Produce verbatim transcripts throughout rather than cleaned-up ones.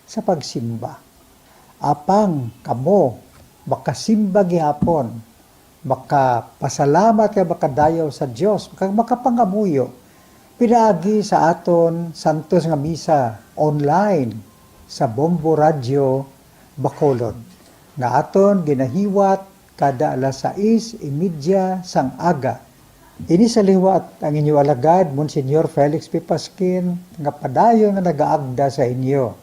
sa pagsimba. Apang kamo makasimba gihapon, makapasalamat kag makadayaw sa Dios, kag makapangamuyo pinaagi sa aton santos nga misa online sa Bombo Radyo Bacolod, nga aton ginahiwat kada alas sais y media sang aga. Ini sa liwat ang inyo alagad, Monsignor Felix P. Pasquin, nga padayon nga nagaagda sa inyo.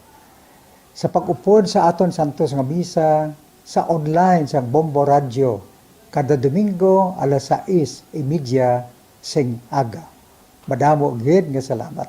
Sa pag-upod sa aton santos nga misa sa online sang Bombo Radyo kada Domingo alas sais y media sing aga. Madamo gid nga salamat.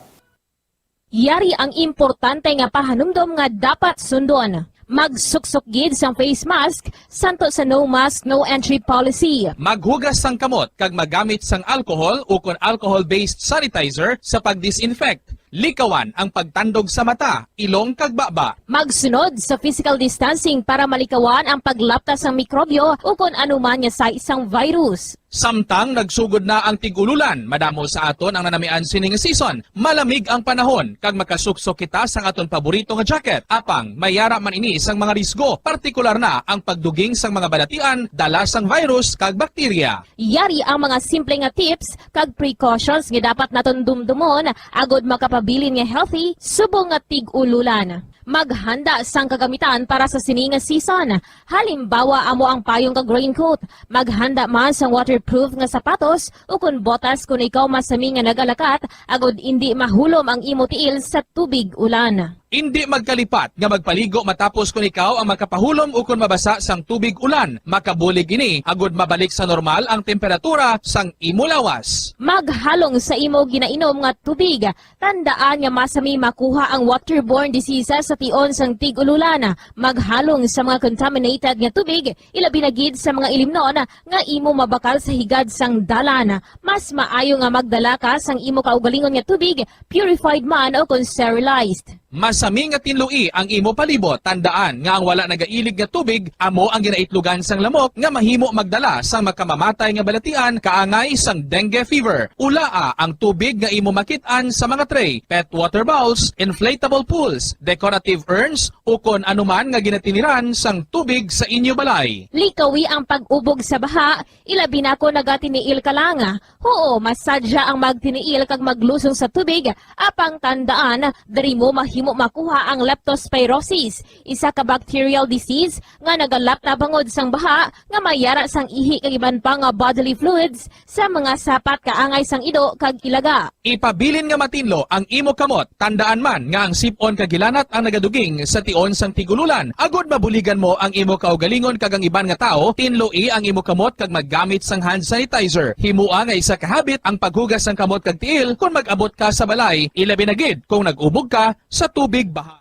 Yari ang importante nga pahanumdom nga dapat sundon. Magsuksok gid sang face mask, santo sa no mask, no entry policy. Maghugas sang kamot kag magamit sang alcohol ukon alcohol-based sanitizer sa pag-disinfect. Likawan ang pagtandog sa mata, ilong kag baba. Magsunod sa physical distancing para malikawan ang paglapta sang mikrobyo ukon anuman nga sais sang virus. Samtang nagsugod na ang tig-ululan, madamo sa aton ang nanamian sini nga season. Malamig ang panahon kag makasuksok kita sang aton paborito nga jacket. Apang may yara man ini sang mga risgo, partikular na ang pagduging sang mga balatian dala sang virus kag bakterya. Yari ang mga simple nga tips kag precautions nga dapat naton dumdumon agod makapabilin nga healthy subong nga tig-ululan. Maghanda sang kagamitan para sa sini nga season. Halimbawa, amo ang payong kag raincoat. Maghanda man sang waterproof nga sapatos ukon botas kon ikaw masami nga nagalakat agod indi mahulom ang imo tiil sa tubig ulan. Indi magkalipat nga magpaligo matapos kon ikaw ang makapahulom ukon mabasa sang tubig ulan. Makabulig ini agod mabalik sa normal ang temperatura sang imo lawas. Maghalong sa imo ginainom nga tubig. Tandaan nga masami makuha ang waterborne diseases sa tion sang tig-ululan. Maghalong sa mga contaminated nga tubig, ilabi na gid sa mga ilimnon nga imo mabakal sa higad sang dalan. Mas maayo nga magdala ka sang imo kaugalingon nga tubig, purified man o kon sterilized. Masami nga tinloi ang imo palibot. Tandaan nga ang wala nagailig nga tubig amo ang ginaitlogan sang lamok nga mahimo magdala sang makamamatay nga balatian kaangay sang dengue fever. Ulaa ang tubig nga imo makit-an sa mga tray, pet water bowls, inflatable pools, decorative urns, ukon anuman nga ginatiniran sang tubig sa inyo balay. Likawi ang pag-ubog sa baha, ilabi na kon nagatiniil ka lang. Huo, masadya ang magtiniil kag maglusong sa tubig, apang tandaan, diri mo mahimo makuha ang leptospirosis, isa ka bacterial disease nga nagalapta bangod sang baha nga may yara sang ihi kag iban pa nga bodily fluids sa mga sapat kaangay sang ido kag ilaga. Ipabilin nga matinlo ang imo kamot. Tandaan man nga ang sip-on kag hilanat ang nagaduging sa tion sang tig-ululan. Agod mabuligan mo ang imo kaugalingon kag ang iban nga tawo, tinloi ang imo kamot kag maggamit sang hand sanitizer. Himoa nga isa ka habit ang paghugas sang kamot kag tiil kon mag-abot ka sa balay, ilabi na gid kon nag-ubog ka sa tubig baha.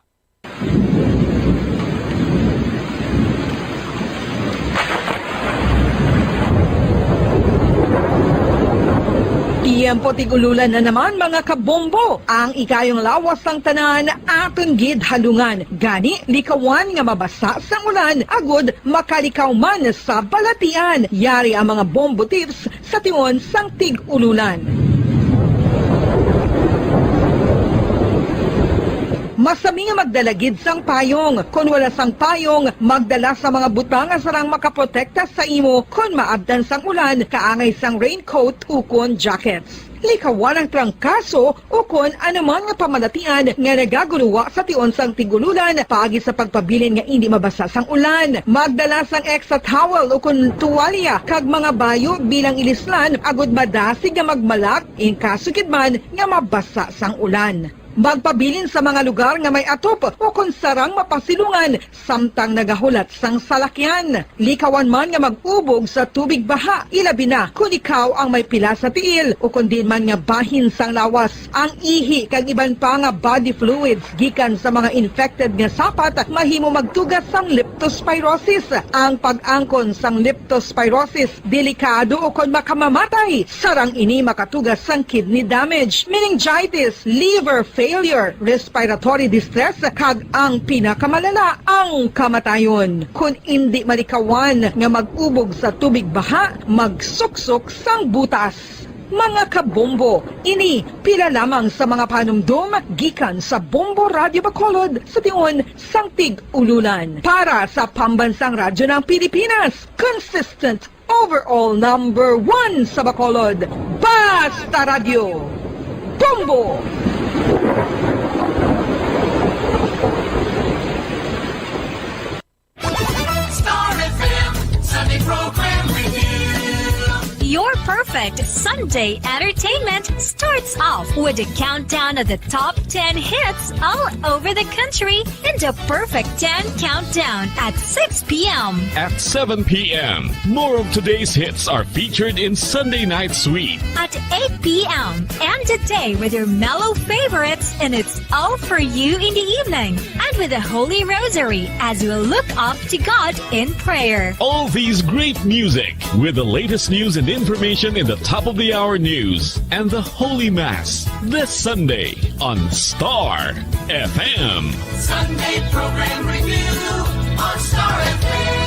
Tiyempo tig-ululan na naman, mga kabombo. Ang ikayong lawas sang tanan aton gid halungan. Gani, likawan nga mabasa sang ulan agud makalikaw man sa balatian. Yari ang mga bombo tips sa tion sang tig-ululan. Masami nga magdala gid sang payong. Kon wala sang payong, magdala sa mga butang nga sarang makaprotekta sa imo kon maabtan sang ulan, kaangay sang raincoat ukon jackets. Likawan ang trangkaso ukon anuman nga pamalatian nga nagaguruwa sa tion sang tig-ululan paagi sa pagpabilin nga indi mabasa sang ulan. Magdala sang extra towel ukon tuwalya kag mga bayo bilang ilislan agud madasig nga magmalak in kaso gid man nga mabasa sang ulan. Magpabilin sa mga lugar nga may atop ukon sarang mapasilungan samtang nagahulat sang salakyan. Likawan man nga mag-ubog sa tubig baha, ilabi na kon ikaw ang may pila sa tiil ukon diin man nga bahin sang lawas. Ang ihi kag iban pa nga body fluids gikan sa mga infected nga sapat mahimo magtuga sang leptospirosis. Ang pag-angkon sang leptospirosis delikado ukon makamamatay. Sarang ini makatuga sang kidney damage, meningitis, liver failure, respiratory distress, kag ang pinakamalala, ang kamatayon. Kon indi malikawan nga mag-ubog sa tubig baha, magsuksok sang butas. Mga kabombo, ini pila lamang sa mga panumdom gikan sa Bombo Radyo Bacolod sa tion sang Tig-Ululan. Para sa Pambansang Radyo ng Pilipinas, consistent overall number one sa Bacolod, Basta Radyo, Bombo! Star F M Sunday Program Review. Your perfect Sunday entertainment starts off with a countdown of the top ten hits all over the country in the Perfect ten Countdown at six p m. At seven p m, more of today's hits are featured in Sunday Night Sweet. At eight p m, end the day with your mellow favorites, and it's all for you in the evening. And with the Holy Rosary as we look up to God in prayer. All these great music with the latest news and information in the top of the hour news and the Holy Mass this Sunday on Star F M. Sunday Program Review on Star F M.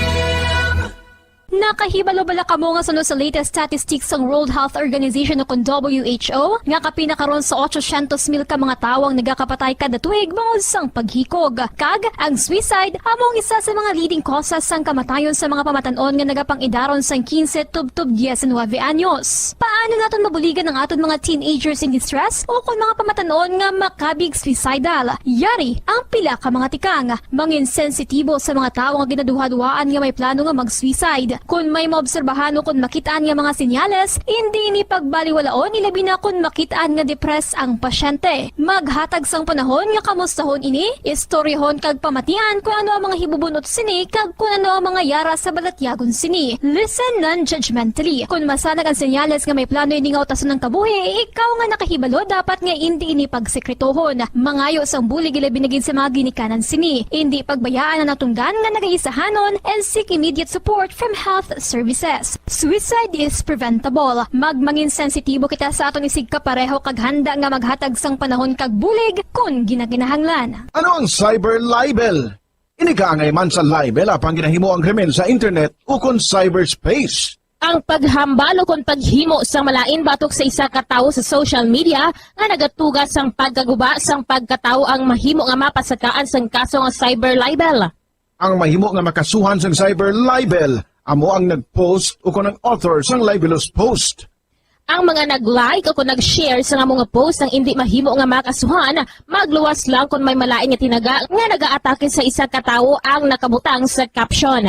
Nakahibalo bala kamo nga suno sa latest statistics sang World Health Organization o kon W H O, nga kapin na karon sa ochocientos mil ka mga tawo ang nagakapatay kada tuig bangod sang paghikog? Kag ang suicide amo ang isa sa mga leading causes sang kamatayon sa mga pamatan-on nga nagapang-idaron sang quince tubtob diecinuebe anyos. Paano naton mabuligan ang aton mga teenagers in distress o kon mga pamatan-on nga makabig suicidal? Yari ang pila ka mga tikang. Mangin sensitibo sa mga tawo nga ginaduhaduhaan nga may plano nga mag-suicide. Kon may maobserbahan o kon makit-an nga mga senyales, indi ini pagbaliwalaon, ilabi na kon makit-an nga depressed ang pasyente. Maghatag sang panahon nga kamustahon ini, istoryahon kag pamatian kon ano ang mga hibubun-ot sini kag kon ano ang mga yara sa balatyagon sini. Listen non-judgmentally. Kon masanag ang senyales nga may plano ini nga utason ang kabuhi, ikaw nga nakahibalo dapat nga indi ini pagsekretohon. Mangayo sang bulig, ilabi na gid sa mga ginikanan sini. Indi pagbayaan ang natunggan nga nagaisahanon and seek immediate support from health services. Suicide is preventable. Magmangin sensitibo kita sa aton isigkapareho kag handa nga maghatag sang panahon kag bulig kon ginakinahanglan. Ano ang cyber libel? Ini kaangay man sa libel apang ginahimo ang krimen sa internet ukon cyberspace. Ang paghambal ukon paghimo sang malain batok sa isa ka tawo sa social media nga nagatuga sang pagkaguba sang pagkatawo ang mahimo nga mapasakaan sang kaso nga cyber libel. Ang mahimo nga makasuhan sang cyber libel amo ang nag-post ukon ang author sang libelous post. Ang mga nag-like ukon nag-share sang amo nga post ang indi mahimo nga makasuhan, magluwas lang kon may malain nga tinaga nga nagaatake sa isa ka tawo ang nakabutang sa caption.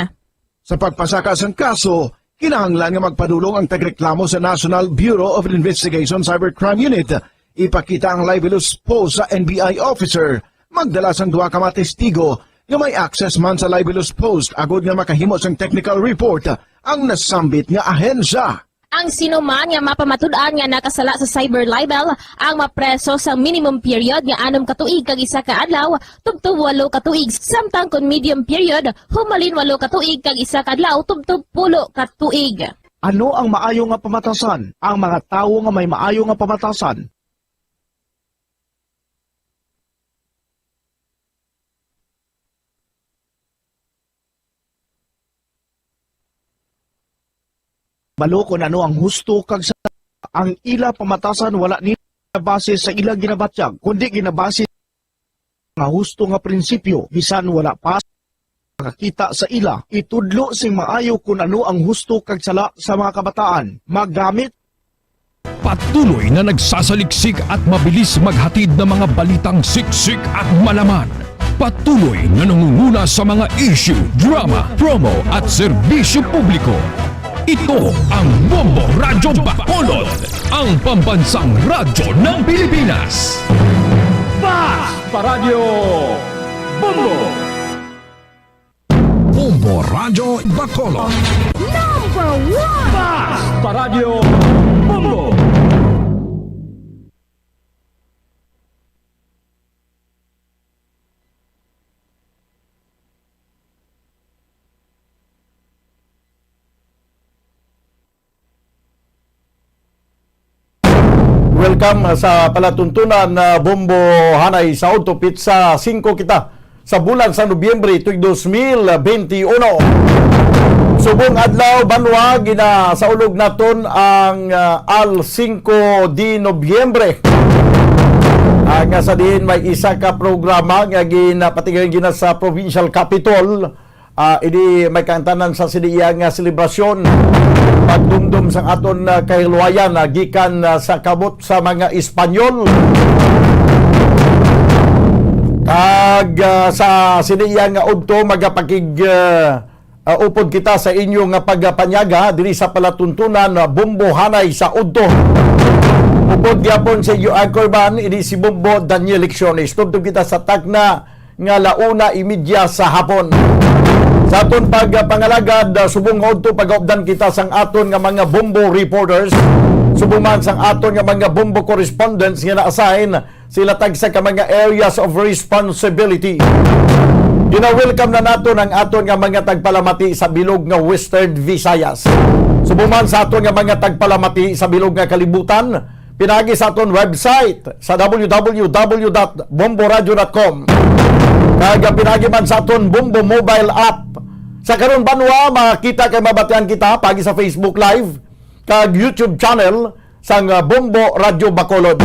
Sa pagpasaka sang kaso, kinahanglan nga magpadulong ang tagreklamo sa National Bureau of Investigation Cybercrime Unit. Ipakita ang libelous post sa N B I officer. Magdala sang duha ka mga testigo nga may access man sa libelous post agod nga makahimo sang technical report ang nasambit nga ahensya. Ang sino man nga mapamatud-an nga nakasala sa cyber libel ang mapreso sa minimum period nga anom ka tuig kag isa ka adlaw tubtob walo ka tuig, samtang kon medium period, humalin walo ka tuig kag isa ka adlaw tubtob pulo ka tuig. Ano ang maayo nga pamatasan? Ang mga tawo nga may maayo nga pamatasan. Balo kon ano ang husto kag sa ang ila pamatasan wala ni base sa ila ginabatyag, kundi ginabase nga husto nga prinsipyo, bisan wala pa nakakita sa ila. Itudlo sing maayo kon ano ang husto kag sala sa mga kabataan. Magamit. Patuloy na nagsasaliksik at mabilis maghatid ng mga balitang siksik at malaman. Patuloy na nangunguna sa mga issue, drama, promo at serbisyo publiko. Ito ang Bombo Radyo Bacolod, ang pambansang radyo ng Pilipinas. Basta Radyo Bombo! Bombo Radyo Bacolod. Number one! Basta Radyo Bombo! Welcome sa palatuntunan, ah, Bombo, hanay sa udto, pitsa singko kita sa bulan sa Nobyembre tuig dos mil benti uno. Subong adlaw, banwa, ginasaulog naton ang, ah, Al Cinco de Noviembre. Ah, nga sa diin may isa ka programa nga ginapatigayon gina sa Provincial Capitol. Ah, ini may kaangtanan sa sini iya nga selebrasyon, pagdumdom sang aton, ah, kahilwayan, ah, gikan, ah, sa kabot sa mga Espanyol. Kag, ah, sa sini iya nga udto, magapakig, ah, ah, upod kita sa inyo nga pagpanyaga diri sa palatuntunan, ah, Bombo Hanay sa Udto. Upod gyapon sa inyo anchorman, ini si Bombo Daniel Lecciones. Tubtob kita sa takna nga la una y media sa hapon. Sa aton pagpangalagad, ah, subong nga udto pagaupdan kita sang aton nga mga Bombo reporters, subong man sang aton nga mga Bombo correspondents nga na-assign sila tagsa ka mga areas of responsibility. Gina-welcome na naton ang aton nga mga tagpalamati sa bilog nga Western Visayas. Subong man sa aton nga mga tagpalamati sa bilog nga kalibutan, pinaagi sa aton website sa w w w dot bomboradio dot com. Kag pinaagi man sa aton Bombo mobile app. Sa karon, banwa, makita kag mabatian kita pagi sa Facebook Live kag YouTube channel sang, ah, Bombo Radyo Bacolod.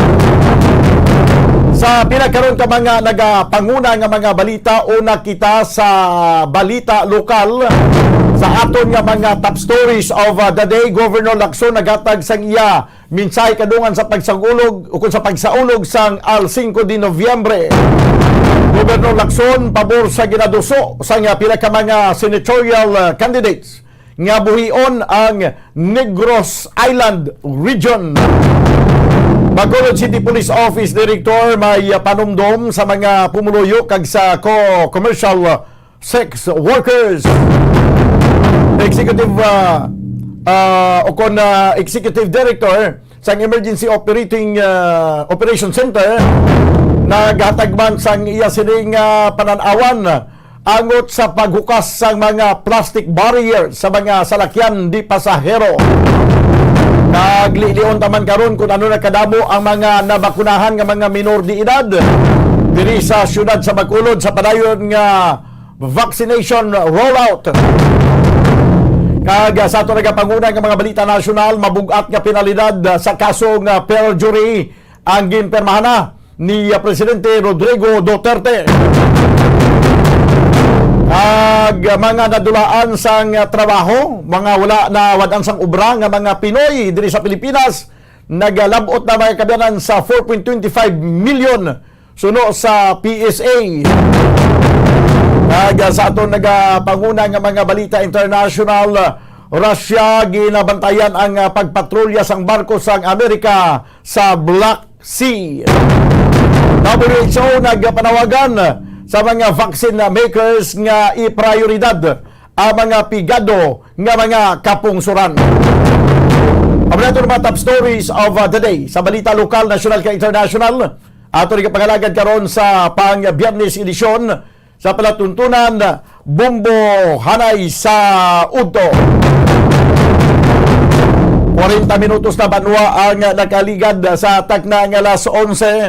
Sa pila karon ka mga nagapanguna nga mga balita, una kita sa balita lokal sa aton nga mga top stories of, ah, the day. Governor Lacson naghatag sang iya mensahe kadungan sa pagsagulog o kung sa pagsaulog sang Al Cinco de Noviembre. Governor Lacson pabor sa ginaduso sang, ah, pila ka mga senatorial, ah, candidates nga buhion ang Negros Island Region. Bacolod City Police Office Director may panumdom sa mga pumuluyo kag sa co-, commercial sex workers. Executive, ah, ah, o kon, ah, Executive Director sang Emergency Operating, ah, Operation Center naghatag man sang iya sining, ah, panan-awan angot sa paghukas sang mga plastic barrier sa mga salakyan di pasahero. Naglilion taman karon kung ano na kadamo ang mga nabakunahan nga mga minor de edad diri sa siyudad sa Bacolod sa padayon nga vaccination rollout. Kag sa ato nagapanguna nga mga balita nasyonal, mabug-at nga penalidad sa kaso nga perjury ang ginpirmahan na ni Presidente Rodrigo Duterte. Ag mga nadulaan sang trabaho, mga wala na wad-an sang obra nga mga Pinoy diri sa Pilipinas, nagalab-ot na mga kabyanan sa four point twenty five million suno sa P S A. Ag sa aton nagapanguna nga mga balita international, Russia, ginabantayan ang, ah, pagpatrolya sang barko sang Amerika sa Black Sea. W H O nagapanawagan sa mga vaccine makers nga iprioridad ang mga pigado nga mga kapungsoran. Amo na ito ang mga top stories of, uh, the day sa balita lokal, nasyonal, kag international. Ato rin kapangalagad karon sa pang Biyernes edisyon sa palatuntunan, Bombo Hanay sa Udto. Kwarenta minutos na banwa ang nakaligad sa takna nga alas onse.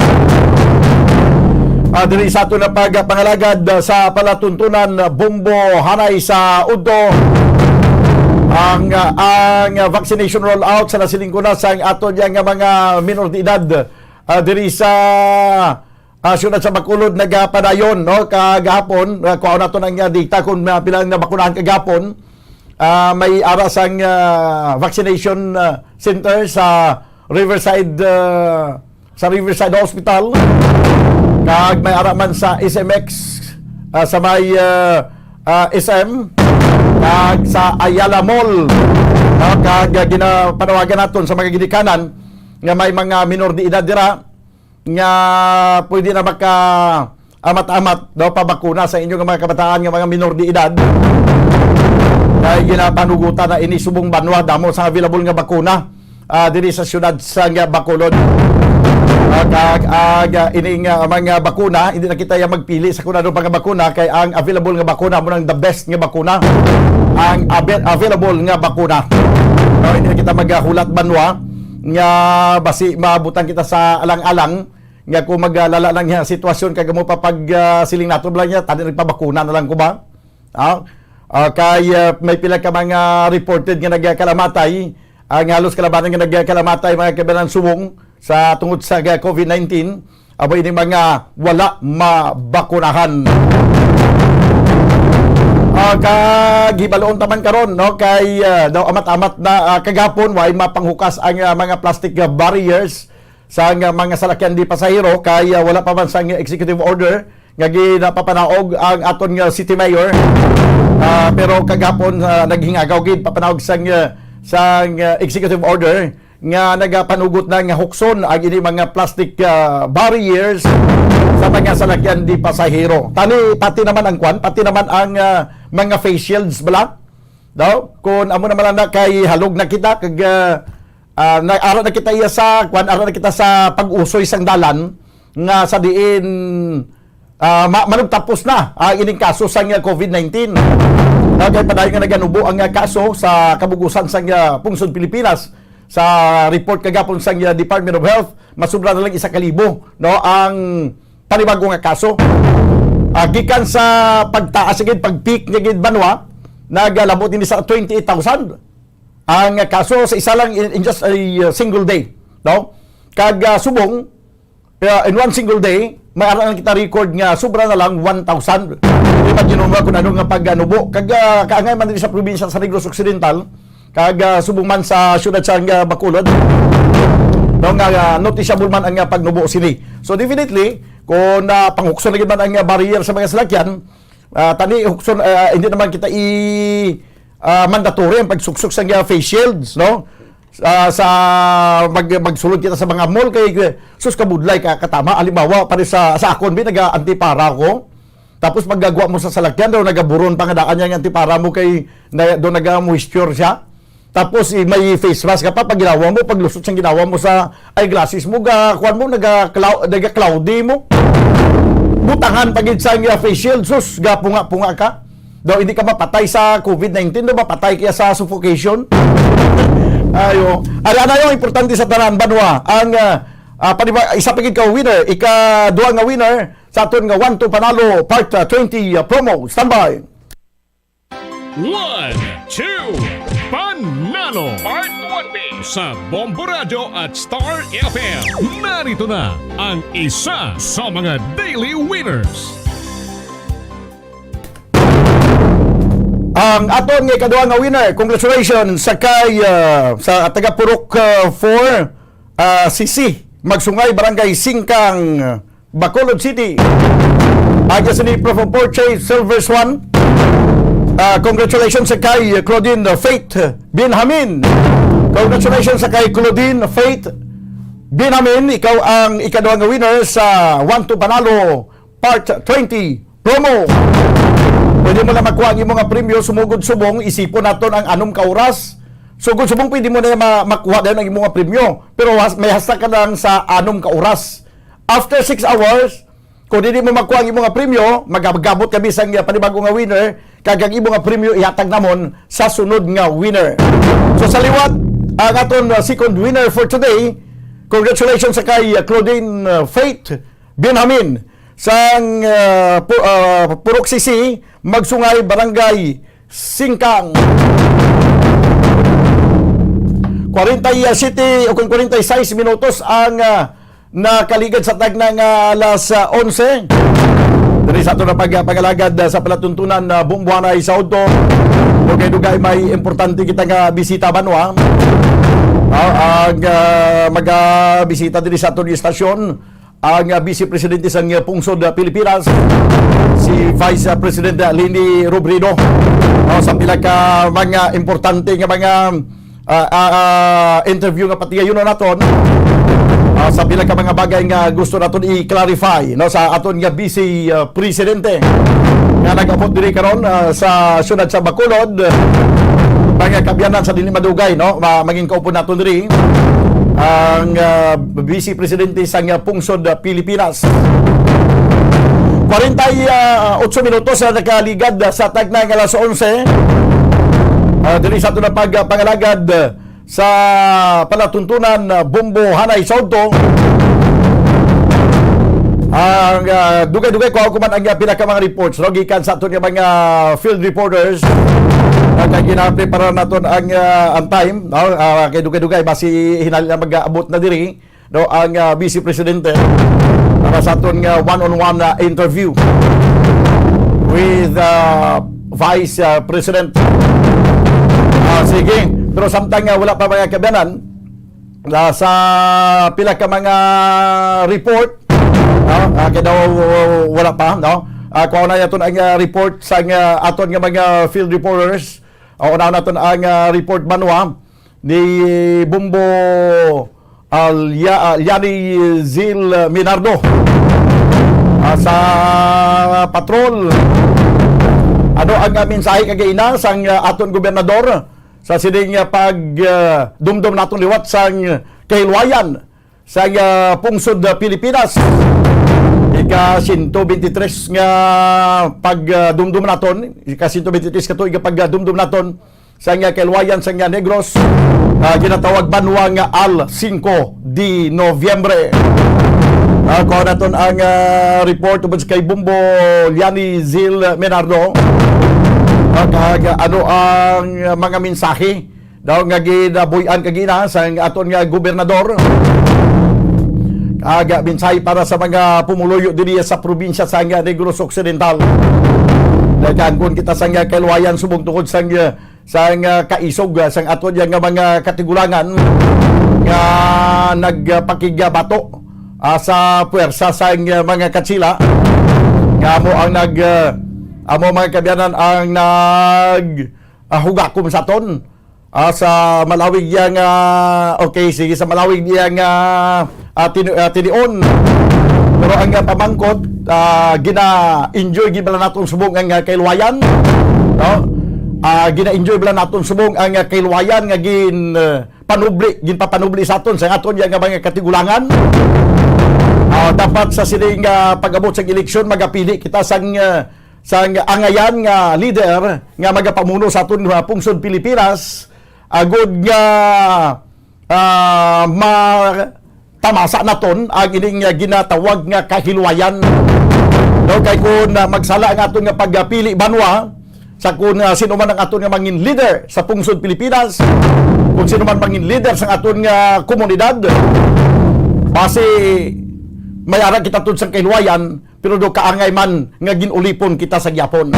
Ah, diri sa ato na pagpangalagad sa palatuntunan, Bombo Hanay sa Udto. Ang, ang vaccination rollout sa nasiling ko na sa ato diyan nga mga minor de edad, ah, diri sa ah, siyudad sa Bacolod nagapadayon, no? Kagahapon, ah, kuhaon nato ang, ah, data kung, ah, pila ang nabakunahan kagahapon. Ah, may ara sang, ah, vaccination, ah, center sa Riverside, ah, sa Riverside Hospital. Kag may ara man sa S M X, ah, sa may, ah, ah, S M, kag sa Ayala Mall. No? Kag, ah, ginapanawagan naton sa mga ginikanan nga may mga minor de edad dira, nga pwede na maka-amat-amat daw pabakuna sa inyo nga mga kabataan nga mga minor de edad. Kay ginapanugutan na ini subong banwa, damo sa available nga bakuna, ah, diri sa siyudad sa nga Bacolod. Ah, kag, ah, ga-, ini nga mga bakuna, hindi na kita ya magpili sa kung ano pa nga bakuna, kay ang available nga bakuna mo nang the best nga bakuna. Ang avail-, available nga bakuna. No, hindi na kita maghulat banwa nga basi mabutan kita sa alang-alang nga kung magalala lang nga sitwasyon kag mo pa pag, ah, siling nato bala niya, tani nagpabakuna na lang ko ba? Ah, Ah, kay, ah, may pila ka mga reported nga nagkalamatay, ang halos kalabanan nga nagkalamatay, mga kabanan, subong sa tungod sa ga-, covid nineteen. Amo ini mga wala mabakunahan. Ah, kag hibaloon ta man karon, no, kay, ah, daw amat-amat na, ah, kagapon, way mapanghukas ang, ah, mga plastic, ah, barriers sa nga mga salakyan di pasahero, kay, ah, wala pa man sang executive order nga ginapapanaog ang aton nga city mayor. Ah, pero kagahapon, ah, naghingagaw gid papanaog sang, ah, sang, ah, executive order nga nagapanugot na nga hukson ang ini mga plastic, ah, barriers sa mga salakyan di pasahero. Tani, pati naman ang kwan, pati naman ang, ah, mga face shields bala. Daw, kung amo naman na kay halog na kita, kag, ah, ah, na, ara na kita iya sa, kwan, ara na kita sa pag-usoy sang dalan nga sa diin, ah, ma-, manugtapos na, ah, ining kaso sang, ah, covid nineteen. Ah, kay padayon nga naganubo ang, ah, kaso sa kabugusan sang, ah, pungsod Pilipinas. Sa report kagapon sang, ah, Department of Health, masubra na lang isa ka libo, no, ang panibago nga kaso. Ah, gikan sa pagtaas gid, pag-peak niya gid, banwa, nagalabot ini sa twenty-eight thousand ang kaso sa isa lang in, in just a, uh, single day, no? Kag, ah, subong, uh, in one single day, may ara lang kita record nga sobra na lang one thousand. Di ba, ginunga kung ano nga pagnubo? Kag, ah, kaangay man diri sa probinsya sa Negros Occidental, kag, ah, subong man sa siyudad sa, ah, Bacolod, no, nga, ah, noticeable man ang, ah, pagnubo sini. So, definitely, kung, ah, panghukson na gid man ang, ah, barrier sa mga salakyan, ah, tani, hukson, ah, hindi naman kita i-, ah, mandatory ang pagsuksok sa, ah, face shields, no? Ah, sa mag-, magsulod kita sa mga mall kay, sus, kabudlay ka, katama. Halimbawa, pare, sa, sa akon, bi, naga-antipara ko. Tapos pagkagwa mo sa salakyan, daw nagaburon pa nga daan niya nga antipara mo kay na, daw naga-moisture siya. Tapos, eh, may face mask ka pa, pag ginawa mo, paglusot sang ginawa mo sa eyeglasses mo, ga, kuwan mo, naga-clou-, naga-cloudy mo. Butangan pa gid sang, ah, face shield, sus, gapunga-punga ka. Daw hindi ka mapatay sa covid nineteen, daw mapatay kaya sa suffocation. Ayo. Ari, ano yung importante sa tanan, banwa? Ang, ah, ah, paniba-, isa pa gid ka winner, ika-duha nga winner sa aton nga One to Panalo Part, ah, twenty, ah, promo. Standby. One, two, Panalo Part twenty sa Bombo Radyo at Star F M. Narito na ang isa sa mga daily winners. Ang aton nga ikaduha nga winner, congratulations sa kay, ah, sa taga Purok, ah, four, ah, C C, Magsungay, Barangay Singkang, Bacolod City. Agya sini Proof of Purchase, Silver Swan. Ah, congratulations sa kay Claudine Faith Benjamin. Congratulations sa kay Claudine Faith Benjamin. Ikaw ang ikaduha nga winner sa One to Panalo Part twenty promo. Pwede mo na makuha ang imo nga premyo sumugod subong, isipon naton ang anom ka oras. Sugod subong, pwede mo na ma-, makuha dayon ang imo nga premyo. Pero has-, may hasta ka lang sa anom ka oras. After six hours, kung dili mo makuha ang imo nga premyo, magabot kami sang, uh, panibago nga winner, kag ang imo nga premyo ihatag namon sa sunod nga winner. So, sa liwat, ang aton, uh, second winner for today, congratulations sa kay, uh, Claudine, uh, Faith Benjamin sang, uh, Pu-, uh, Purok C C, Magsungay, Barangay Singkang. Kwarenta y siete o kung kwarenta y seis minutos ang, uh, nakaligad sa tagna nga alas, ah, onse. Diri sa ato na pag-, pangalagad, ah, sa palatuntunan, ah, Bumbuanay sa Udto. Dugay-dugay may importante kita nga bisita, banwa. Ah, ang, ah, magabisita diri sa aton istasyon, ang, ah, Vice Presidente sa, ah, Pungsod, ah, Pilipinas, si Vice, ah, President, ah, Leni Robredo. Ah, sa pila ka mga importante nga mga ah, ah, ah, interview nga patigayonon naton, ah, sa pila ka mga bagay nga gusto naton i-clarify, no, sa aton nga Vice, ah, Presidente nga nag-abot diri karon, ah, sa siyudad sa Bacolod. Mga kaabyanan, sa dili madugay, no, ma-, maging kaupod naton diri ang, ah, Vice Presidente sang, ah, Pungsod, ah, Pilipinas. Kwarenta y otso minutos na nakaligad, ah, sa tagna nga alas onse. Ah, diri sa aton na pag-, ah, pangalagad, ah, sa palatuntunan, ah, Bumbo Hanay sa Udto. Ang, ah, dugay-dugay ko, ako man ang, ah, pila ka mga reports, no, gikan sa aton nga mga field reporters. Ang, ah, ginaprepara naton ang, ah, ang time, no? Ah, kay dugay-dugay, basi hinali na mag-abot na diri, no, ang, ah, Vice Presidente para sa aton nga one-on-one, ah, interview with, ah, Vice, ah, President. Ah, sige, pero samtang, ah, wala pa, mga kaabyanan, ah, sa pila ka mga report, no? Ah, kay daw wala pa, no? Ah, kuha na naton ang, ah, report sa, ah, aton nga mga field reporters. Ah, una naton ang, ah, report, Banwa, ni Bombo, ah, Lia-, ah, Liani Zil Minardo, ah, sa patrol. Ano ang, ah, mensahe kagaina sang, ah, aton gobernador sa sining, ah, pag, ah, dumdom naton liwat sang kahilwayan sang, ah, pungsod, ah, Pilipinas? Ika sento bentitres nga pag, ah, dumdom naton, ika sento bentitres ka tuig nga pag, ah, dumdom naton sang, ah, kahilwayan sang, ah, Negros, ah, ginatawag banwa nga Al Cinco de Noviembre. Ah, kuha naton ang, ah, report tubod kay Bombo Liani Zil Menardo. Ah, kag ano ang, ah, mga mensahe daw nga ginabuy-an kagina sang aton nga gobernador, kag mensahe para sa mga pumuluyo diri sa probinsya sang Negros Occidental. Nagangkon kita sang kahilwayan subong tungod sang, sang kaisog sang aton nga mga katigulangan nga nagpakigbato, ah, sa puwersa sang mga Katsila nga amo ang nag, ah, amo, mga kaabyanan, ang nag, ah, hugakom sa aton. Ah, sa malawig niya nga, okay, sige, sa malawig niya nga, ah, tinu-, ah, tinion. Pero ang, ah, pamangkot, ah, gina-enjoy gid bala naton subong ang, ah, kahilwayan, no? Ah, gina-enjoy bala naton subong ang, ah, kahilwayan nga gin, ah, panubli, ginpapanubli sa aton sa aton nga mga katigulangan. Ah, dapat sa sining, ah, pag-abot sa eleksyon, magapili kita sang, ah, sang angayan nga leader nga magapamuno sa aton, ah, pungsod Pilipinas, agod nga, ah, matamasa naton ang ining, ah, ginatawag nga kahilwayan. No, kay kun, ah, magsala ang aton nga pagpili, banwa, sa kun, ah, sino man ang aton nga mangin leader sa pungsod Pilipinas, kung sino man mangin leader sa aton nga komunidad, basi may ara kita tod sang kahilwayan, pero do kaangay man nga gin-ulipon kita sa gyapon.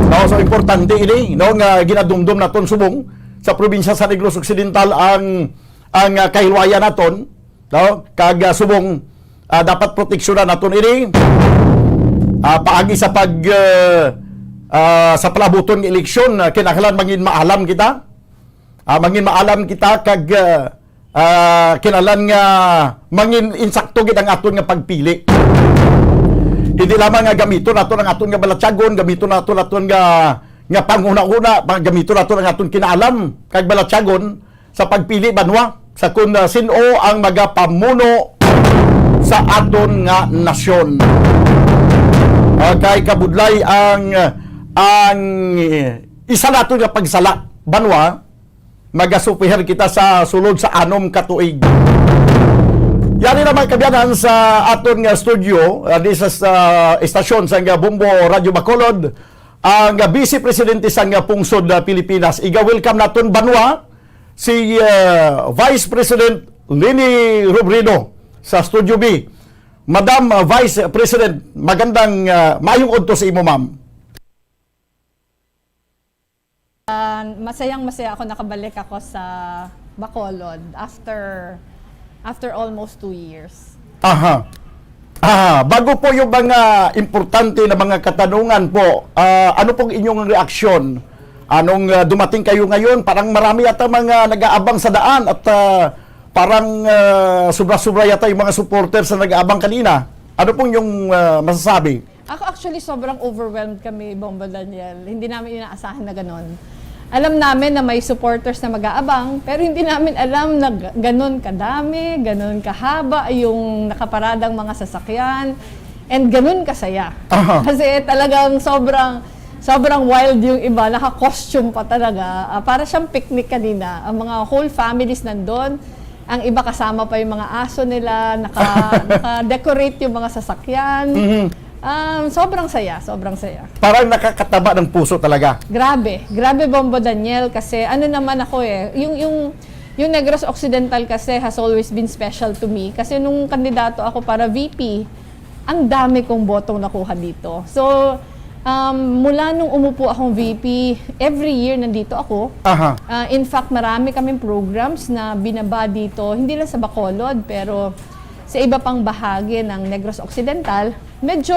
No, so importante ini, no, nga ginadumdom naton subong sa probinsya sa Negros Occidental ang, ang, ah, kahilwayan naton, no, kag, ah, subong, ah, dapat proteksyonan naton ini, ah, paagi sa pag, ah, ah, sa palabuton nga eleksyon, ah, kinahanglan mangin maalam kita. Ah, mangin maalam kita kag, ah, ah, kinahanglan nga mangin insakto gid ang aton nga pagpili. Hindi lamang nga gamiton naton ang aton nga balatyagon, gamiton naton aton nga, nga panghunahuna, pa-, gamiton naton ang aton kinaalam kag balatyagon sa pagpili, banwa, sa kun, ah, sin-o ang magapamuno sa aton nga nasyon. Ah, kay kabudlay ang, ang isa naton nga pagsala, banwa, magasupiher kita sa sulod sa anom ka tuig. Yari na, mga kaabyanan, sa aton nga studio, ah, di sa, sa estasyon sang Bombo Radyo Bacolod, ang, ah, Vice Presidente sang, ah, pungsod, ah, Pilipinas. Iga-welcome naton, banwa, si, ah, Vice President Leni Robredo sa Studio B. Madam, ah, Vice President, magandang, ah, maayong udto sa imo, ma'am. Ah, masayang-masaya ako, nakabalik ako sa Bacolod after, after almost two years. Aha. Ah, bago po yung mga importante na mga katanungan po, ah, ano pong inyong reaksyon? Anong, ah, dumating kayo ngayon? Parang marami yata mga nag-aabang sa daan at, ah, parang, ah, sobra-sobra yata yung mga supporters na nag-aabang kanina. Ano pong yung, ah, masasabi? Ako, actually, sobrang overwhelmed kami, Bombo Daniel. Hindi namin inaasahan na ganon. Alam namin na may supporters na mag-aabang, pero hindi namin alam na ga-, ganon kadami, ganon kahaba yung nakaparadang mga sasakyan, and ganon kasaya. Aha. Kasi talagang sobrang, sobrang wild yung iba, naka-costume pa talaga. Ah, para siyang picnic kanina. Ang mga whole families nandun, Ang iba kasama pa yung mga aso nila, naka, naka-decorate yung mga sasakyan. Mhm. Um, sobrang saya, sobrang saya. Parang nakakataba ng puso talaga. Grabe, grabe, Bombo Daniel, kasi ano naman ako eh, yung, yung, yung Negros Occidental kasi has always been special to me. Kasi nung kandidato ako para V P, ang dami kong botong nakuha dito. So, um, mula nung umupo akong V P, every year nandito ako. Aha. Ah, in fact, marami kaming programs na binaba dito, hindi lang sa Bacolod, pero sa iba pang bahagi ng Negros Occidental. Medyo,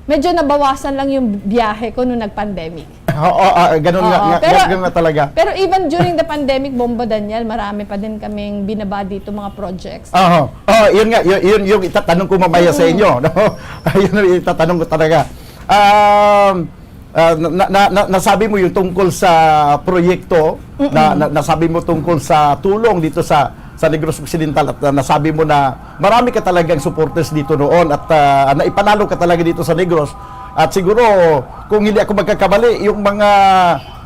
medyo nabawasan lang yung biyahe ko nung nag-pandemic. Oo, ah, ganun nga, Oo, nga, pero- ganun nga talaga. Pero even during the pandemic, Bombo Daniel, marami pa din kaming binaba dito mga projects. Aha. Oh, yun nga, yun, yun yung itatanong ko mamaya sa inyo, no? Yun ang itatanong ko talaga. Um, ah, na, na, na, nasabi mo yung tungkol sa proyekto, na, na- nasabi mo tungkol sa tulong dito sa sa Negros Occidental, at ah, nasabi mo na marami ka talagang supporters dito noon, at ah, naipanalo ka talaga dito sa Negros. At siguro, kung hindi ako magkakamali, yung mga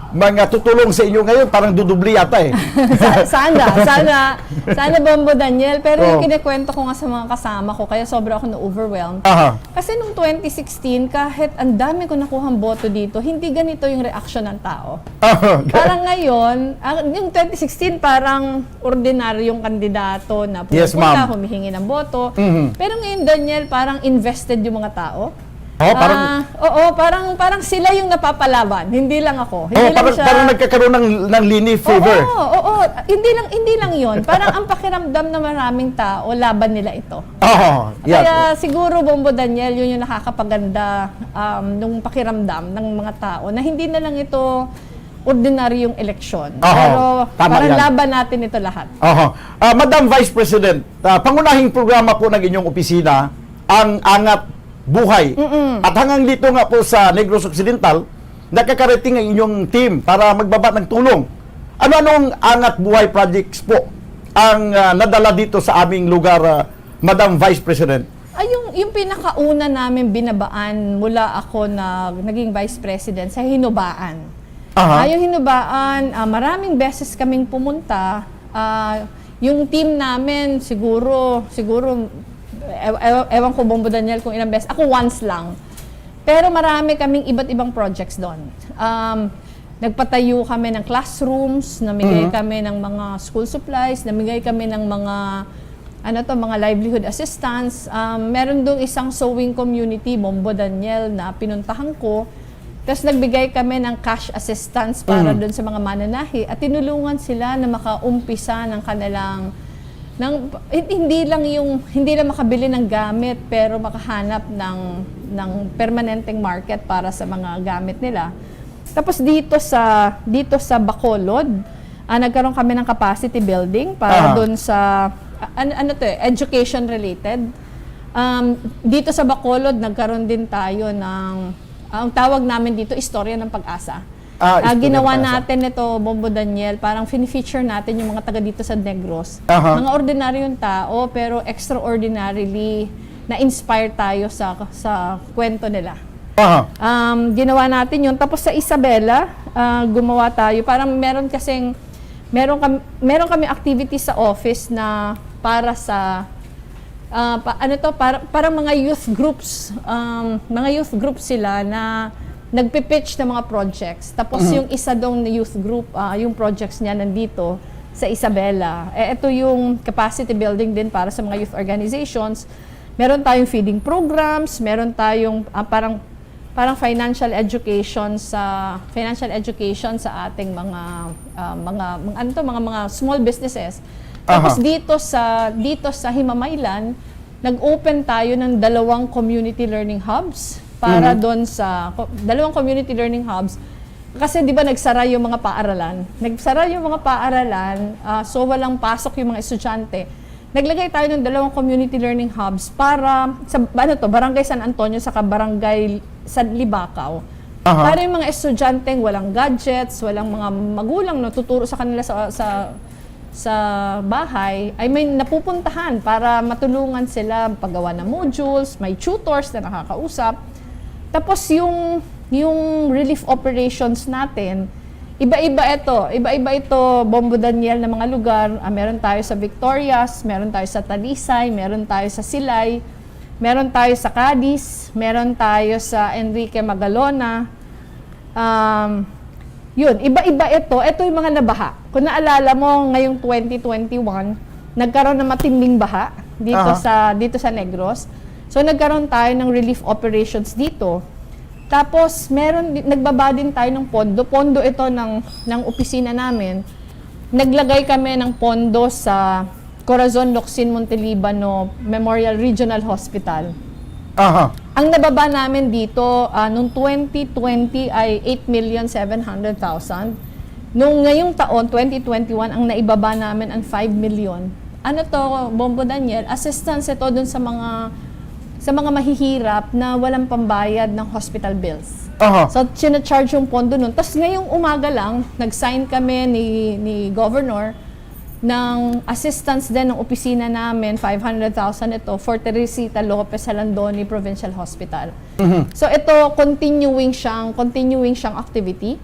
mga tutulong sa inyo ngayon, parang dudubli yata eh. Sa- sana, sana, sana, Bombo Daniel. Pero yung Oo. kinikwento ko nga sa mga kasama ko, kaya sobra ako na-overwhelmed. Aha. Kasi nung twenty sixteen, kahit ang dami ko nakuhang boto dito, hindi ganito yung reaksyon ng tao. Aha. Parang ngayon, ang, yung twenty sixteen, parang ordinaryong kandidato na Yes, pumupunta, ma'am. humihingi ng boto. Mhm. Pero ngayon, Daniel, parang invested yung mga tao. Oh, parang- Ah, oo, parang, parang sila yung napapalaban, hindi lang ako. Hindi Oh, lang parang, siya... parang nagkakaroon ng, ng Leni fever. Oo, oo. Hindi lang, hindi lang yun. Parang ang pakiramdam na maraming tao, laban nila ito. Oh, yeah. Kaya siguro, Bombo Daniel, yun yung nakakapaganda um, nung pakiramdam ng mga tao na hindi na lang ito ordinaryong eleksyon. Aha, Pero tama parang yan. Laban natin ito lahat. Aha. Ah, Madam Vice President, ah, pangunahing programa po ng inyong opisina ang Angat Buhay. Mm-mm. At hanggang dito nga po sa Negros Occidental, nakakarating ang inyong team para magbaba ng tulong. Ano-anong Angat Buhay projects po ang ah, nadala dito sa aming lugar, ah, Madam Vice President? Ay, yung, yung pinakauna namin binabaan mula ako na naging vice president sa Hinubaan. Aha. Ah, yung Hinubaan, ah, maraming beses kaming pumunta. Ah, yung team namin, siguro, siguro, ew- ew- ewan ko, Bombo Daniel, kung ilang beses. Ako, once lang. Pero marami kaming iba't ibang projects doon. Um, nagpatayo kami ng classrooms, namigay Mhm. kami ng mga school supplies, namigay kami ng mga, ano to, mga livelihood assistance. Um, meron doon isang sewing community, Bombo Daniel, na pinuntahan ko. Tapos nagbigay kami ng cash assistance para Mhm. doon sa mga mananahi at tinulungan sila na makaumpisa ng kanilang ng hindi lang yung hindi lang makabili ng gamit, pero makahanap ng ng permanenteng market para sa mga gamit nila. Tapos dito sa dito sa Bacolod, ah, nagkaroon kami ng capacity building para Aha. Doon sa a- ano, ano to eh, education related. Um, dito sa Bacolod, nagkaroon din tayo ng, ang tawag namin dito, Istorya ng Pag-asa. Ah, Ah, Istorya ginawa ng Pag-asa. Natin ito, Bombo Daniel, parang fini-feature natin yung mga taga dito sa Negros. Aha. Mga ordinaryong tao, pero extraordinarily na-inspire tayo sa sa kwento nila. Aha. Um, ginawa natin yun. Tapos sa Isabela, ah, gumawa tayo. Parang meron kasing, meron kami, meron kami activities sa office na para sa, ah, pa- ano to, para, parang mga youth groups, um, mga youth groups sila na nagpipitch ng mga projects. Tapos Mhm. Yung isa dong na youth group, ah, yung projects niya nandito sa Isabela. Eh, ito yung capacity building din para sa mga youth organizations. Meron tayong feeding programs, meron tayong ah, parang parang financial education sa financial education sa ating mga ah, mga, mga ano to, mga mga small businesses. Tapos Aha. Dito sa dito sa Himamaylan, nag-open tayo ng dalawang community learning hubs para Mhm. Doon sa ko- dalawang community learning hubs kasi 'di ba nagsara yung mga paaralan. Nagsara yung mga paaralan, ah, so walang pasok yung mga estudyante. Naglagay tayo ng dalawang community learning hubs para sa ano to, Barangay San Antonio sa Barangay San Libacao. Aha. Para yung mga estudyanteng walang gadgets, walang mga magulang na tuturo sa kanila sa sa sa bahay, ay may napupuntahan para matulungan sila paggawa ng modules, may tutors na nakakausap. Tapos yung yung relief operations natin, Iba-iba ito. Iba-iba ito, Bombo Daniel, na mga lugar. Ah, meron tayo sa Victorias, meron tayo sa Talisay, meron tayo sa Silay, meron tayo sa Cadiz, meron tayo sa Enrique Magalona. Um, yun, iba-iba ito. Ito yung mga nabaha. Kung naalala mo, ngayong twenty twenty-one, nagkaroon ng matinding baha dito Aha. sa dito sa Negros. So nagkaroon tayo ng relief operations dito. Tapos meron di- nagbaba din tayo ng pondo. Pondo ito ng ng opisina namin. Naglagay kami ng pondo sa Corazon Locsin Montelibano Memorial Regional Hospital. Aha. Ang nababa namin dito, ah, nung twenty twenty ay eight million seven hundred thousand. Nung ngayong taon, twenty twenty-one, ang naibaba namin ang five million. Ano to, Bombo Daniel? Assistance ito dun sa mga sa mga mahihirap na walang pambayad ng hospital bills. Aha. So, sinacharge yung pondo nun. Tapos ngayong umaga lang, nag-sign kami ni, ni Governor ng assistance din ng opisina namin, five hundred thousand ito, for Teresita Lopez Jalandoni Provincial Hospital. Mhm. So ito, continuing siyang, continuing siyang activity.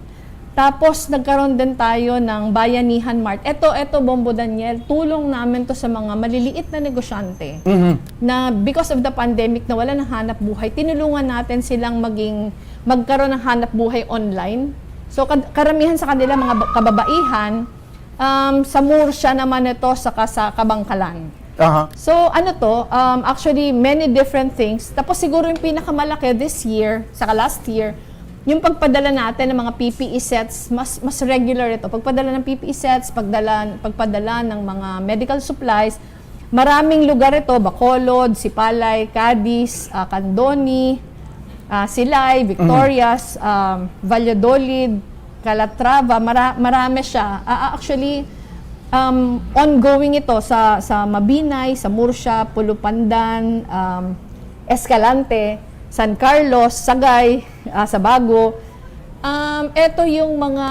Tapos nagkaroon din tayo ng Bayanihan Mart. Ito, ito, Bombo Daniel, tulong namin to sa mga maliliit na negosyante Mhm. na because of the pandemic na wala nang hanap buhay, tinulungan natin silang maging, magkaroon ng hanap buhay online. So kad- karamihan sa kanila mga ba- kababaihan, um, sa Murcia naman ito, saka sa Kabangkalan. Aha. So, ano to? Um, actually, many different things. Tapos siguro yung pinakamalaki this year, saka last year, yung pagpadala natin ng mga P P E sets, mas mas regular ito. Pagpadala ng P P E sets, pagdala, pagpadala ng mga medical supplies. Maraming lugar ito, Bacolod, Sipalay, Cadiz, ah, Candoni, ah, Silay, Victorias, um, Valladolid, Calatrava, mara- marami siya. Ah, ah, actually, um, ongoing ito sa sa Mabinay, sa Murcia, Pulupandan, um, Escalante, San Carlos, Sagay, ah, Sabago. Um, eto yung mga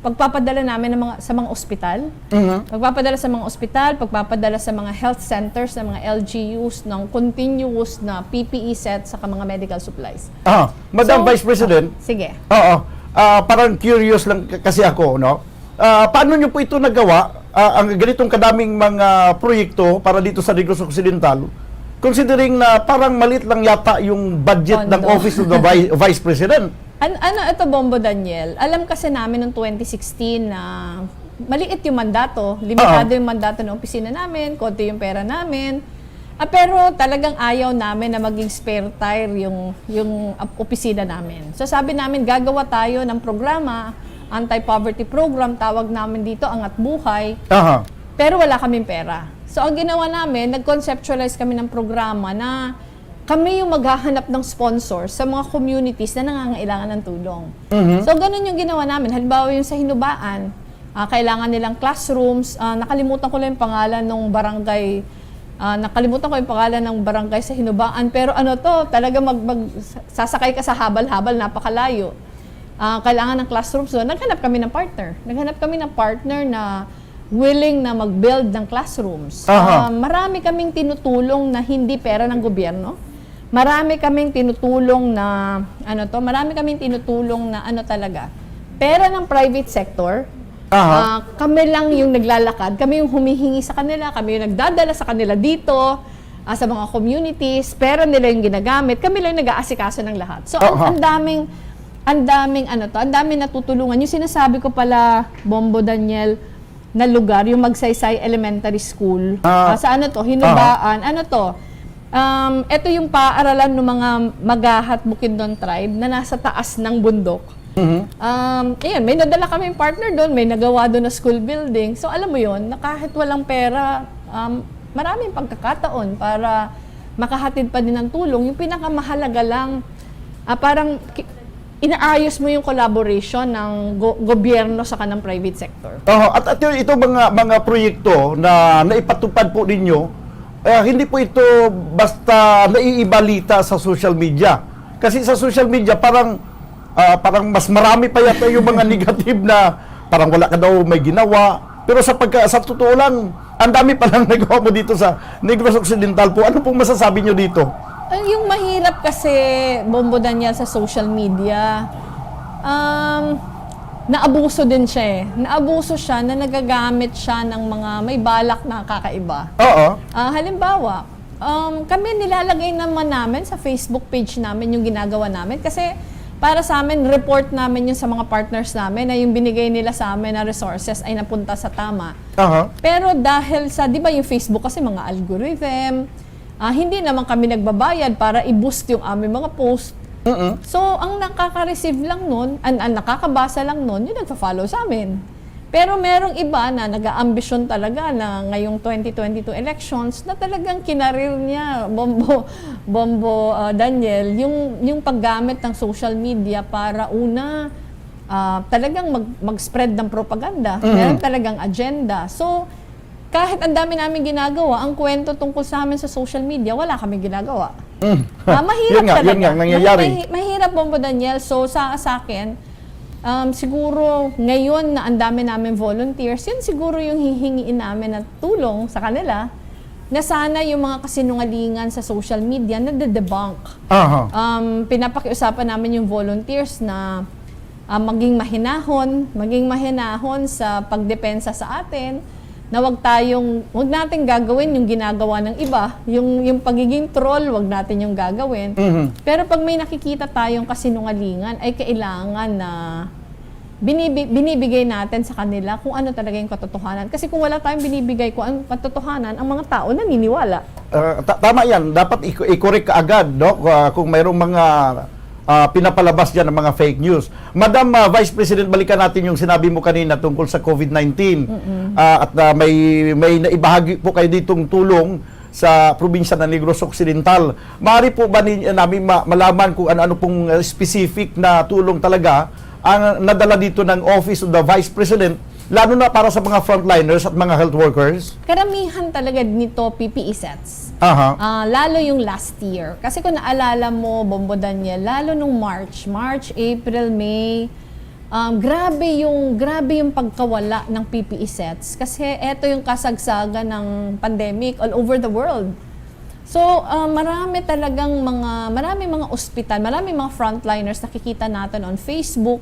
pagpapadala namin ng mga, sa mga ospital. Mhm. Pagpapadala sa mga ospital, pagpapadala sa mga health centers, sa mga L G Us ng continuous na P P E set, saka mga medical supplies. Ah, Madam So, Vice President, sige. Oo. Ah, parang curious lang k- kasi ako, no? Ah, paano niyo po ito nagawa? Ah, ang ganitong kadaming mga proyekto para dito sa Negros Occidental, considering na parang maliit lang yata yung budget ng Pondo. Office of the Vi- Vice President. An- ano ito, Bombo Daniel? Alam kasi namin noong twenty sixteen na maliit yung mandato, limitado Oo. yung mandato ng opisina namin, konti yung pera namin. Ah, pero talagang ayaw namin na maging spare tire yung, yung ap- opisina namin. So sabi namin, gagawa tayo ng programa, anti-poverty program, tawag namin dito, Angat Buhay. Aha. Pero wala kaming pera. So ang ginawa namin, nag-conceptualize kami ng programa na kami yung maghahanap ng sponsor sa mga communities na nangangailangan ng tulong. Mhm. So ganun yung ginawa namin. Halimbawa yung sa Hinubaan, ah, kailangan nilang classrooms. Ah, nakalimutan ko lang yung pangalan ng barangay. Ah, nakalimutan ko yung pangalan ng barangay sa Hinubaan. Pero ano to, talaga mag, mag, sasakay ka sa habal-habal, napakalayo. Ah, kailangan ng classrooms. So, naghanap kami ng partner. Naghanap kami ng partner na willing na mag-build ng classrooms. Aha. Ah, marami kaming tinutulong na hindi pera ng gobyerno. Marami kaming tinutulong na, ano to, marami kaming tinutulong na ano talaga, pera ng private sector. Aha. Ah, kami lang yung naglalakad, kami yung humihingi sa kanila, kami yung nagdadala sa kanila dito, ah, sa mga communities, pera nila yung ginagamit, kami lang yung nag-aasikaso ng lahat. So, ang, Aha. ang daming, ang daming ano to, ang daming natutulungan. Yung sinasabi ko pala, Bombo Daniel, na lugar, yung Magsaysay Elementary School. Ah. Ah, sa ano to? Hinubaan. Ano to? Um, ito yung paaralan ng mga Magahat Bukidnon tribe na nasa taas ng bundok. Mhm. Um, ayun, may nadala kaming partner doon, may nagawa doon na school building. So, alam mo yun, na kahit walang pera, um, maraming pagkakataon para makahatid pa din ng tulong. Yung pinakamahalaga lang, ah, parang ki- inaayos mo yung collaboration ng go- gobyerno sa kanang private sector. Oho, at, at yun, itong mga, mga proyekto na naipatupad po ninyo, eh, hindi po ito basta naiibalita sa social media. Kasi sa social media, parang, ah, parang mas marami pa yata yung mga negative na parang wala ka daw may ginawa. Pero sa pagka, sa totoo lang, ang dami palang nagawa mo dito sa Negros Occidental po. Ano pong masasabi nyo dito? Ang, yung mahirap kasi, Bombo Daniel, sa social media, um, Naabuso din siya eh. Naabuso siya na nagagamit siya ng mga may balak na kakaiba. Oo. Ah, halimbawa, um, kami nilalagay naman namin sa Facebook page namin yung ginagawa namin kasi para sa amin, report namin yun sa mga partners namin na yung binigay nila sa amin na resources ay napunta sa tama. Aha. Pero dahil sa, di ba yung Facebook kasi mga algorithm, ah, hindi naman kami nagbabayad para i-boost yung aming mga post. Mm-mm. So, ang nakaka-receive lang nun, ang, ang nakakabasa lang nun, yung nagfa-follow sa amin. Pero merong iba na nag-aambisyon talaga na ngayong twenty twenty-two elections na talagang kinarir niya, Bombo, Bombo, ah, Daniel, yung, yung paggamit ng social media para una, ah, talagang mag-, mag-spread ng propaganda. Mhm. Meron talagang agenda. So, kahit ang dami namin ginagawa, ang kwento tungkol sa amin sa social media, wala kami ginagawa. Mm. Ah, mahirap Yun nga, yun talaga. nga, nangyayari. Mahi-, mahi-, mahirap, Bombo Daniel. So, sa, sa akin, um, siguro ngayon na ang dami namin volunteers, yun siguro yung hihingiin namin na tulong sa kanila na sana yung mga kasinungalingan sa social media na debunk. Aha. Um, pinapakiusapan namin yung volunteers na, ah, maging mahinahon, maging mahinahon sa pagdepensa sa atin, na wag tayong, wag natin gagawin yung ginagawa ng iba, yung, yung pagiging troll, wag natin yung gagawin. Mhm. Pero pag may nakikita tayong kasinungalingan, ay kailangan na binibi-, binibigay natin sa kanila kung ano talaga yung katotohanan. Kasi kung wala tayong binibigay kung anong katotohanan, ang mga tao naniniwala. Ah, ta-, tama yan. Dapat i-, i-correct ka agad, no? Ah, kung mayroong mga, ah, pinapalabas dyan ng mga fake news. Madam, ah, Vice President, balikan natin yung sinabi mo kanina tungkol sa covid nineteen. Mm-mm. Ah, at, ah, may, may naibahagi po kayo ditong tulong sa probinsya ng Negros Occidental. Maaari po ba ni-, namin ma-, malaman kung ano-ano pong, ah, specific na tulong talaga ang nadala dito ng Office of the Vice President, lalo na para sa mga frontliners at mga health workers? Karamihan talaga nito P P E sets. Aha. Ah, lalo yung last year. Kasi kung naalala mo, Bombo Daniel, lalo nung March, March, April, May, um, grabe yung, grabe yung pagkawala ng P P E sets. Kasi eto yung kasagsagan ng pandemic all over the world. So, ah, marami talagang mga, marami mga ospital, marami mga frontliners nakikita natin on Facebook.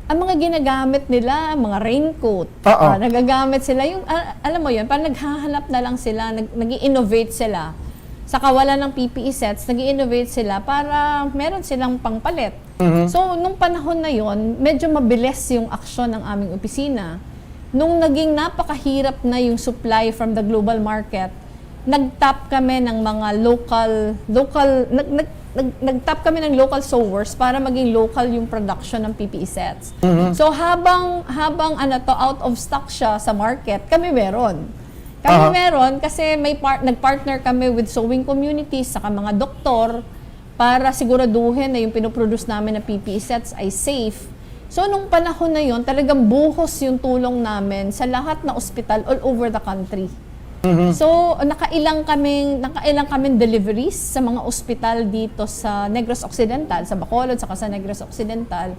Ang mga ginagamit nila, mga raincoat. Oo. Ah, nagagamit sila. Yung, ah, alam mo yun, parang naghahanap na lang sila, nag-, nag-i-innovate sila. Sa kawalan ng P P E sets, nag-i-innovate sila para meron silang pangpalit. Mhm. So, nung panahon na yon, medyo mabilis yung aksyon ng aming opisina. Nung naging napakahirap na yung supply from the global market, nag-tap kami ng mga local, local, nag-, nag-, nag-, nag-tap kami ng local sewers para maging local yung production ng P P E sets. Mhm. So, habang, habang, ano to, out of stock siya sa market, kami meron. Kami Aha. meron kasi may par-, nag-partner kami with sewing communities, saka mga doktor, para siguraduhin na yung pinoproduce namin na P P E sets ay safe. So, nung panahon na yon, talagang buhos yung tulong namin sa lahat na ospital all over the country. Mhm. So, nakailang kaming, nakailang kaming deliveries sa mga ospital dito sa Negros Occidental, sa Bacolod, saka sa Negros Occidental.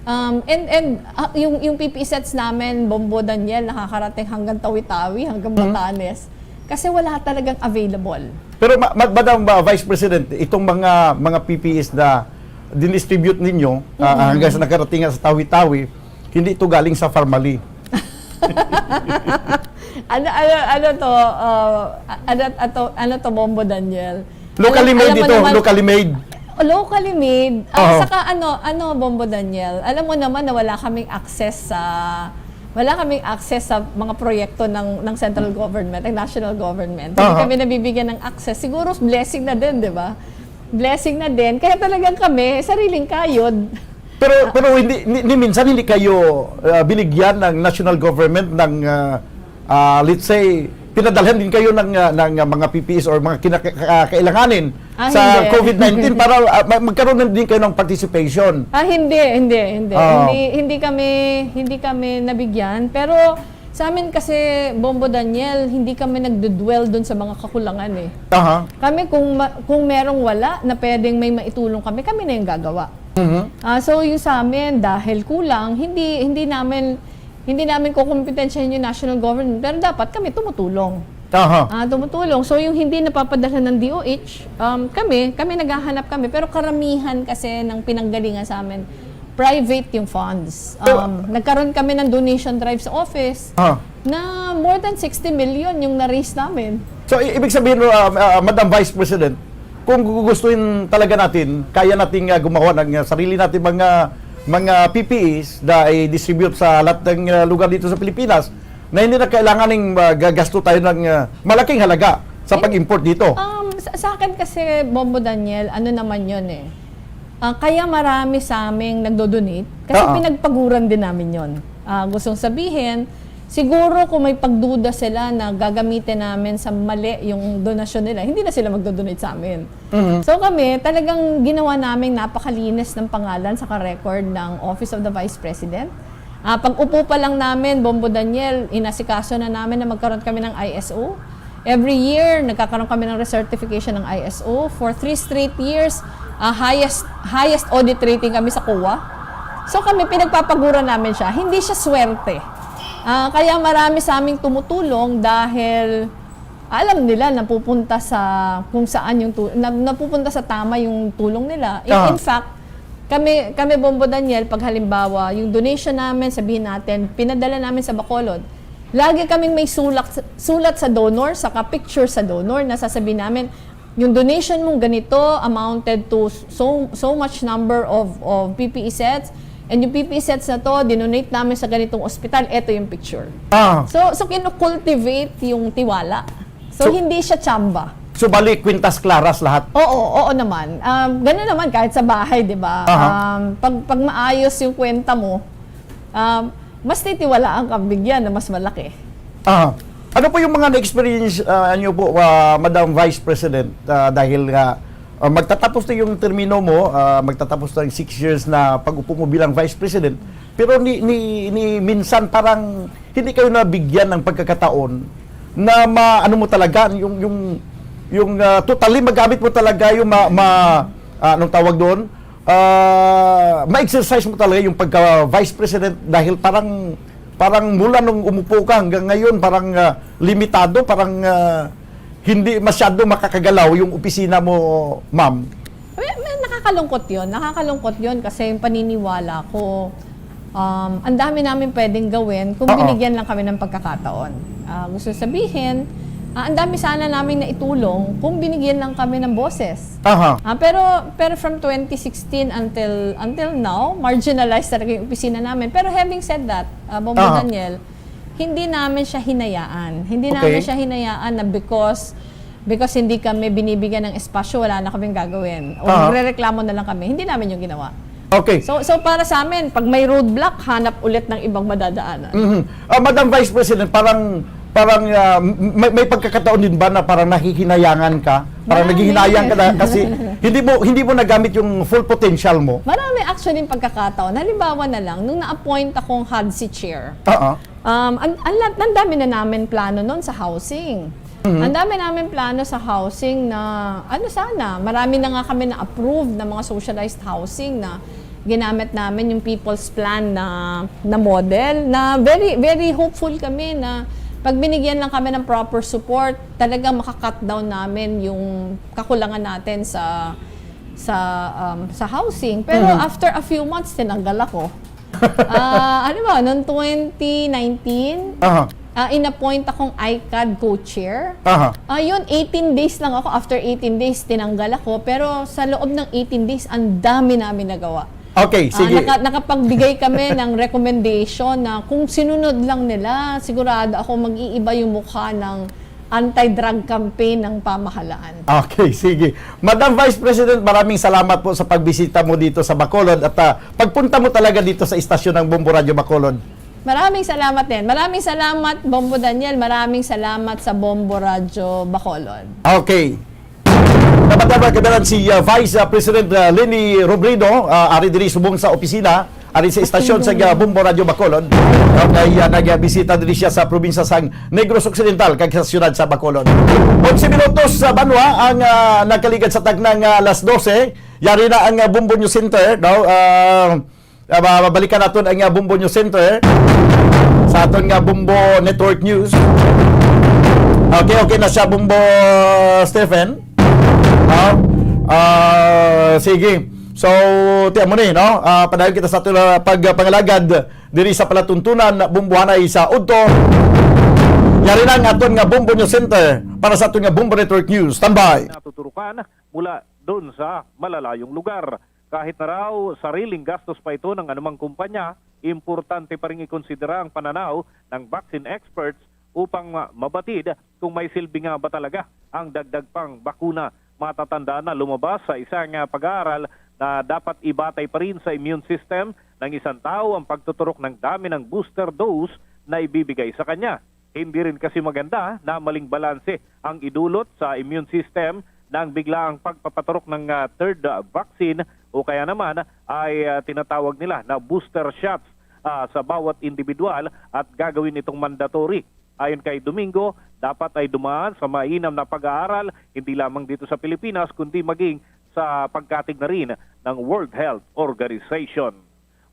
Um, and, and, ah, yung, yung P P E sets namin, Bombo Daniel, nakakarating hanggang Tawi-Tawi, hanggang Mhm. Batanes. Kasi wala talagang available. Pero ma-, ma-, Madam, ah, Vice President, itong mga, mga P P Es na dinistribute ninyo, ah, Mm-mm. hanggang sa nakarating nga sa Tawi-Tawi, hindi ito galing sa Farmally. Ano, ano, ano to, ah, ano, ato, ano to, Bombo Daniel? Locally Alam, made alam mo ito, naman, locally made. Locally made. Ah, Oo. saka ano, ano, Bombo Daniel, alam mo naman na wala kaming access sa, wala kaming access sa mga proyekto ng, ng central government, ng national government. Hindi Aha. kami nabibigyan ng access. Siguro blessing na din, di ba? Blessing na din. Kaya talagang kami, sariling kayod. Pero, Ah. pero hindi, ni, ni minsan hindi kayo, ah, binigyan ng national government ng, ah, ah, let's say, pinadalhan din kayo ng, ah, ng, ah, mga P P Es or mga kinaka-, ka-, kailanganin Ah, sa hindi. covid nineteen para, ah, ma-, magkaroon na din kayo ng participation? Ah, hindi, hindi, hindi. Oo. Hindi, hindi kami, hindi kami nabigyan. Pero sa amin kasi, Bombo Daniel, hindi kami nagdudwell dun sa mga kakulangan eh. Aha. Kami, kung ma-, kung merong wala na pwedeng may maitulong kami, kami na yung gagawa. Mhm. Ah, so, yung sa amin, dahil kulang, hindi, hindi namin, hindi namin kukumpetensyahin yung national government, pero dapat kami tumutulong. Aha. Ah, tumutulong. So, yung hindi napapadala ng D O H, um, kami, kami naghahanap kami, pero karamihan kasi ng pinanggalingan sa amin, private yung funds. So, Um, nagkaroon kami ng donation drive sa office Ah. na more than sixty million yung na-raise namin. So, i- ibig sabihin, uh, uh, Madam Vice President, kung gugustuhin talaga natin, kaya nating uh, gumawa ng uh, sarili natin mga mga P P Es na i-distribute sa lahat ng uh, lugar dito sa Pilipinas na hindi na kailangan ng uh, gagasto tayo ng uh, malaking halaga sa pag-import dito. Um, sa, sa akin kasi, Bombo Daniel, ano naman yun eh. Ah, kaya marami sa aming nagdo-donate kasi Oo. pinagpaguran din namin yon. Ah, gustong sabihin, siguro kung may pagduda sila na gagamitin namin sa mali yung donasyon nila, hindi na sila magdo-donate sa amin. Mhm. So kami, talagang ginawa namin napakalinis ng pangalan sa record ng Office of the Vice President. Ah, pag upo pa lang namin, Bombo Daniel, inasikaso na namin na magkaroon kami ng I S O. Every year, nagkakaroon kami ng recertification ng I S O. For three straight years, ah, highest highest audit rating kami sa COA. So kami, pinagpapaguran namin siya. Hindi siya swerte. Ah, kaya marami sa aming tumutulong dahil alam nila napupunta sa kung saan yung tu- na, napupunta sa tama yung tulong nila. In, Ah. in fact, kami kami Bombo Daniel, pag halimbawa, yung donation namin, sabihin natin, pinadala namin sa Bacolod. Lagi kaming may sulat sulat sa donor, saka picture sa donor na sasabihin namin, yung donation mong ganito amounted to so so much number of of P P E sets, and yung P P E sets na to, dinonate namin sa ganitong ospital, eto yung picture. Ah. So, so kinu-cultivate yung tiwala. So, So- hindi siya tsamba. So, bali, kwintas klaras lahat. Oo, oo naman. Um, ganun naman kahit sa bahay, di ba? Aha. Um, pag, pag maayos yung kwenta mo, um, mas titiwalaan kang bigyan na mas malaki. Ah, ano po yung mga na-experience uh, nyo po, uh, Madam Vice President, uh, dahil nga uh, magtatapos na yung termino mo, uh, magtatapos na yung six years na pag-upo mo bilang Vice President, pero ni, ni, ni minsan parang hindi kayo nabigyan ng pagkakataon na ma, ano mo talaga, yung, yung, yung uh, totally magamit mo talaga yung ma, ma uh, anong tawag doon? Uh, ma-exercise mo talaga yung pagka-Vice President dahil parang parang mula nung umupo ka hanggang ngayon, parang uh, limitado, parang uh, hindi masyado makakagalaw yung opisina mo, ma'am. May, may nakakalungkot yon. Nakakalungkot yon kasi yung paniniwala ko, um, ang dami namin pwedeng gawin kung Oo. binigyan lang kami ng pagkakataon. Ah, gusto sabihin, ah, ang dami sana namin na itulong kung binigyan lang kami ng boses. Aha. Ah, pero pero from twenty sixteen until until now, marginalized talaga yung opisina namin. Pero having said that, uh, Bombo Aha. Daniel, hindi namin siya hinayaan. Hindi Okay. namin siya hinayaan na because because hindi kami binibigyan ng espasyo, wala na kaming gagawin. O Aha. Nagrereklamo na lang kami. Hindi namin yung ginawa. Okay. So so para sa amin, pag may roadblock, hanap ulit ng ibang madadaanan. Mhm. Ah, Madam Vice President, parang parang ah, may, may pagkakataon din ba na parang nahihinayangan ka? Parang Marami. Naghihinayang ka na kasi hindi mo hindi mo nagamit yung full potential mo. Marami actually yung pagkakataon. Halimbawa na lang, nung na-appoint akong HODCI chair, Oo. um, ang, ang, ang dami na namin plano noon sa housing. Mhm. Ang dami namin plano sa housing na, ano sana, marami na nga kami na-approve na mga socialized housing na ginamit namin yung People's Plan na, na model, na very very hopeful kami na pag binigyan lang kami ng proper support, talagang maka-cut down namin yung kakulangan natin sa sa um, sa housing. Pero Mhm. after a few months, tinanggal ako. Ah, ano ba, noong twenty nineteen, Aha. ah, inappoint akong ICAD co-chair. Aha. Ah, yun, eighteen days lang ako. After eighteen days, tinanggal ako. Pero sa loob ng eighteen days, ang dami namin nagawa. Okay, Ah, sige. naka- nakapagbigay kami ng recommendation na kung sinunod lang nila, sigurado ako mag-iiba yung mukha ng anti-drug campaign ng pamahalaan. Okay, sige. Madam Vice President, maraming salamat po sa pagbisita mo dito sa Bacolod at ah, pagpunta mo talaga dito sa istasyon ng Bombo Radyo Bacolod. Maraming salamat din. Maraming salamat, Bombo Daniel. Maraming salamat sa Bombo Radyo Bacolod. Okay. Dapat naman kabilang si ah, Vice ah, President ah, Leni Robredo, ah, ari diri subong sa opisina, ari sa istasyon sa ah, Bombo Radyo Bacolod. Okay, ah, nagbisita diri siya sa probinsya sang Negros Occidental kag sa siyudad sa Bacolod. Onse minutos sa banwa ang ah, nagkaligad sa taknang ah, alas dose. Yari na ang ah, Bombo News Center, no? Ah, ah, ba- babalikan naton ang ah, Bombo News Center sa aton nga Bombo Network News. Okay, okay na siya, Bombo Stephen. Ah, ah, sige. So, tiyan mo ni, no? Ah, padayon kita sa aton, ah, pagpangalagad diri sa palatuntunan, Bombo anay sa udto. Yari na ang aton nga Bombo News Center para sa aton nga Bombo Network News. Standby. Natuturukan mula doon sa malalayong lugar. Kahit na raw sariling gastos pa ito ng anumang kumpanya, importante pa rin ikonsidera ang pananaw ng vaccine experts upang ma-, mabatid kung may silbi nga ba talaga ang dagdag pang bakuna. Matatandaan na lumabas sa isang, ah, pag-aaral na dapat ibatay pa rin sa immune system ng isang tao ang pagtuturok ng dami ng booster dose na ibibigay sa kanya. Hindi rin kasi maganda na maling balanse ang idulot sa immune system ng biglaang pagpapaturok ng, ah, third, ah, vaccine o kaya naman ay, ah, tinatawag nila na booster shots, ah, sa bawat individual at gagawin itong mandatory. Ayon kay Domingo, dapat ay dumaan sa mainam na pag-aaral, hindi lamang dito sa Pilipinas, kundi maging sa pagkatig na rin ng World Health Organization.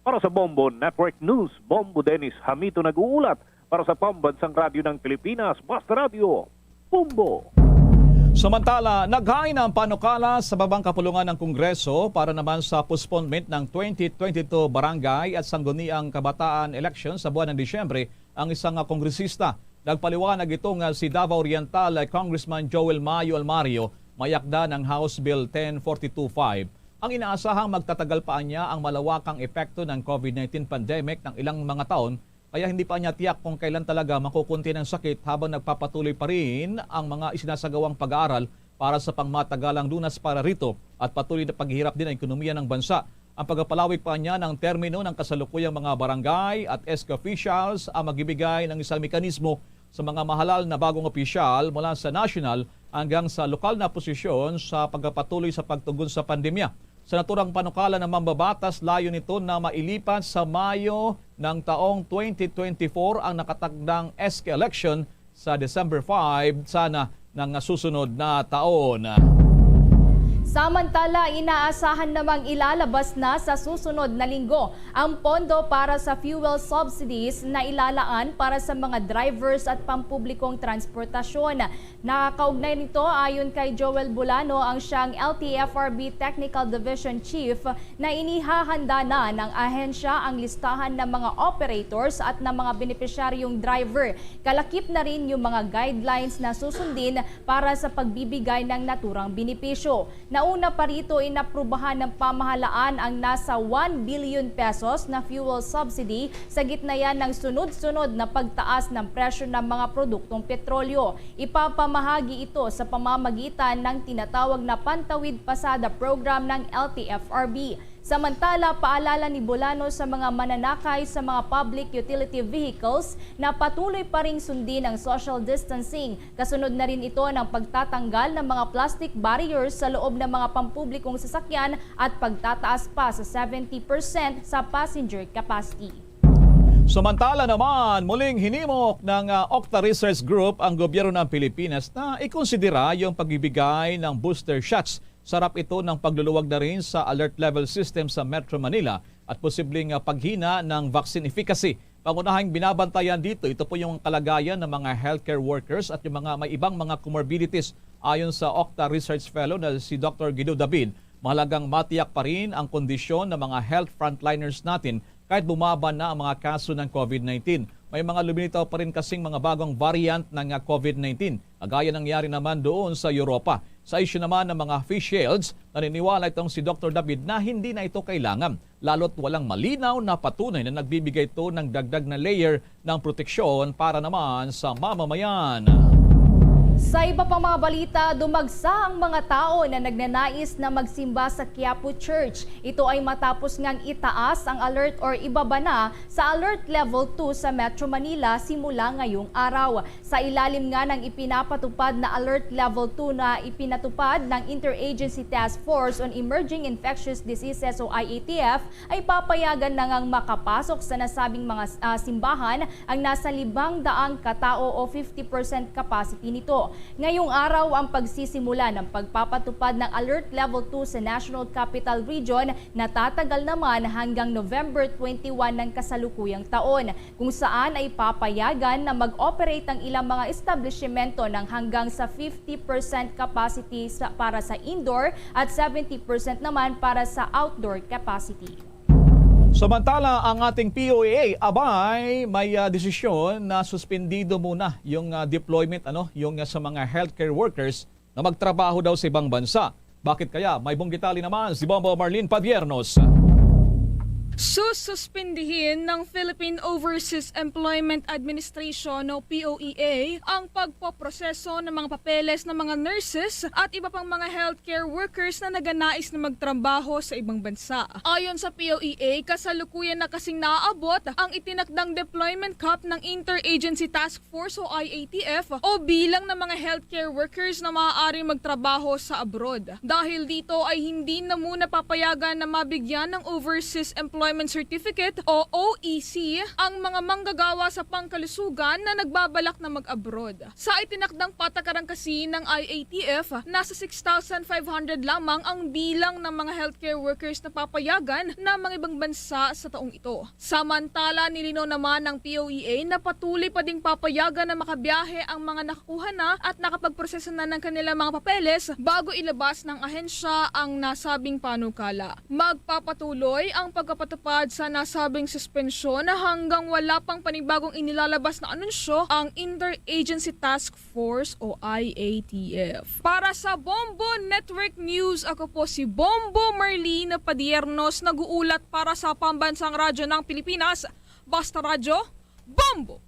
Para sa Bombo Network News, Bombo Dennis Hamito nag-uulat. Para sa Pambansang Radyo ng Pilipinas, Basta Radyo, Bombo. Samantala, naghain ang panukala sa babang kapulungan ng Kongreso para naman sa postponement ng twenty twenty-two barangay at sangguniang kabataan election sa buwan ng Disyembre ang isang, ah, kongresista. Nagpaliwanag ito nga si Davao Oriental, ah, Congressman Joel Mayo Almario, may akda ng House Bill ten forty-two five. Ang inaasahang magtatagal pa niya ang malawakang epekto ng COVID nineteen pandemic ng ilang mga taon, kaya hindi pa niya tiyak kung kailan talaga makukunti ng sakit habang nagpapatuloy pa rin ang mga isinasagawang pag-aaral para sa pangmatagalang lunas para rito at patuloy na paghihirap din ang ekonomiya ng bansa. Ang pagpapalawig pa niya ng termino ng kasalukuyang mga barangay at S K officials ang magbibigay ng isang mekanismo sa mga mahalal na bagong opisyal mula sa national hanggang sa lokal na posisyon sa pagpapatuloy sa pagtugon sa pandemya. Sa naturang panukala ng mambabatas, layo nito na mailipat sa Mayo ng taong twenty twenty-four ang nakatakdang S K election sa December five sana ng susunod na taon. Samantala, inaasahan namang ilalabas na sa susunod na linggo ang pondo para sa fuel subsidies na ilalaan para sa mga drivers at pampublikong transportasyon. Nakaugnay nito, ayon kay Joel Bulano, ang siyang L T F R B Technical Division Chief, na inihahanda na ng ahensya ang listahan ng mga operators at ng mga benepisyaryong driver. Kalakip na rin yung mga guidelines na susundin para sa pagbibigay ng naturang benepisyo. Nauna pa rito, inaprubahan ng pamahalaan ang nasa one billion pesos na fuel subsidy sa gitna yan ng sunod-sunod na pagtaas ng presyo ng mga produktong petrolyo. Ipapamahagi ito sa pamamagitan ng tinatawag na Pantawid Pasada Program ng L T F R B. Samantala, paalala ni Bolano sa mga mananakay sa mga public utility vehicles na patuloy pa ring sundin ang social distancing. Kasunod na rin ito ng pagtatanggal ng mga plastic barriers sa loob ng mga pampublikong sasakyan at pagtataas pa sa seventy percent sa passenger capacity. Samantala naman, muling hinimok ng, ah, Octa Research Group ang gobyerno ng Pilipinas na ikonsidera yung pagbibigay ng booster shots. Sarap ito ng pagluluwag na rin sa alert level system sa Metro Manila at posibleng, ah, paghina ng vaccine efficacy. Pangunahing binabantayan dito, ito po yung kalagayan ng mga healthcare workers at yung mga may ibang mga comorbidities. Ayon sa Octa Research Fellow na si Doctor Guido David, mahalagang matiyak pa rin ang kondisyon ng mga health frontliners natin kahit bumaba na ang mga kaso ng COVID nineteen. May mga lumilitaw pa rin kasing mga bagong variant ng, ah, COVID nineteen, kagaya nangyari naman doon sa Europa. Sa isyu naman ng mga face shields, naniniwala itong si Doctor David na hindi na ito kailangan, lalo't walang malinaw na patunay na nagbibigay ito ng dagdag na layer ng proteksyon para naman sa mamamayan. Sa iba pang mga balita, dumagsa ang mga tao na nagnanais na magsimba sa Quiapo Church. Ito ay matapos ngang itaas ang alert or ibaba na sa alert level two sa Metro Manila simula ngayong araw. Sa ilalim nga ng ipinapatupad na alert level two na ipinatupad ng Interagency Task Force on Emerging Infectious Diseases o I A T F, ay papayagan na ngang makapasok sa nasabing mga, ah, simbahan ang nasa limang daang katao o fifty percent capacity nito. Ngayong araw ang pagsisimula ng pagpapatupad ng Alert Level two sa National Capital Region na tatagal naman hanggang November twenty-one ng kasalukuyang taon, kung saan ay papayagan na mag-operate ang ilang mga establishmento ng hanggang sa fifty percent capacity sa, para sa indoor at seventy percent naman para sa outdoor capacity. Samantala, ang ating P O E A, abay, may ah, desisyon na suspendido muna yung ah, deployment, ano, yung ah, sa mga healthcare workers na magtrabaho daw sa ibang bansa. Bakit kaya? May buong detalye naman si Bombo Marlene Padiernos. Sususpindihin ng Philippine Overseas Employment Administration o P O E A ang pagpoproseso ng mga papeles ng mga nurses at iba pang mga healthcare workers na naganais na magtrabaho sa ibang bansa. Ayon sa P O E A, kasalukuyan na kasing naaabot ang itinakdang deployment cap ng Interagency Task Force o I A T F o bilang ng mga healthcare workers na maaaring magtrabaho sa abroad. Dahil dito ay hindi na muna papayagan na mabigyan ng Overseas Employment Certificate o O E C ang mga manggagawa sa pangkalusugan na nagbabalak na mag-abroad. Sa itinakdang patakaran kasi ng I A T F, nasa six thousand five hundred lamang ang bilang ng mga healthcare workers na papayagan na mangibang bansa sa taong ito. Samantala, nilinaw naman ng P O E A na patuloy pa ding papayagan na makabiyahe ang mga nakakuha na at nakapagproseso na ng kanilang mga papeles bago ilabas ng ahensya ang nasabing panukala. Magpapatuloy ang pagpapatupad sa nasabing suspensyon hanggang wala pang panibagong inilalabas na anunsyo ang Interagency Task Force o I A T F. Para sa Bombo Network News, ako po si Bombo Marlene Padiernos, nag-uulat para sa Pambansang Radyo ng Pilipinas, Basta Radyo, Bombo!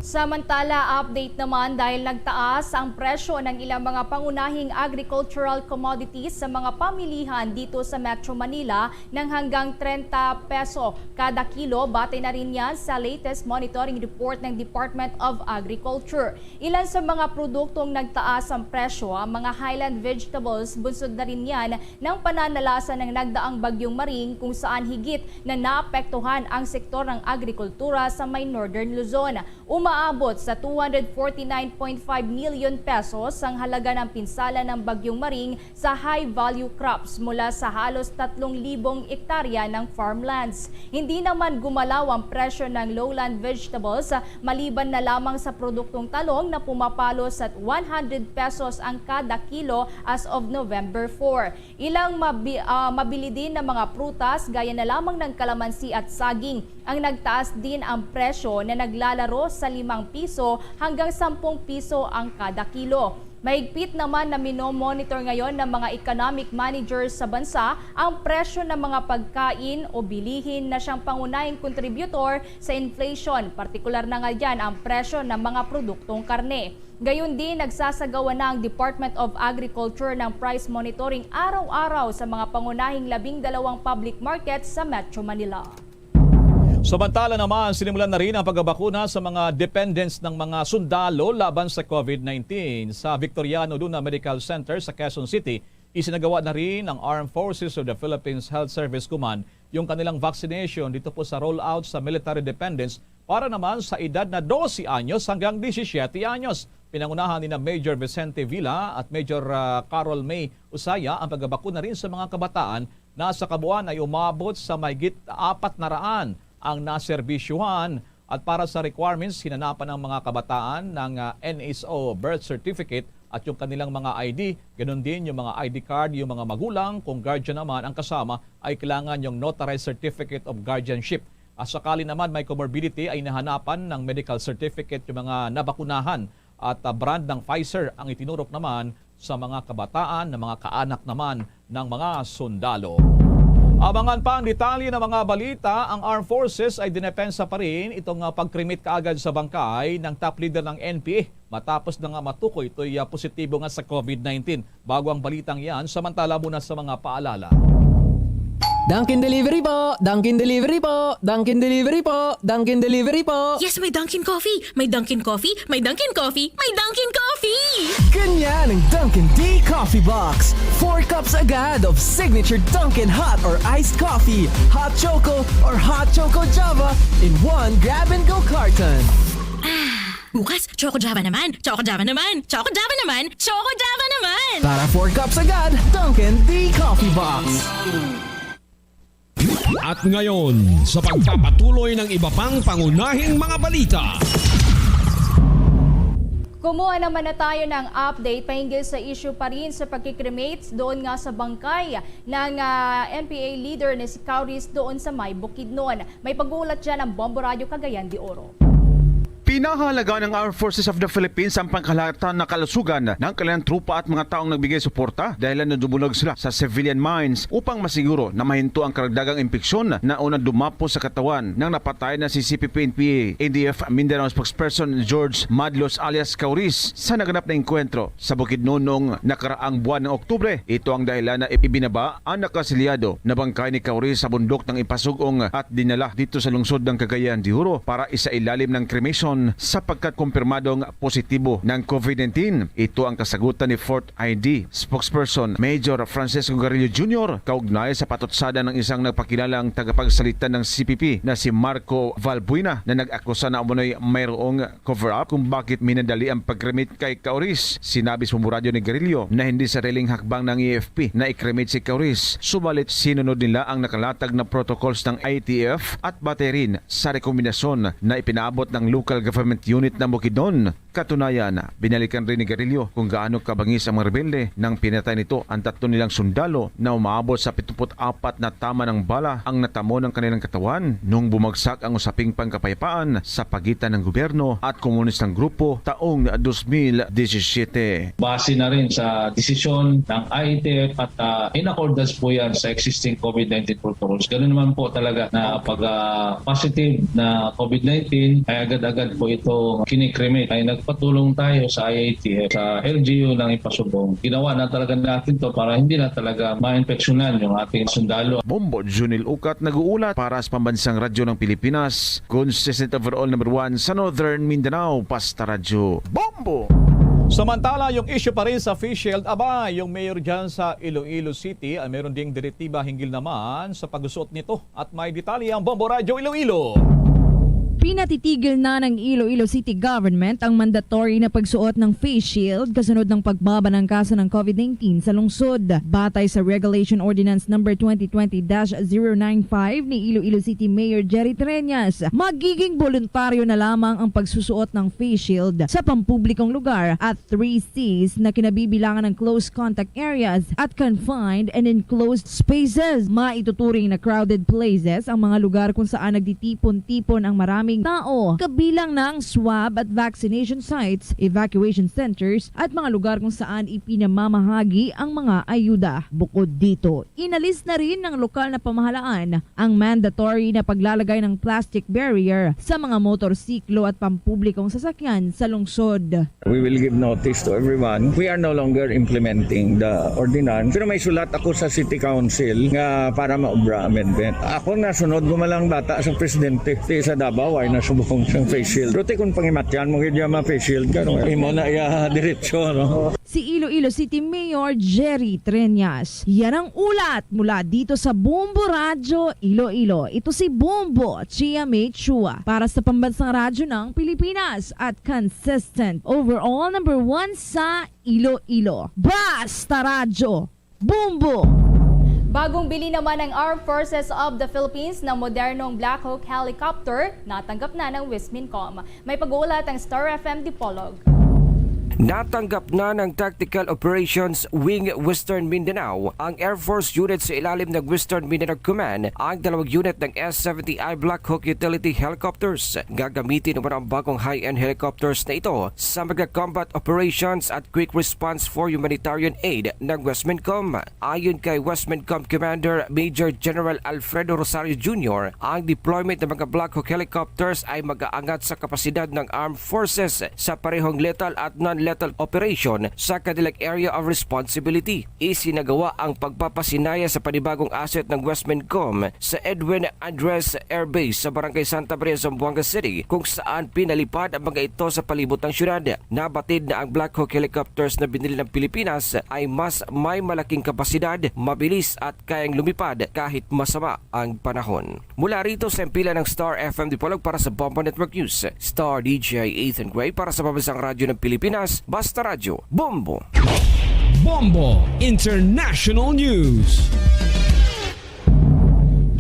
Samantala, update naman dahil nagtaas ang presyo ng ilang mga pangunahing agricultural commodities sa mga pamilihan dito sa Metro Manila ng hanggang trenta peso kada kilo. Batay na rin yan sa latest monitoring report ng Department of Agriculture. Ilan sa mga produktong nagtaas ang presyo, ang mga highland vegetables, bunsod na rin yan ng pananalasa ng nagdaang Bagyong Maring, kung saan higit na naapektuhan ang sektor ng agrikultura sa may Northern Luzon. Umaabot sa two hundred forty-nine point five million pesos ang halaga ng pinsala ng Bagyong Maring sa high-value crops mula sa halos tatlong libong ektarya ng farmlands. Hindi naman gumalaw ang presyo ng lowland vegetables, maliban na lamang sa produktong talong na pumapalo sa one hundred pesos ang kada kilo as of November four. Ilang mabi- ah, mabili din ng mga prutas gaya na lamang ng kalamansi at saging ang nagtaas din ang presyo na naglalaro sa limang piso hanggang sampung piso ang kada kilo. Mahigpit naman na minomonitor ngayon ng mga economic managers sa bansa ang presyo ng mga pagkain o bilihin na siyang pangunahing kontributor sa inflation, partikular na nga dyan ang presyo ng mga produktong karne. Gayon din, nagsasagawa na ang Department of Agriculture ng price monitoring araw-araw sa mga pangunahing labing dalawang public market sa Metro Manila. Samantala naman, sinimulan na rin ang pagbabakuna sa mga dependents ng mga sundalo laban sa COVID nineteen. Sa Victoriano Luna Medical Center sa Quezon City, isinagawa na rin ng Armed Forces of the Philippines Health Service Command yung kanilang vaccination dito po sa rollout sa military dependents para naman sa edad na dose anyos hanggang disisiete anyos. Pinangunahan ni na Major Vicente Villa at Major ah, Carol May Usaya ang pagbabakuna rin sa mga kabataan na sa kabuuan ay umabot sa mahigit apat na raan ang naserbisyuhan. At para sa requirements, hinanapan ng mga kabataan ng ah, N S O birth certificate at yung kanilang mga I D. Ganun din yung mga I D card, yung mga magulang, kung guardian naman ang kasama, ay kailangan yung notarized certificate of guardianship. At sakali naman may comorbidity, ay hinahanapan ng medical certificate yung mga nabakunahan. At ah, brand ng Pfizer ang itinurok naman sa mga kabataan, ng mga kaanak naman ng mga sundalo. Abangan pa ang detalye ng mga balita. Ang Armed Forces ay dinepensa pa rin itong ah, pagkrimit kaagad sa bangkay ng top leader ng N P A matapos na nga matukoy ito'y ah, positibo nga sa COVID nineteen. Bago ang balitang yan, samantala muna sa mga paalala. Dunkin Delivery po! Dunkin Delivery po! Dunkin Delivery po! Dunkin Delivery po! Yes, may Dunkin' Coffee! May Dunkin' Coffee! May Dunkin' Coffee! May Dunkin' Coffee! Ganyan ang Dunkin' D Coffee Box. Four cups agad of signature Dunkin' hot or iced coffee, hot choco, or hot choco Java in one grab-and-go carton. Bukas, Choco Java naman! Choco Java naman! Choco Java naman! Choco Java naman! Para four cups agad, Dunkin' D Coffee Box. At ngayon, sa pagpapatuloy ng iba pang pangunahing mga balita. Kumuha naman na tayo ng update pahinggil sa issue pa rin sa pagkikremate doon nga sa bangkay ng, ah, N P A leader na si Kauris doon sa may Bukidnon. May pag-uulat dyan ang Bombo Radyo Cagayan de Oro. Pinahalaga ng Armed Forces of the Philippines ang pangkalahatan na kalusugan ng kanilang trupa at mga taong nagbigay suporta dahil nadumulag sila sa civilian mines upang masiguro na mahinto ang karagdagang impeksyon na unang dumapo sa katawan ng napatay na si C P P N P A A D F Mindanao spokesperson George Madlos alias Kauris sa naganap na engkwentro sa Bukidnon noong nakaraang buwan ng Oktubre. Ito ang dahilan na ibinaba ang nakasilyado na bangkay ni Kauris sa bundok ng Ipasugong at dinala dito sa lungsod ng Cagayan de Oro para isailalim ng cremation sapagkat kumpirmadong positibo ng COVID nineteen. Ito ang kasagutan ni Fort I D spokesperson Major Francisco Garillo Junior kaugnay sa patutsada ng isang nagpakilalang tagapagsalita ng C P P na si Marco Valbuena na nag-akusa na umano'y mayroong cover-up kung bakit minadali ang pag-cremate kay Kauris. Sinabi sa Bombo Radyo ni Garillo na hindi sariling hakbang ng A F P na i-cremate si Kauris, subalit sinunod nila ang nakalatag na protocols ng I T F at batay rin sa rekomendasyon na ipinaabot ng local government unit ng Bukidnon. Katunayan, binalikan rin ni Garillo kung gaano kabangis ang mga rebelde nang pinatay nito ang tatlo nilang sundalo na umaabot sa pituput apat na tama ng bala ang natamo ng kanilang katawan nung bumagsak ang usaping pangkapayapaan sa pagitan ng gobyerno at komunistang grupo taong dos mil disisyete. Base na rin sa desisyon ng I T F at, ah, in accordance po yan sa existing COVID nineteen protocols. Ganun naman po talaga na pag, ah, positive na COVID nineteen ay agad-agad po ito kinikremate. Ay nagpatulong tayo sa I A T F, sa L G U ng Ipasugong. Ginawa na talaga natin to para hindi na talaga mainfeksyonan yung ating sundalo. Bombo Junil Ukat nag-uulat para sa Pambansang Radyo ng Pilipinas, consistent overall number one sa Northern Mindanao, Pasta Radyo. Bombo! Samantala, yung issue pa rin sa face shield, aba, yung mayor dyan sa Iloilo City ay meron ding direktiba hinggil naman sa pagsuot nito. At may detalye ang Bombo Radyo Iloilo. Pinatitigil na ng Iloilo City Government ang mandatory na pagsuot ng face shield kasunod ng pagbaba ng kaso ng COVID nineteen sa lungsod. Batay sa Regulation Ordinance Number twenty twenty dash zero nine five ni Iloilo City Mayor Jerry Treñas, magiging boluntaryo na lamang ang pagsusuot ng face shield sa pampublikong lugar at three Cs na kinabibilangan ng close contact areas at confined and enclosed spaces. Maituturing na crowded places ang mga lugar kung saan nagtitipon-tipon ang maraming tao, kabilang na ang swab at vaccination sites, evacuation centers, at mga lugar kung saan ipinamamahagi ang mga ayuda. Bukod dito, inalis na rin ng lokal na pamahalaan ang mandatory na paglalagay ng plastic barrier sa mga motorsiklo at pampublikong sasakyan sa lungsod. We will give notice to everyone. We are no longer implementing the ordinance. Pero may sulat ako sa City Council nga para maobra amendment. Ako nasunod ko malang bata sa presidente. Ti sa Davao ay nasubong sang face shield. Pero ti kung pangimatyan mo gid yung mga face shield ka, no? Imo na iya diretso, no? Si Iloilo City Mayor Jerry Treñas. Yan ang ulat mula dito sa Bombo Radyo Iloilo. Ito si Bombo Chia May Chua para sa Pambansang Radyo ng Pilipinas at consistent overall number one sa Iloilo. Basta Radyo, Bombo! Bagong bili naman ng Armed Forces of the Philippines na modernong Black Hawk helicopter, natanggap na ng Wismincom. May pag-uulat ang Star F M Dipolog. Natanggap na ng Tactical Operations Wing Western Mindanao ang Air Force unit sa ilalim ng Western Mindanao Command ang dalawang unit ng S seventy I Black Hawk utility helicopters. Gagamitin naman ang bagong high-end helicopters na ito sa mga combat operations at quick response for humanitarian aid ng Westmincom. Ayon kay Westmincom Commander Major General Alfredo Rosario Junior, ang deployment ng mga Black Hawk helicopters ay mag-aangat sa kapasidad ng armed forces sa parehong lethal at non lethal operation sa kanilang area of responsibility. Isinagawa ang pagpapasinaya sa panibagong asset ng Westmincom sa Edwin Andres Air Base sa Barangay Santa Maria, Zamboanga City, kung saan pinalipad ang mga ito sa palibot ng syudad. Nabatid na ang Black Hawk helicopters na binili ng Pilipinas ay mas may malaking kapasidad, mabilis at kayang lumipad kahit masama ang panahon. Mula rito sa himpilan ng Star F M Dipolog para sa Bombo Network News, Star D J Ethan Gray para sa Pambansang Radyo ng Pilipinas, Basta Radyo, Bombo! Bombo International News.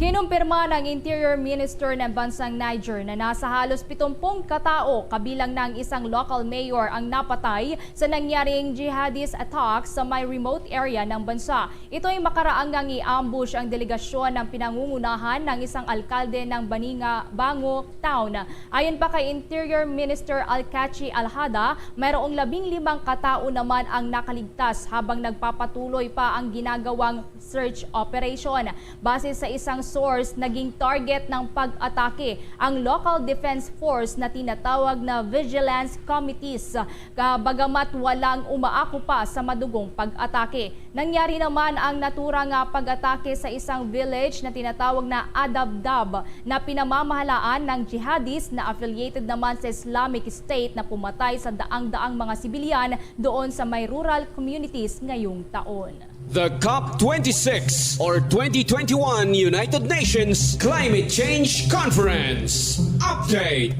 Kinumpirma ng Interior Minister ng bansang Niger na nasa halos pitumpung katao, kabilang na ang isang local mayor, ang napatay sa nangyaring jihadist attack sa may remote area ng bansa. Ito'y makaraang ngang i-ambush ang delegasyon ng pinangungunahan ng isang alkalde ng Baninga, Bango Town. Ayon pa kay Interior Minister Alkachi Alhada, mayroong labing limang katao naman ang nakaligtas habang nagpapatuloy pa ang ginagawang search operation. Base sa isang source, naging target ng pag-atake ang Local Defense Force na tinatawag na Vigilance Committees, ka-, bagamat walang umaakupa sa madugong pag-atake. Nangyari naman ang natura nga pag-atake sa isang village na tinatawag na Adabdab, na pinamamahalaan ng jihadist na affiliated naman sa Islamic State, na pumatay sa daang-daang mga sibilyan doon sa may rural communities ngayong taon. The COP twenty-six or twenty twenty-one United Nations Climate Change Conference Update.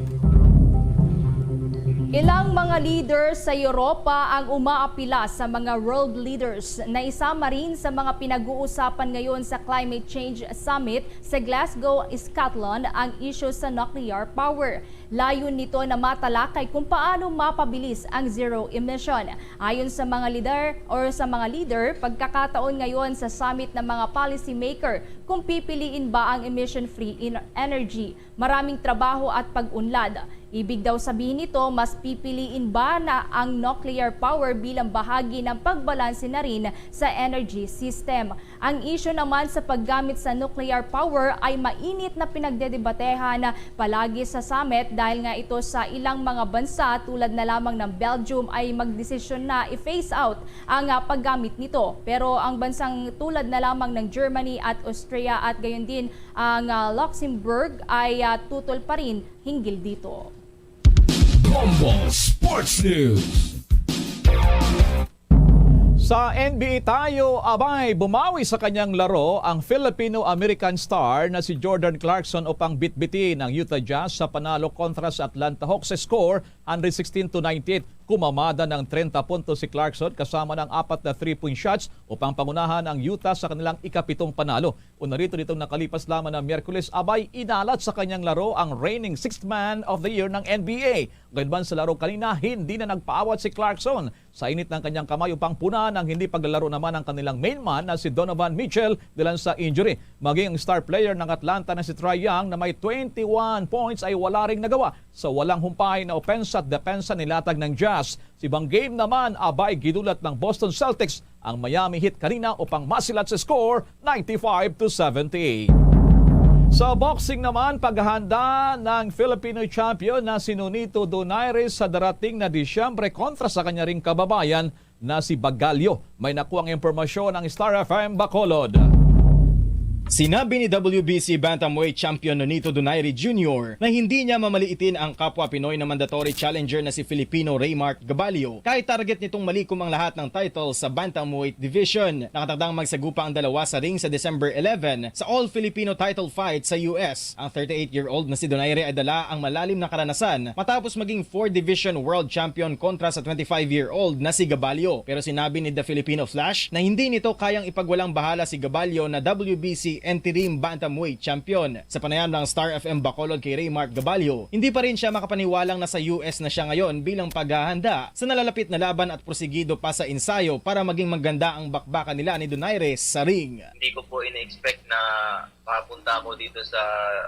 Ilang mga leader sa Europa ang umaapila sa mga world leaders na isama rin sa mga pinag-uusapan ngayon sa Climate Change Summit sa Glasgow, Scotland, ang isyu sa nuclear power. Layon nito na matalakay kung paano mapabilis ang zero emission. Ayon sa mga leader or sa mga leader, pagkakataon ngayon sa summit ng mga policy maker kung pipiliin ba ang emission-free in-, energy, maraming trabaho at pag-unlad. Ibig daw sabihin nito, mas pipiliin ba na ang nuclear power bilang bahagi ng pagbalanse na rin sa energy system. Ang isyu naman sa paggamit sa nuclear power ay mainit na pinagdedebatehan palagi sa summit, dahil nga ito sa ilang mga bansa tulad na lamang ng Belgium ay magdesisyon na i-phase out ang, ah, paggamit nito. Pero ang bansang tulad na lamang ng Germany at Austria at gayon din ang, ah, Luxembourg ay, ah, tutol pa rin hinggil dito. Bombo Sports News. Sa N B A tayo, abay, bumawi sa kanyang laro ang Filipino-American star na si Jordan Clarkson upang bitbitin ang Utah Jazz sa panalo kontra sa Atlanta Hawks sa score hundred sixteen to ninety-eight. Kumamada ng treinta puntos si Clarkson kasama ng apat na three-point shots upang pangunahan ang Utah sa kanilang ikapitong panalo. Una rito, nitong nakalipas lamang na Miyerkules, abay, inalat sa kanyang laro ang reigning Sixth Man of the Year ng N B A. Gayunman, sa laro kanina, hindi na nagpaawat si Clarkson sa init ng kanyang kamay upang punan ang hindi paglalaro naman ng kanilang main man na si Donovan Mitchell dilan sa injury. Maging ang star player ng Atlanta na si Trae Young na may twenty-one points ay wala ring nagawa sa walang humpay na opensa at depensa nilatag ng Jazz. Sa ibang game naman, abay, gidulat ng Boston Celtics ang Miami Heat kanina upang masilat sa score ninety-five to seventy. Sa boxing naman, paghahanda ng Filipino champion na si Nonito Donaire sa darating na Disyembre kontra sa kanya ring kababayan na si Bagalio. May nakuha ang impormasyon ang Star F M Bacolod. Sinabi ni W B C Bantamweight Champion Nonito Donaire Junior na hindi niya mamaliitin ang kapwa Pinoy na mandatory challenger na si Filipino Raymark Gabalio, kahit target nitong malikom ang lahat ng title sa Bantamweight Division. Nakatakdang magsagupa ang dalawa sa ring sa December eleven sa All Filipino Title Fight sa U S. Ang thirty-eight-year-old na si Donaire ay dala ang malalim na karanasan matapos maging four-division world champion kontra sa twenty-five-year-old na si Gabalio. Pero sinabi ni The Filipino Flash na hindi nito kayang ipagwalang bahala si Gabalio na W B C interim bantamweight champion. Sa panayam ng Star F M Bacolod kay Raymark Gabalio, hindi pa rin siya makapaniwalang nasa U S na siya ngayon bilang paghahanda sa nalalapit na laban at porsigido pa sa ensayo para maging maganda ang bakbakan nila ni Donaire sa ring. Hindi ko po ini-expect na makapunta ako dito sa,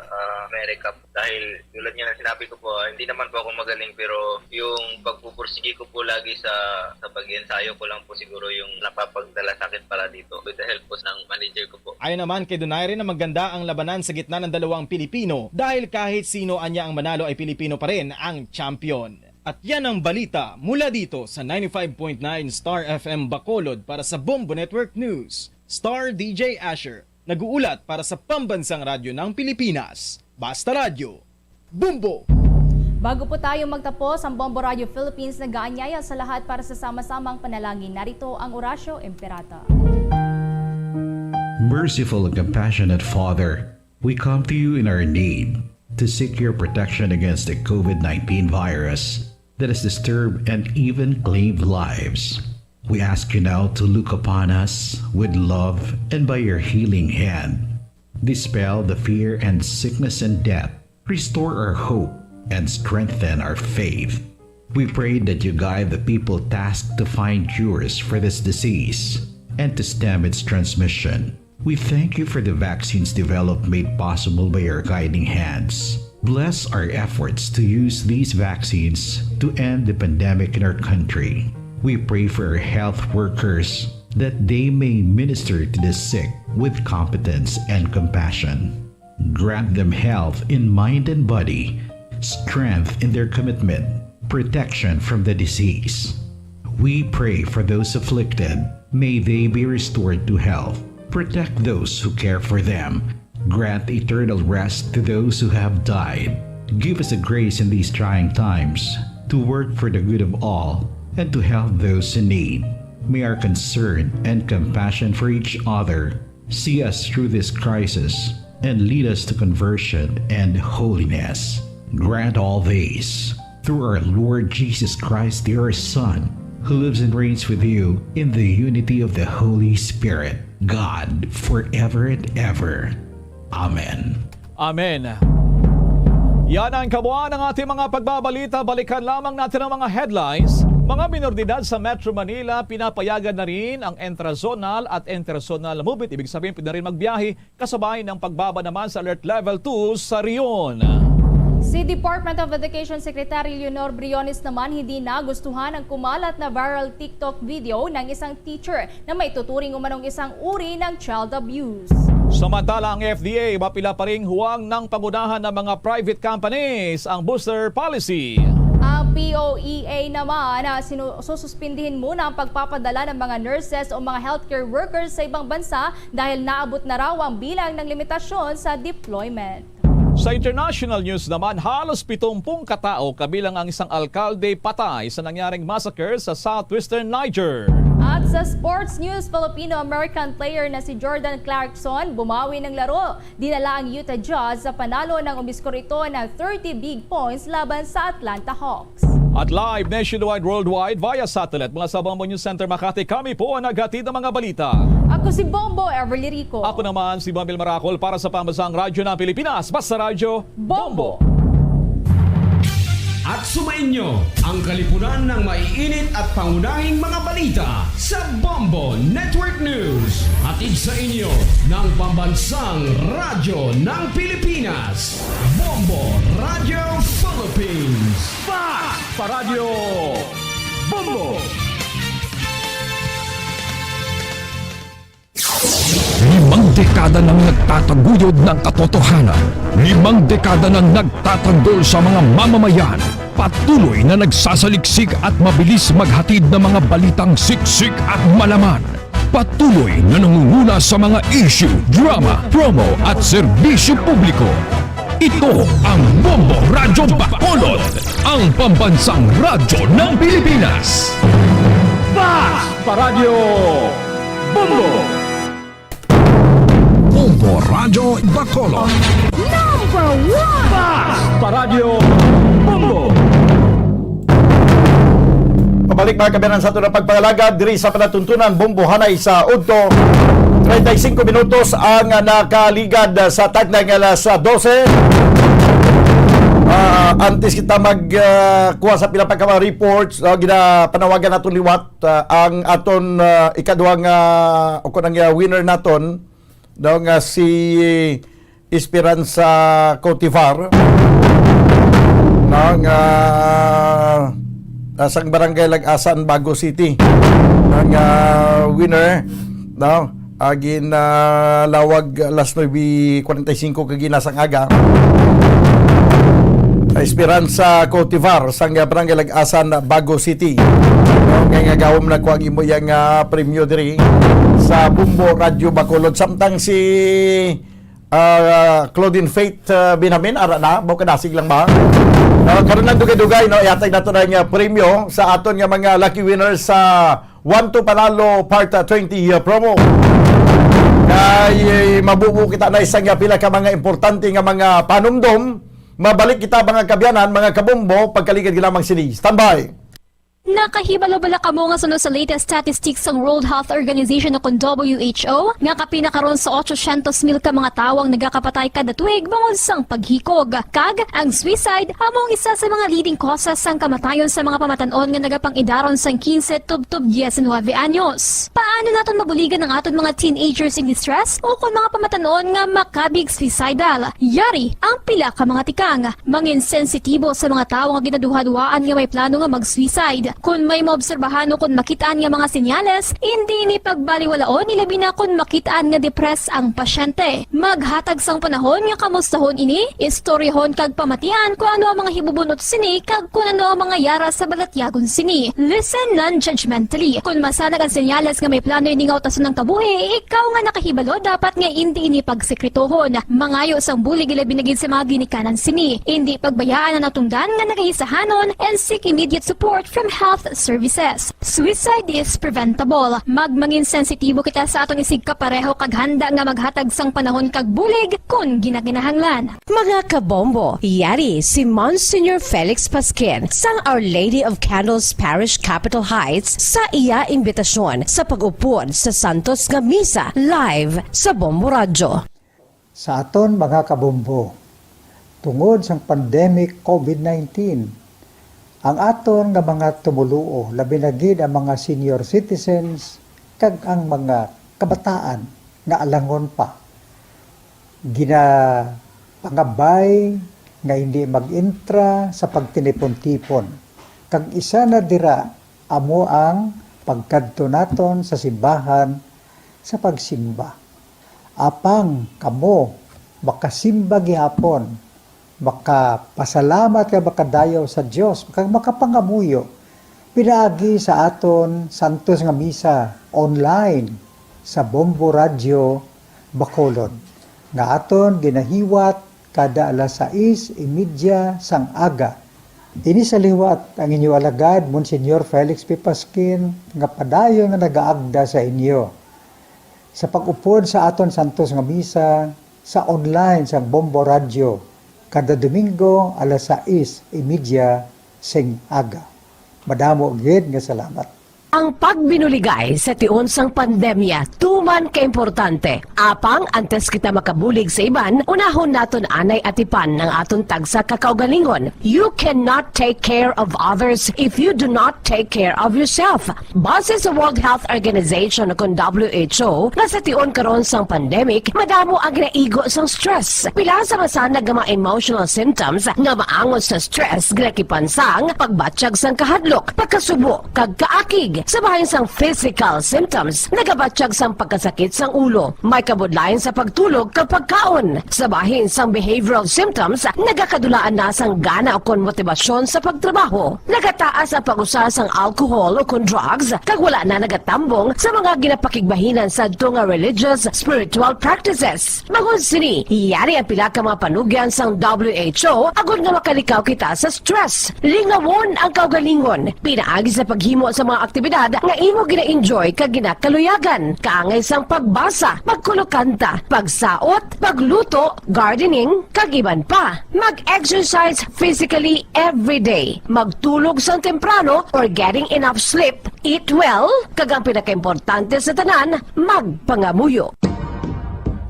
ah, Amerika dahil tulad nga ng sinabi ko po, ah, hindi naman po ako magaling, pero yung pagpupursige ko po lagi sa, sa pag-ensayo ko lang po siguro yung napapagdala sa akin pala dito with the help po ng manager ko po. Ayon naman kay Donaire na maganda ang labanan sa gitna ng dalawang Pilipino dahil kahit sino anya ang manalo ay Pilipino pa rin ang champion. At yan ang balita mula dito sa ninety-five point nine Star F M Bacolod. Para sa Bombo Network News, Star D J Asher, nag-uulat para sa Pambansang Radyo ng Pilipinas. Basta Radyo, Bombo! Bago po tayo magtapos, ang Bombo Radio Philippines nag-aanyaya sa lahat para sa sama-samang panalangin. Narito ang Orasyo Imperata. Merciful and compassionate Father, we come to you in our need to seek your protection against the COVID nineteen virus that has disturbed and even claimed lives. We ask you now to look upon us with love and by your healing hand, dispel the fear and sickness and death, restore our hope, and strengthen our faith. We pray that you guide the people tasked to find cures for this disease and to stem its transmission. We thank you for the vaccines developed, made possible by your guiding hands. Bless our efforts to use these vaccines to end the pandemic in our country. We pray for our health workers that they may minister to the sick with competence and compassion. Grant them health in mind and body, strength in their commitment, protection from the disease. We pray for those afflicted. May they be restored to health. Protect those who care for them. Grant eternal rest to those who have died. Give us the grace in these trying times to work for the good of all and to help those in need. May our concern and compassion for each other see us through this crisis and lead us to conversion and holiness. Grant all these through our Lord Jesus Christ, your Son, who lives and reigns with you in the unity of the Holy Spirit, God, forever and ever. Amen. Amen. Yan ang kabuuan ng ating mga pagbabalita. Balikan lamang natin ang mga headlines. Mga minoridad sa Metro Manila, pinapayagan na rin ang intrazonal at interzonal movement. Ibig sabihin, pwede na rin magbiyahe kasabay ng pagbaba naman sa Alert Level two sa rehiyon. Si Department of Education Secretary Leonor Briones naman hindi nagustuhan ang kumalat na viral TikTok video ng isang teacher na maituturing umanong isang uri ng child abuse. Samantala, ang F D A mapila pa ring huwang ng pangunahan ng mga private companies ang booster policy. Ang P O E A naman na sinu- sususpindihin muna ang pagpapadala ng mga nurses o mga healthcare workers sa ibang bansa dahil naabot na raw ang bilang ng limitasyon sa deployment. Sa international news naman, halos pitumpung katao kabilang ang isang alkalde patay sa nangyaring massacre sa southwestern Niger. At sa sports news, Filipino-American player na si Jordan Clarkson bumawi ng laro. Dinala ang Utah Jazz sa panalo nang umiskor ito ng thirty big points laban sa Atlanta Hawks. At live nationwide, worldwide, via satellite, mula sa Bombo News Center Makati, kami po ang naghatid ng mga balita. Ako si Bombo Everly Rico. Ako naman si Bombil Maracol para sa Pambansang Radyo ng Pilipinas, Basta Radyo, Bombo. At sumainyo ang kalipunan ng maiinit at pangunahing mga balita sa Bombo Network News. Hatid sa inyo ng Pambansang Radyo ng Pilipinas, Bombo Radio Philippines. Fast Paradyo Bombo! Limang dekada nang nagtataguyod ng katotohanan. Limang dekada nang nagtatanggol sa mga mamamayan. Patuloy na nagsasaliksik at mabilis maghatid ng mga balitang siksik at malaman. Patuloy na nangunguna sa mga issue, drama, promo at serbisyo publiko. Ito ang Bombo Radyo Bacolod, ang pambansang radyo ng Pilipinas. Fast Paradyo Bombo! Bombo Radyo Bacolod. Number one! Fast Paradyo Bombo! Pabalik, mga kabayan, sa aton nga pagpangalagad diri sa palatuntunan, Bombohanay sa udto. Treinta y cinco minutos ang nakaligad sa takna nga alas dose. Ah, antes kita mag, ah, kuha sa pila pa ka mga reports, ah, ginapanawagan naton liwat, ah, ang aton, ah, ikaduhang, ah, o kunang, ah, winner naton, daw nga si Esperanza Cotivar, no, nga, ah, sang barangay Lag-asan, Bago City, no, nga winner, no, ah, ginalawag alas nuebe cuarenta y cinco kaginhasang aga. Esperanza Cultivar sang Barangay Lag-asan, Bago City. No, nga, nga gawom na ko ang imo yang, ah, premyo diri sa Bombo Radyo Bacolod. Samtang si, ah, Claudine Faith, ah, Benjamin, ara na, mao kadasig lang ba? No, karon lang dugay-dugay, no, ihatag nato na nga premyo sa aton nga mga lucky winners sa One to Panalo Part twenty, uh, promo. Kay, eh, mabubo kita na isang, uh, pila ka mga importante nga mga panumdom. Mabalik kita, mga kaabyanan, mga kabombo, pagkaligad lamang sini. Standby. Nakahibalo bala kamo nga suno sa latest statistics sang World Health Organization o kon W H O, nga kapin na karon sa otsosyentos mil ka mga tawo ang nagakapatay kada tuig bangod sang paghikog? Kag ang suicide amo ang isa sa mga leading causes sang kamatayon sa mga pamatan-on nga nagapang-idaron sang quince tubtob diecinuebe anyos. Paano naton mabuligan ang aton mga teenagers in distress o kon mga pamatan-on nga makabig suicidal? Yari ang pila ka mga tikang. Mangin sensitibo sa mga tawo nga ginaduhaduhaan nga may plano nga mag-suicide. Kon may maobserbahan o kon makit-an nga mga senyales, indi ini pagbaliwalaon, ilabi na kon makit-an nga depressed ang pasyente. Maghatag sang panahon nga kamustahon ini, istoryahon kag pamatian kon ano ang mga hibubunot sini kag kon ano ang mga yara sa balatyagon sini. Listen non-judgmentally. Kon masanag ang senyales nga may plano ini nga utason ang kabuhi, ikaw nga nakahibalo dapat nga indi ini pagsekretohon. Mangayo sang bulig, ilabi na gid sa mga ginikanan sini. Indi pagbayaan ang natungdan nga nagahisahanon and seek immediate support from health services. Suicide is preventable. Magmangin sensitibo kita sa aton isigkapareho kag handa nga maghatag sang panahon kag bulig kon ginakinahanglan. Mga kabombo, yari si Monsignor Felix Pasquin sang Our Lady of Candles Parish, Capitol Heights, sa iya imbitasyon sa pag-upod sa santos nga misa live sa Bombo Radyo. Sa aton mga kabombo, tungod sang pandemic COVID nineteen, ang aton nga mga tumoluo, labi na gid ang mga senior citizens kag ang mga kabataan nga alangon pa, ginapangabay nga hindi mag-intra sa pagtinipon-tipon, kag isa na dira amo ang pagkadto naton sa simbahan sa pagsimba. Apang kamo makasimba gihapon, makapasalamat kag makadayaw sa Dios, kag makapangamuyo pinaagi sa aton santos nga misa online sa Bombo Radyo Bacolod, nga aton ginahiwat kada alas sais y media sang aga. Ini sa liwat ang inyo alagad, Monsignor Felix P. Pasquin, nga padayon nga nagaagda sa inyo sa pag-upod sa aton santos nga misa sa online sang Bombo Radyo kada Domingo alas sais y media sing aga. Madamo gid nga salamat. Ang pagbinuligay sa tion sang pandemya tuman ka importante. Apang antes kita makabulig sa iban, unahon naton anay atipan ang aton tagsa ka kaugalingon. You cannot take care of others if you do not take care of yourself. Base sa World Health Organization o kon W H O, nga sa tion karon sang pandemic, madamo ang ginaigo sang stress. Pila sa masanag nga mga emotional symptoms nga maangot sa stress ginakipan sang pagbatyag sang kahadlok, pagkasubo, kag kaakig. Sa bahin sang physical symptoms, nagabatyag sang pagkasakit sang ulo, may kabudlayan sa pagtulog kag pagkaon. Sa bahin sang behavioral symptoms, nagakadulaan na sang gana ukon motibasyon sa pagtrabaho. Nagataas ang pag-usa sang alcohol ukon drugs, kag wala na nagatambong sa mga ginapakigbahinan sadto nga religious, spiritual practices. Bangod sini, yari ang pila ka mga panugyan sang W H O agod nga makalikaw kita sa stress. Lingawon ang kaugalingon pinaagi sa paghimo sa mga aktibidad nga imo gina-enjoy kag ginakaluyagan, kaangay sang pagbasa, pagkulokanta, pagsaot, pagluto, gardening, kag iban pa. Mag-exercise physically every day. Magtulog sang temprano or getting enough sleep. Eat well, kag ang pinakaimportante sa tanan, magpangamuyo.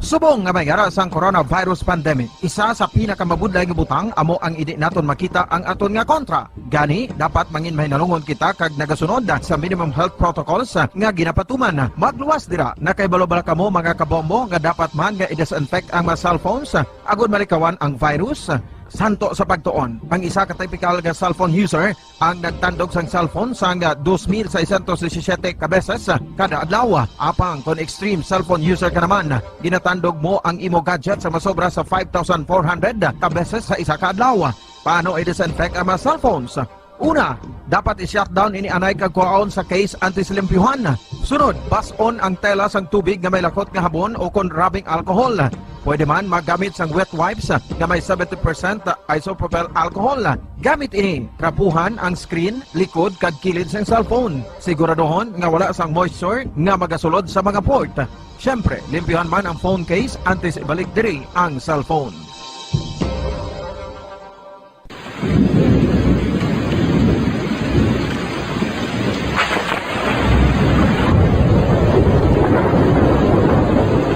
Subong nga may yara sang coronavirus pandemic, isa sa pinakamabudlay nga butang amo ang indi naton makita ang aton nga kontra. Gani, dapat mangin mahinalungon kita kag nagasunod sa minimum health protocols nga ginapatuman. Magluwas dira, nakahibalo bala kamo, mga kabombo, nga dapat man nga i-disinfect ang mga cellphones agod malikawan ang virus? Santo sa pagtuon, ang isa ka typical nga cellphone user ang nagtandog sang cellphone sang dos mil seiscientos disisiete ka beses kada adlaw. Apang kon extreme cellphone user ka naman, ginatandog mo ang imo gadget sa masobra sa five thousand four hundred ka beses sa isa ka adlaw. Paano i-disinfect ang mga cellphones? Una, dapat i-shutdown ini anay kag kuhaon sa case antes limpyuhan. Sunod, bas-on ang tela sang tubig nga may lakot nga habon ukon rubbing alcohol. Pwede man maggamit sang wet wipes nga may seventy percent isopropyl alcohol. Gamit ini, trapuhan ang screen, likod, kag kilid sang cellphone. Siguraduhon nga wala sang moisture nga magasulod sa mga port. Siyempre, limpyuhan man ang phone case antes ibalik diri ang cellphone.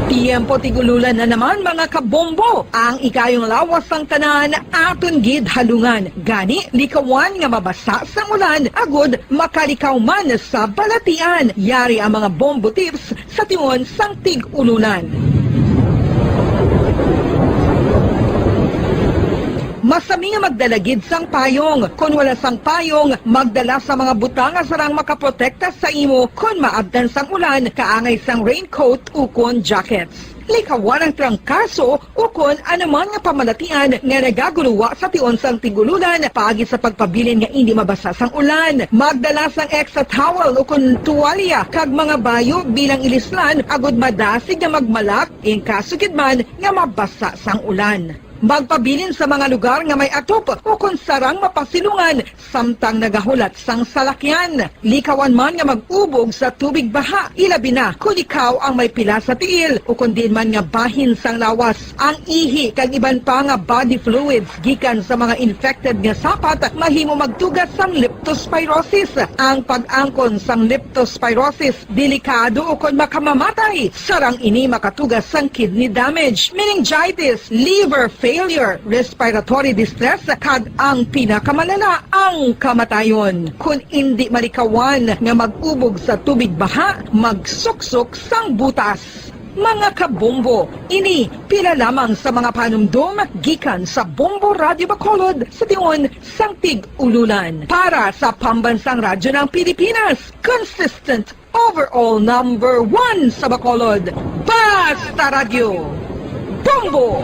Tiyempo tig-ululan na naman, mga kabombo. Ang ikayong lawas sang tanan aton gid halungan. Gani, likawan nga mabasa sang ulan agud makalikaw man sa balatian. Yari ang mga bombo tips sa tion sang tig-ulunan. Masami nga magdala gid sang payong. Kon wala sang payong, magdala sa mga butang nga sarang makaprotekta sa imo kon maabtan sang ulan, kaangay sang raincoat ukon jackets. Likawan ang trangkaso ukon anuman nga pamalatian nga nagaguluwa sa tion sang tig-ululan paagi sa pagpabilin nga indi mabasa sang ulan. Magdala sang extra towel ukon tuwalya kag mga bayo bilang ilislan agud madasig nga magmalak in kaso gid man nga mabasa sang ulan. Magpabilin sa mga lugar nga may atop ukon sarang mapasilungan samtang nagahulat sang salakyan. Likawan man nga mag-ubog sa tubig baha, ilabi na kon ikaw ang may pila sa tiil ukon diin man nga bahin sang lawas. Ang ihi kag iban pa nga body fluids gikan sa mga infected nga sapat mahimo magtuga sang leptospirosis. Ang pag-angkon sang leptospirosis delikado ukon makamamatay. Sarang ini makatuga sang kidney damage, meningitis, liver failure, respiratory distress, kag ang pinakamalala, ang kamatayon. Kon indi malikawan nga mag-ubog sa tubig baha, magsuksok sang butas. Mga kabombo, ini pila lamang sa mga panumdom gikan sa Bombo Radyo Bacolod sa tion sang tig-ululan. Para sa Pambansang Radyo ng Pilipinas, consistent overall number one sa Bacolod. Basta Radyo, Bombo!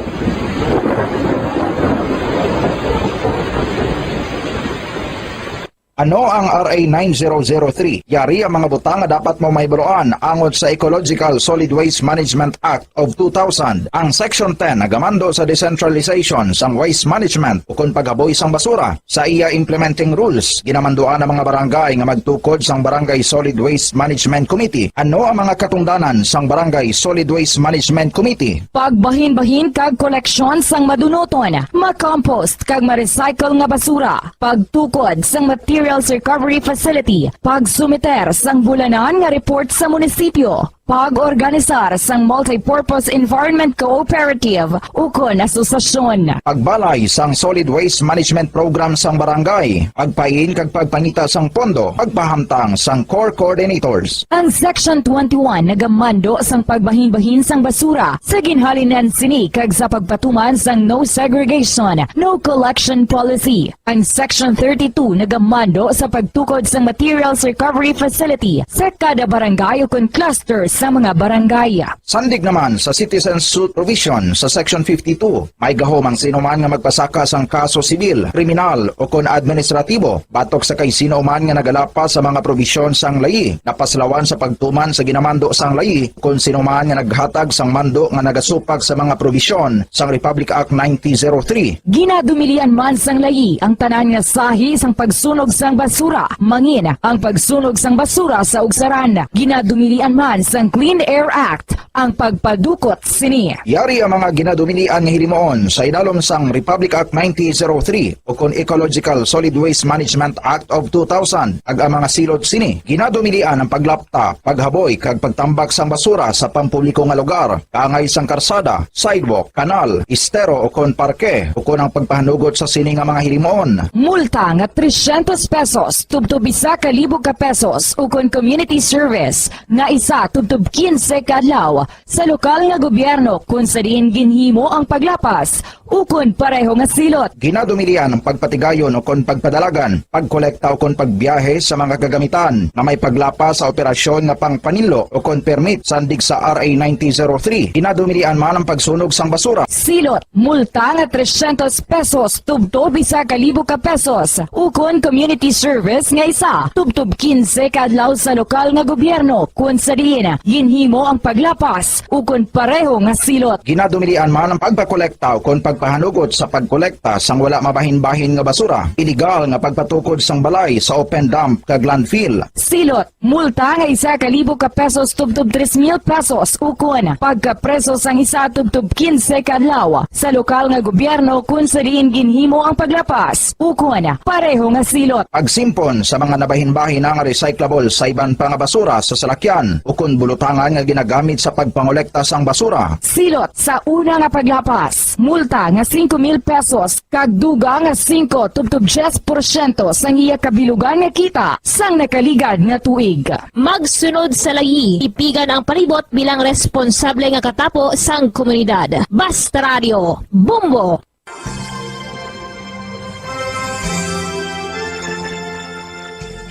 Ano ang R A nine zero zero three? Yari ang mga butang nga dapat mo mahibaluan angot sa Ecological Solid Waste Management Act of two thousand. Ang Section ten nagamando sa decentralization sang waste management ukon paghaboy sang basura. Sa iya implementing rules, ginamanduan ang mga barangay nga magtukod sang Barangay Solid Waste Management Committee. Ano ang mga katungdanan sang Barangay Solid Waste Management Committee? Pagbahinbahin kag koleksyon sang madunuton, ma-compost kag ma-recycle nga basura, pagtukod sang materials recovery facility, pagsumiter sang bulanan nga report sa munisipyo, pag-organisar sang multipurpose environment cooperative ukon asosasyon. Pagbalay sang solid waste management program sang barangay, pagpain kag pagpangita sang pondo, pagpahamtang sang core coordinators. Ang Section twenty-one nagamando sang pagbahinbahin sang basura sa ginhalinan sini kag sa pagpatuman sang no segregation, no collection policy. Ang Section thirty-two nagamando sa pagtukod sang materials recovery facility sa kada barangay ukon cluster sa mga barangay. Sandig naman sa citizen suit provision sa Section fifty-two, may gahom ang sino man nga magpasaka sang kaso sibil, kriminal, ukon administratibo batok sa kay sino man nga nagalapas sa mga probisyon sang layi, napaslawan sa pagtuman sa ginamando sang layi, kon sino man nga naghatag sang mando nga nagasupak sa mga probisyon sang Republic Act nineteen zero three. Ginadumilian man sang layi ang tanan nga sahi sang pagsunog sang basura, mangin ang pagsunog sang basura sa ugsaran. Ginadumilian man sang Clean Air Act ang pagpadukot sini. Yari ang mga ginadumilian nga hilimoon sa idalom sang Republic Act nineteen zero three ukon Ecological Solid Waste Management Act of two thousand, kag ang mga silot sini. Ginadumilian ang paglapta, paghaboy, kag pagtambak sang basura sa pampubliko nga lugar, kaangay sang karsada, sidewalk, kanal, estero, ukon parke, ukon ang pagpahanugot sa sini nga mga hilimoon. Multa nga trescientos pesos tubtob isa ka libo ka pesos, ukon community service nga isa tubtob quince ka adlaw. sa lokal nga gobyerno kung sa diin ginhimo ang paglapas ukon pareho nga silot. Ginadumilian ang pagpatigayon ukon pagpadalagan, pagkolekta ukon pagbiyahe sa mga kagamitan nga may paglapas sa operasyon nga pangpaninlo ukon permit sandig sa R A nineteen zero three. Ginadumilian man ang pagsunog sang basura. Silot, multa nga trescientos pesos tubtob isa ka libo ka pesos, ukon community service nga isa tubtob quince ka adlaw sa lokal nga gobyerno kung sa diin ginhimo ang paglapas ukon pareho nga silot. Ginadumilian man ang pagpakolekta ukon pagpahanugot sa pagkolekta sang wala mabahin-bahin nga basura, iligal nga pagpatukod sang balay sa open dump kag landfill. Silot, multa nga isa ka libo ka pesos tubtob tres mil pesos ukon pagkapreso sang isa tubtob quince ka adlaw sa lokal nga gobyerno kung sa diin ginhimo ang paglapas ukon pareho nga silot. Pagsimpon sa mga nabahin-bahin nga recyclable sa iban pa nga basura sa salakyan ukon bulutangan nga ginagamit sa pagpangolekta sang basura. Silot sa una nga paglapas, multa nga singko mil pesos kag dugang nga singko tubtob diyes porsyento sang iya kabilugan nga kita sang nakaligad nga tuig. Magsunod sa layi, tipigan ang palibot bilang responsable nga katapo sang komunidad. Basta Radio, Bombo!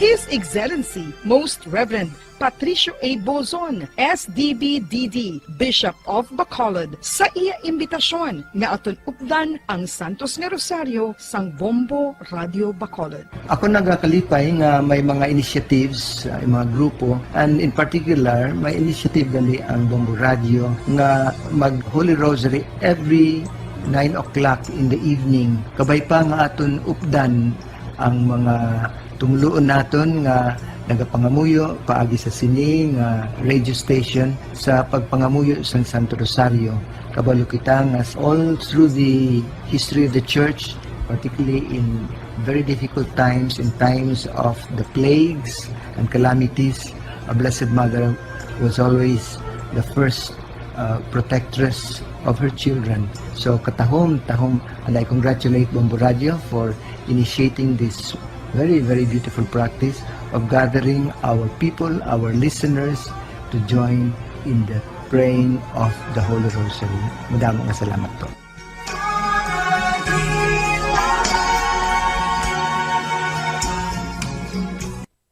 His Excellency, Most Reverend Patricio A. Bozon, S D B D D, Bishop of Bacolod, sa iya imbitasyon nga aton updan ang Santos nga Rosario sang Bombo Radio Bacolod. Ako nagakalipay nga may mga initiatives, uh, mga grupo, and in particular, may initiative gali ang Bombo Radio nga mag Holy Rosary every nine o'clock in the evening. Kabay pa nga aton updan ang mga tumuluon naton nga nagapangamuyo paagi sa sini nga radio station sa pagpangamuyo sang Santo Rosario. Kabalo kita nga all through the history of the church, particularly in very difficult times, in times of the plagues and calamities, a Blessed Mother was always the first uh, protectress of her children. So katahom, tahom, and I congratulate Bombo Radio for initiating this very, very beautiful practice of gathering our people, our listeners, to join in the praying of the Holy Rosary. Madamo nga salamat po.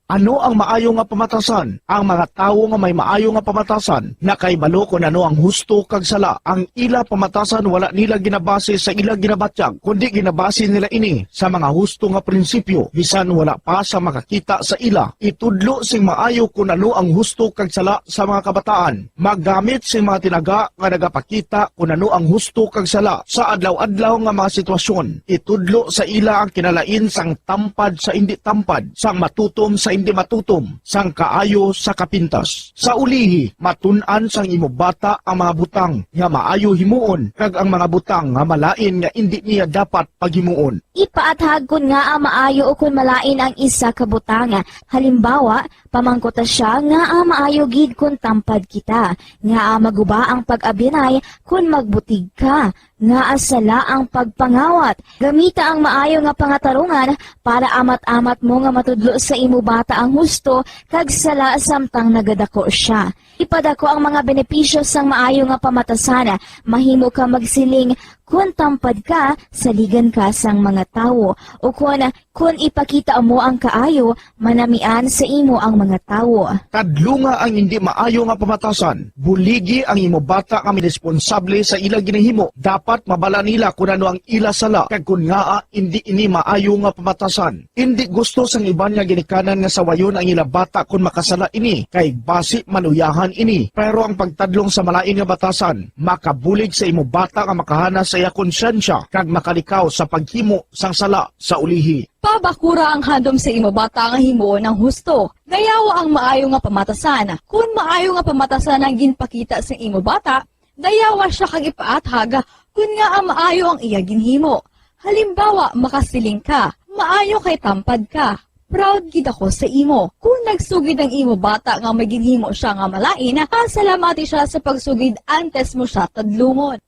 Ano ang maayo nga pamatasan? Ang mga tawo nga may maayo nga pamatasan nakahibalo kon ano ang husto kag sala. Ang ila pamatasan wala nila ginabase sa ila ginabatyag, kundi ginabase nila ini sa mga husto nga prinsipyo, bisan wala pa sa makakita sa ila. Itudlo sing maayo kon ano ang husto kag sala sa mga kabataan. Maggamit sing mga tinaga nga nagapakita kon ano ang husto kag sala sa adlaw-adlaw nga mga sitwasyon. Itudlo sa ila ang kinalain sang tampad sa indi tampad, sang matutom sa indi matutom, sang kaayo sa kapintas. Sa ulihi, matun-an sang imo bata ang mga butang nga maayo himuon kag ang mga butang nga malain nga indi niya dapat paghimuon. Ipaathag kon ngaa maayo ukon malain ang isa ka butang. Halimbawa, pamangkuta sia, ngaa maayo gid kon tampad kita? Ngaa maguba ang pag-abyanay kon magbutig ka? Ngaa sala ang pagpangawat? Gamita ang maayo nga pangatarungan para amat-amat mo nga matudlo sa imo bata ang husto kag sala samtang nagadako sia. Ipadako ang mga benepisyo sang maayo nga pamatasan. Mahimo ka magsiling, "Kon tampad ka, saligan ka sang mga tawo," ukon, "Kon ipakita mo ang kaayo, manamian sa imo ang mga tawo." Kadlunga ang indi maayo nga pamatasan. Buligi ang imo bata nga may responsable sa ila ginahimo. Dapat mabala nila kon ano ang ila sala kag kon ngaa indi ini maayo nga pamatasan. Indi gusto sang iban nga ginikanan nga sawayon ang ila bata kon makasala ini, kay basi maluyahan ini. Pero ang pagtadlong sa malain nga batasan makabulig sa imo bata nga makahana sa iya konsyensya kag makalikaw sa paghimo sang sala sa ulihi. Pabakura ang handom sa imo bata nga himuon ang husto. Dayawa ang maayo nga pamatasan. Kon maayo nga pamatasan ang ginpakita sa imo bata, dayawa sia kag ipaathag kon ngaa maayo ang iya ginhimo. Halimbawa, makasiling ka, "Maayo kay tampad ka. Proud gid ako sa imo." Kon nagsugid ang imo bata nga may ginhimo sia nga malain, pasalamati sia sa pagsugid antes mo sia tadlungon.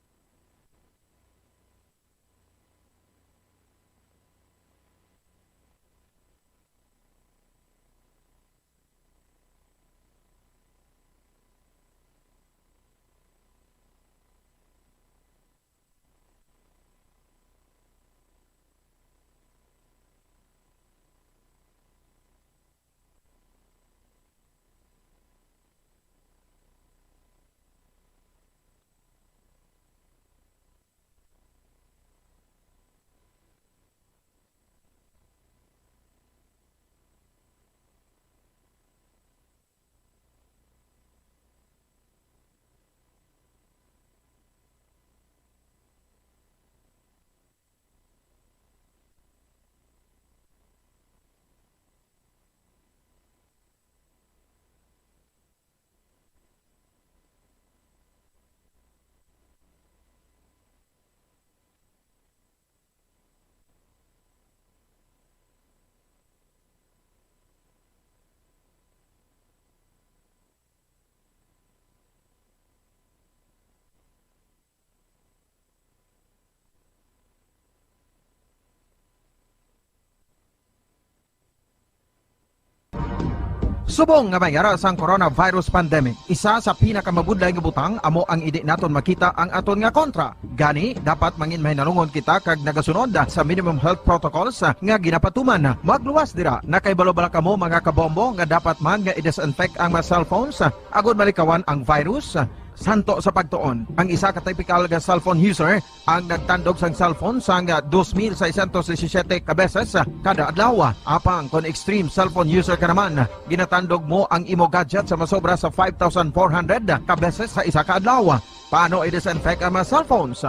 Subong nga may ara sang coronavirus pandemic, isa sa pinakamabudlay nga butang amo ang indi naton makita ang aton nga kontra. Gani, dapat mangin mahinalungon kita kag nagasunod sa minimum health protocols nga ginapatuman. Magluwas dira, nakahibalo bala kamo, mga kabombo, nga dapat man nga i-disinfect ang mga cellphones agod malikawan ang virus? Santo sa pagtuon, ang isa ka typical nga cellphone user ang nagtandog sang cellphone sang dos mil seiscientos disisiete ka beses kada adlaw. Apang kon extreme cellphone user ka naman, ginatandog mo ang imo gadget sa masobra sa five thousand four hundred ka beses sa isa ka adlaw. Paano i-disinfect ang mga cellphones?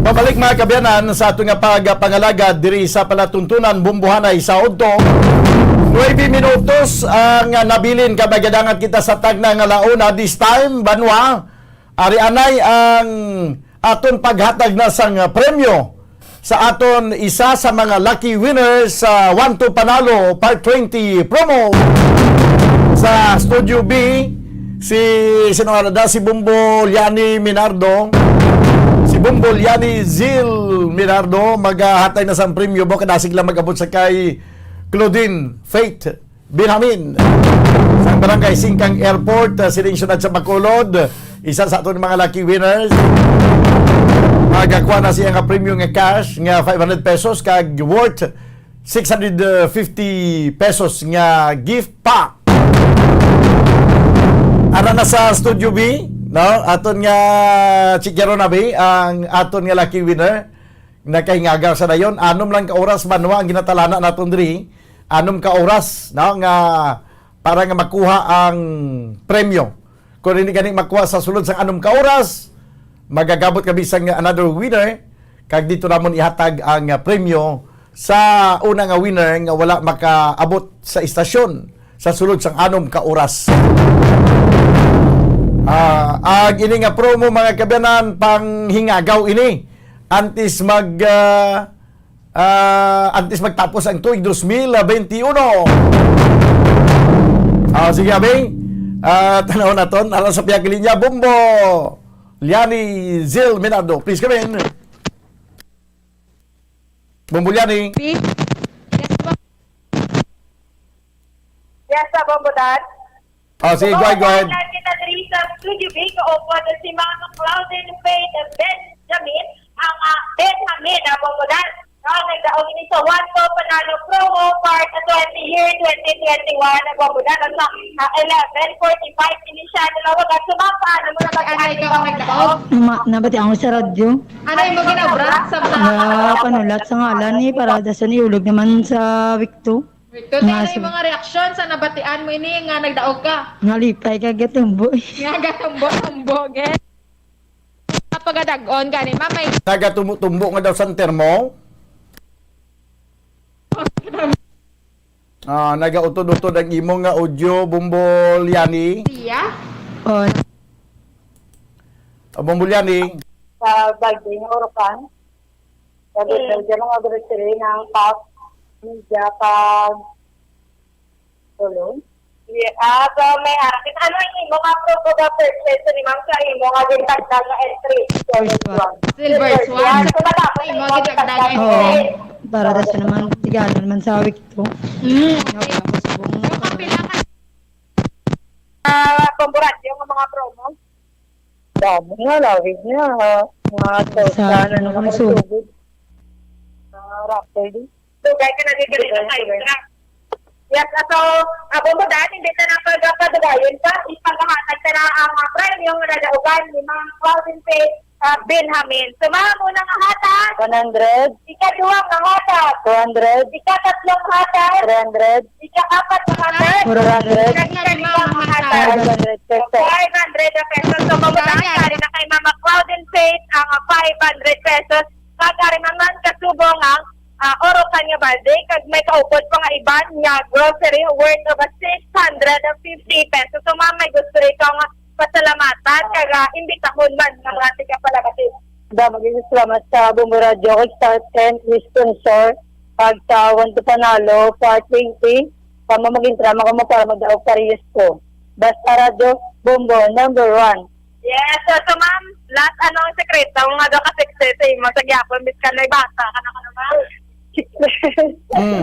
Pabalik, mga kaabyanan, sa ato nga pagpangalagad diri sa palatuntunan, Bumbuhanay sa udto. Nuebe minutos ang nabilin ka magadangat kita sa tagna nga launa. This time, banwa, ari anay ang aton paghatag na sang premyo sa aton isa sa mga lucky winners sa One to Panalo Part twenty promo sa Studio B. Si, sino nga na, si Bombo Liani Minardo. Si Bombo Liani Zil Minardo maghatay na sang premyo, bo, kadasig lang mag-abot sa kay Claudine Faith Benjamin, sa Barangay Singkang Airport, uh, sining siyudad sa Bacolod. Isa sa aton mga lucky winners. Magakuha na siya nga premyo nga cash nga five hundred pesos kag worth six hundred fifty pesos nga gift pa. Ara na sa Studio B, no? Aton nga chikyaron na, B, ang aton nga lucky winner. Nakahingagaw sa dayon, anom lang ka oras, banwa, ang ginatalana naton diri. Anom ka oras, no, nga para nga makuha ang premyo. Kung hindi gani makuha sa sulod sang anom ka oras, magagabot ka bisang another winner, kag dito namon ihatag ang, ah, premyo sa una nga winner nga wala makaabot sa istasyon sa sulod sang anom ka oras. Ah, ang ini nga promo, mga kaabyanan, panghingagaw ini antes mag, ah, ah, antes magtapos ang tuig dos mil benti uno. Ah, sige, abi. Ah, tanaw naton, ara sa pihak linya, Bombo Liani Zil Minardo. Please come in. Bombo Liani. Yes, po. Yes, sa Bombo Dad. Oh, sige, go ahead, go ahead. Kita diri sa Studio B, kaupod si Ma'am Claudine Faith Benjamin, ang, ah, Benjamin, ah, Bombo Dad. Ah, nagdaog ini sa One to Panalo Promo Part twenty, year twenty twenty-one, ah, Bombo Dad. Sa, ah, eleven forty-five ini siya nalawagan. So, ma'am, paano mo na ba? Ano, ikaw ang nagdaog? Ma, nabati ako sa radyo. Ano yung mga ginabrat sa mga, ah, panulat sa ngalan ni, para da sa niulog naman sa Wikto. Wikto, tayo na yung mga reaksyon sa nabatian mo ini nga nagdaog ka. Ngalipay ka, gatumbo. Nga gatumbo-tumbo, ge. Kapagadag-on gani, ma'am, may nagatumbo-tumbo nga daw sa termo. Ah, nagautod-utod ang imo nga audio, Bombo Liani. Siya? Oh. Ah, Bombo Liani. Sa birthday nga Orocan. Sabi, mm, sa mga grocery ng Pop, Media, pag tulong. Yeah, ah, so may harap. Ano ang imo nga proof of purchase ni ma'am sa imo nga gintagdag nga entry? First one. Silver swan. So, matapos ang imo nga gintagdag nga entry. Oo. Para da sa naman, tiganan man sa week two. Mm. Nga, tapos kung kapila ka, ah, pamburadyo nga mga promo? Dami nga, lahi niya, ha? Mga sa, sa, ano, ano, naman, sugod. Sugod. Ah, rapper din. Dugay ka na dito, dito sa Isra. Yes, ah, so, ah, Bombo Dad, hindi ka na pagpadugayon pa. Ipaghahatag ka na ang, ah, premyo nga nadaugan ni Ma'am Claudine Faith, ah, Benjamin. So, ma'am, unang hatag. One hundred. Ikaduha nga hatag. Two hundred. Ikatatlong hatag. Three hundred. Ikaapat nga hatag. Four hundred. Ikahikalimaw nga hatag. Five hundred pesos. Five hundred na pesos. So, Bombo Dad, kari na kay Mama Claudine Faith ang, ah, five hundred pesos. Kag ari man man kasubong ang, ah, Orocan nga balde, kag may kaupod pa nga iban nga grocery worth of, ah, six hundred and fifty pesos. So, ma'am, may gusto rin ka nga pasalamatan, kag, ah, imbitahon man nga mga tigapalabati. Da, maging salamat sa Bombo Radyo kag Star ten, sponsor, kag sa One to Panalo, Part twenty, pamamagin drama ko mo para magdaog parehas ko. Basta Radyo, Bombo, number one. Yes, so, so, ma'am, last, ano ang sekreto mo nga daw ka-success sa imo sa gyapon, bis ka may bata ka na, ano, ma'am? Mm.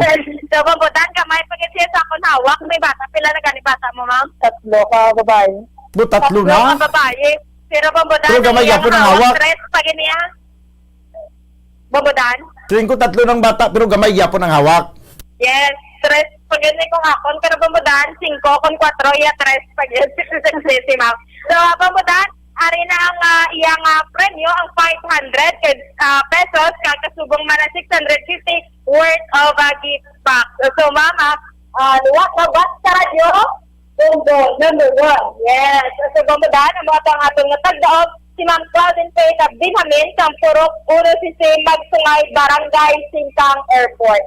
So, Bombo Dan, gamay pa gid siya sa akong hawak. May bata, pila na gani bata mo, ma'am? Tatlo ka babae. Bu, tatlo Tatlo na? ka babae. Pero Bombo Dan, Pero gamay ang iyang gyapon ang hawak, hawak. Tres pa gid niya. Bombo Dan? Siling ko tatlo ng bata, pero gamay gyapon ang hawak. Yes, tres pa gid ni kung akon, pero Bombo Dan, singko, kung kwatro, iya tres pa gid. Sixty-six city, ma'am. So, Bombo Dan, ari na ang, ah, iyang, ah, premyo, ang five hundred kay, ah, pesos, kag kasubong man ang six hundred fifty worth of, ah, gift box. So, ma'am, ah, ah, liwat na bus sa radyo. Bombo, number one. Yes. So, Bombo Dan, ang mga pang atong natagdaog, si Ma'am Claudine Faye Benjamin, sang Purok Uno C C, Magsungay, Barangay Singkang Airport.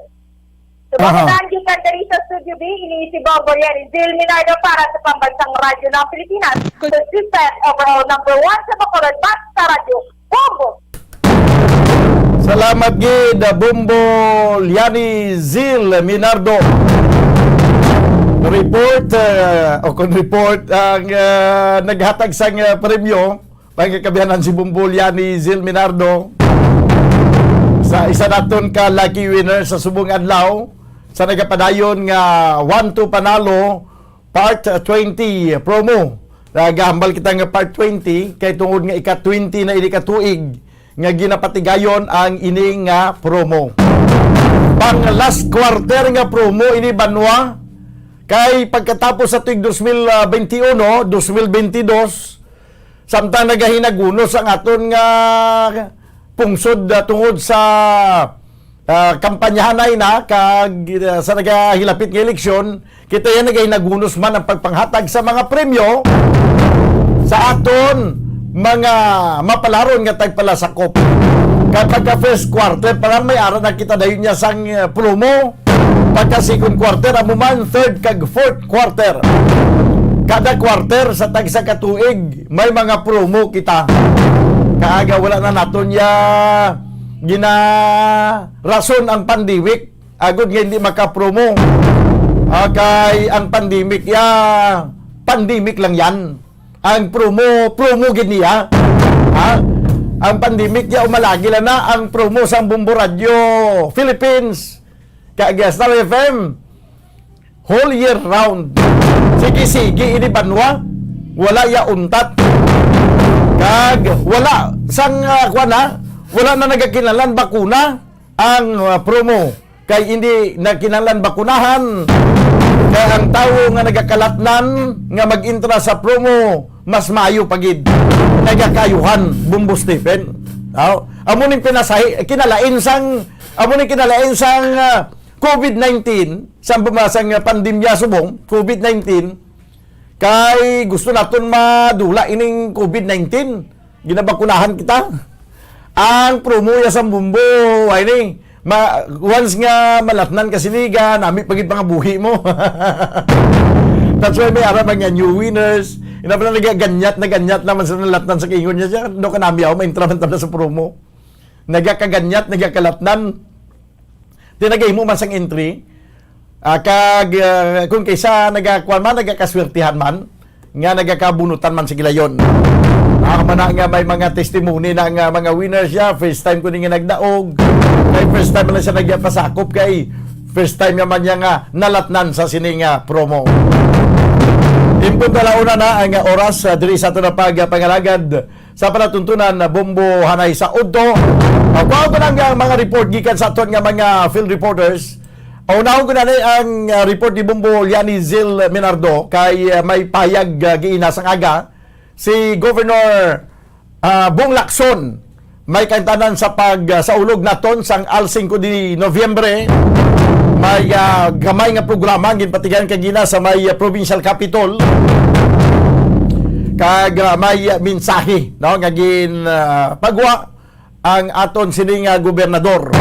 So, Aha. Bombo Dan, gikan diri sa Studio B, ini si Bombo Liani Zil Minardo para sa Pambansang Radyo ng Pilipinas. Consistent overall number one sa Bacolod, basta radyo. Bombo! Salamat gid, ah, Bombo Liani Zil Minardo. Report, ah, o kung report, ang, ah, naghatag sang, ah, premyo, pagkakabihanan si Bombo Liani Zil Minardo sa isa naton ka lucky winner sa subong adlaw, sa nagapadayon nga one two panalo, Part twenty promo. Nagahambal kita nga part twenty, kay tungod nga ika twenty na ini ka tuig nga ginapatigayon ang ini nga promo. Pang last quarter nga promo ini, banwa, kay pagkatapos sa tuig dos mil twenty-one, dos mil twenty-dos, samtang nagahinagunos ang aton nga pungsod, ah, tungod sa, ah, kampanyahanay na kag, ah, sa nagahilapit nga eleksyon, kita yan nagahinagunos man ang pagpanghatag sa mga premyo sa aton mga mapalaron nga tagpalasakop. Kapag ka first quarter pa lang, may ara na kita dayon niya sang, ah, promo. Pagka second quarter, amo man third kag fourth quarter. Kada quarter sa tagsa ka tuig, may mga promo kita. Kaaga wala na naton ya ginarason ang pandemic, agod nga hindi makapromo. Ah, kay ang pandemic ya, pandemic lang yan. Ang promo, promo gid niya. Ha? Ang pandemic ya, umalagi lang na ang promo sang Bombo Radio Philippines. Kag Star F M, whole year round. Sige-sige ini banwa, wala ya untat. Kag wala sang, ah, kuwan na, wala na nagakinahanglan bakuna ang, ah, promo. Kay hindi na kinahanglan bakunahan. Kay ang tawo nga nagakalatnan nga mag-intra sa promo, mas maayo pa gid. Nagakayuhan, Bombo Stephen. Aw, amo ning pinasahi, kinalain sang, amo ning kinalain sang, ah, covid nineteen, sa, sa nga pandemya subong, covid nineteen, kay gusto naton madula ining covid nineteen. Ginabakunahan kita. Ang promo ya sang Bombo, ay ni, ma-, once nga malatnan ka sini, ga, nami pa gid pangabuhi mo. That's why may ara man nga new winners. Ina pala nagaganyat, naganyat naman sa nalatnan sa kiingon niya siya. Do ka nami ako, maintra man tabla sa promo. Nagakaganyat, nagakalatnan. Di nagahimo man sang entry. Ah, kag, ah, kung kaysa nagakuan man, nagakaswertihan man, nga nagakabunutan man sa gilayon. Ah, man na nga may mga testimony na nga mga winners siya, first time ko ni nga nagdaog. Kay first time lang siya nagpasakop kay first time naman niya nga nalatnan sa sini nga promo. Impun talauna na ang oras, ah, diri sa ato na pagpangalagad sa palatuntunan na Bombo hanay sa udto. Ako, ako lang ang mga report gikan sa aton nga mga field reporters. Unahon ko na ni ang, ah, report ni Bombo Liani Zil Minardo kay, ah, may payag, ah, giina sang aga si Governor, ah, Bong Lacson. May kaintanan sa pag, ah, sa ulog naton sang Al Cinco de Noviembre. May, ah, gamay nga programa ang ginpatigayon kagina sa may, ah, provincial capitol. Kag, ah, may, ah, mensahe, no, nga gin, ah, pagwa ang aton sini nga gobernador.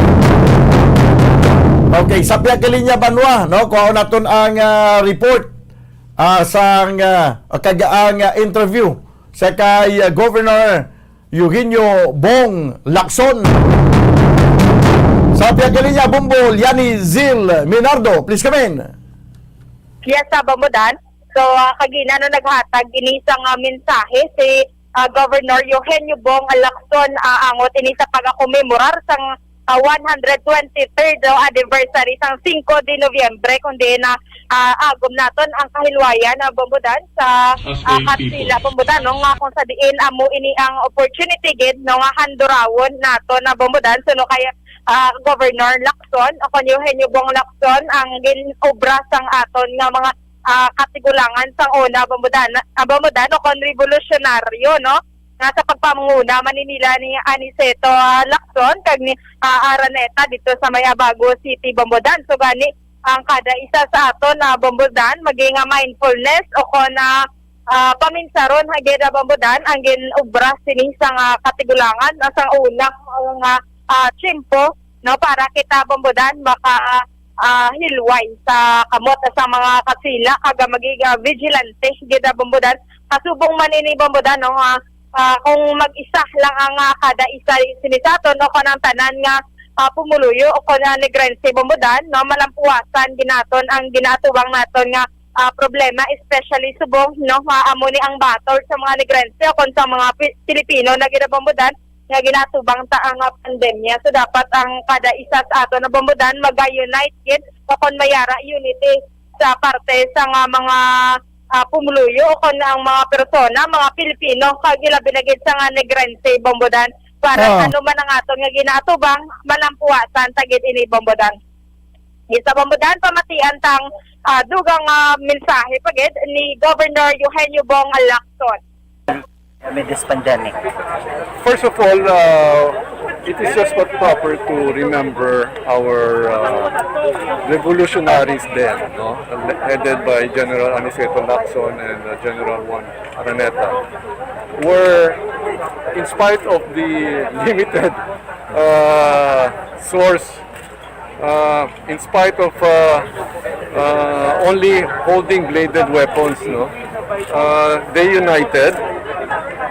Okay, sa pihak kay Linya Banwa, no, kuhaon naton ang, ah, report, ah, sang, ah, kag ang, ah, interview sa kay, ah, Governor Eugenio Bong Lacson. Sa pihak kay Linya Bombo, Liani Zil Minardo, please come in. Yes, sa Bombo Dan. So, ah, kagina, no, naghatag ini sang, ah, mensahe si, ah, Governor Eugenio Bong Lacson, ah, angot ini sa pagakomemorar sang ah, one hundred twenty-third, no, anniversary sang singko de Nobyembre, kundi na, ah, agom naton ang kahilwayan, ah, Bombodan, sa, ah, Katsila, Bombodan, no, nga kung sa diin amo ini ang opportunity gid, no, nga handurawon naton na Bombodan, so, no, kay, ah, Governor Lacson, o kon Eugenio Bong Lacson, ang gin-obra sang aton nga mga, ah, katigulangan sang una, Bombodan, ah, Bombodan, o kon revolusyonaryo, no, nga sa pagpamanguna man ni nila ni Aniceto, ah, Lacson kag ni, ah, Araneta dito sa may Abago City, Bombodan. So gani, ang kada isa sa aton, ah, Bombodan, maging, ah, mindfulness o kon, ah, ah, paminsaron ha gid, ah, Bombodan, ang gin-obra sini sang, ah, katigulangan, ah, sang una, ah, nga, ah, tiyempo, no, para kita, Bombodan, maka, ah, hilway sa kamot sa mga Katsila kag maging, ah, vigilante gid, ah, Bombodan. Kasubong man ini, Bombodan, no, nga, ah, kung mag-isa lang ang, ah, kada isa sini sa aton, no, kanang tanan nga, ah, pumuluyo o kon, ah, Negrense, Bombodan, no, malampuwasan ginaton ang ginaatubang naton nga, ah, problema, especially subong, no, nga amo ni ang battle sa mga Negrense o kon sa mga Pi-, Pilipino na gid, ah, Bombodan, nga ginatubang ta ang, ah, pandemya. So, dapat ang kada isa sa aton na Bombodan mag-unite gid, o kon mayara, unity sa parte sa nga mga, ah, pumuluyo o kon ang mga persona, mga Pilipino, kag ilabi na gid sa nga Negrense, Bombodan, para Ah. ano man ang aton nga ginaatubang, malampuwasan ta gid ini, Bombodan. Isa, Bombodan, pamatian tang, ah, dugang, ah, mensahe pa gid ni Governor Eugenio Bong Lacson. Amid this pandemic? First of all, uh, it is just but proper to remember our, uh, revolutionaries then, no? Headed by General Aniceto Lacson and, uh, General Juan Araneta, were, in spite of the limited, uh, source, uh, in spite of, uh, uh, only holding bladed weapons, no, uh, they united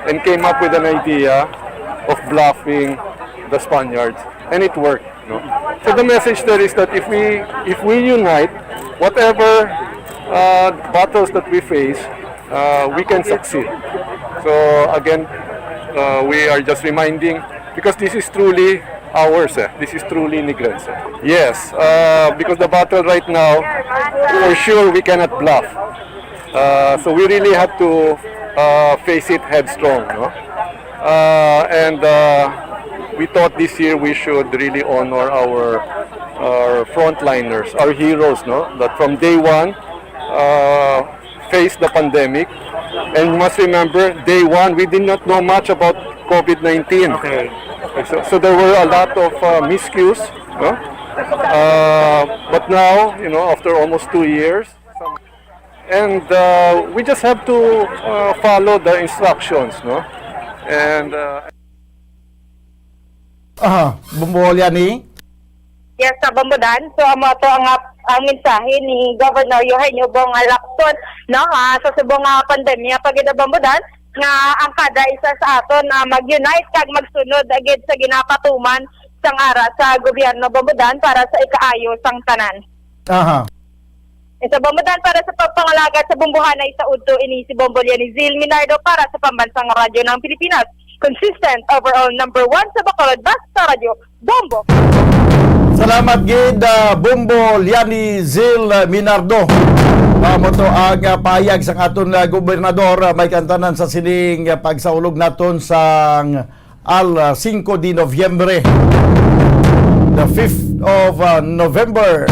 and came up with an idea of bluffing the Spaniards, and it worked, no? So the message there is that if we, if we unite, whatever, uh, battles that we face, uh, we can succeed. So again, uh, we are just reminding, because this is truly ours, eh. This is truly Negrense. Yes, uh, because the battle right now, for sure, we cannot bluff. Uh, so we really have to, uh, face it headstrong, no? Uh, and, uh, we thought this year we should really honor our, our frontliners, our heroes, no? That from day one, uh, faced the pandemic. And you must remember, day one, we did not know much about COVID nineteen. Okay. So, so there were a lot of, uh, miscues, no? Uh, but now, you know, after almost two years, and, uh, we just have to, uh, follow the instructions, no? And, uh, Aha, Bombo Liani? Yes, sa Bombodan. So, amo to ang, ang mensahe ni Governor Eugenio Bong Lacson, no? Ah, sa subong nga pandemya pa gid, Bombodan, nga ang kada isa sa aton, ah, mag-unite kag magsunod gid sa ginapatuman sang ara sa gobyerno, Bombodan, para sa ikaayo sang tanan. Aha. Sa Bombodan, para sa pagpangalagad sa bumbuhanay sa udto, ini si Bombo Lianizil Minardo para sa Pambansang Radyo ng Pilipinas. Consistent, overall number one sa Bacolod, basta Radyo Bombo. Salamat gid, ah, Bombo Lianizil Minardo. Amo to ang, ah, pahayag sang aton, ah, gobernador, ah, may kantanan sa sining, ah, pagsaulog naton sang al, ah, singko de Nobyembre, the fifth of, ah, November.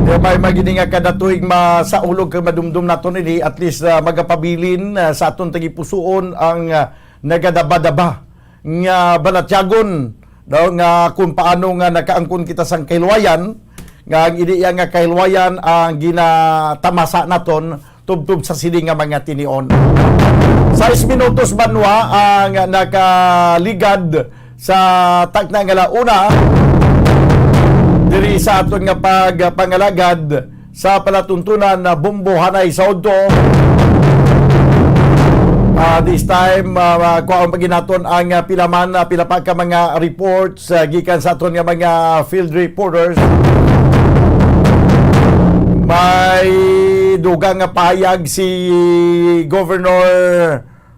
Kaya may magini nga kada tuig masaulog kag madumdum naton ini, at least, ah, magapabilin, ah, sa aton tagipusoon ang, ah, nagadaba-daba nga balatyagon, no, nga kung paano nga nakaangkon kita sang kahilwayan, nga ang ini nga kahilwayan ang ginatamasa naton tubtob sa sini nga mga tinion. Sais minutos banwa ang nakaligad sa takna nga launa diri sa aton nga pagpangalagad sa palatuntunan na Bombo Hanay sa Udto. Ah, this time, ah, kuhaon pa gid naton ang, ah, pila man, ah, pila pa ka mga reports, ah, gikan sa aton nga mga field reporters. May dugang nga pahayag si Governor,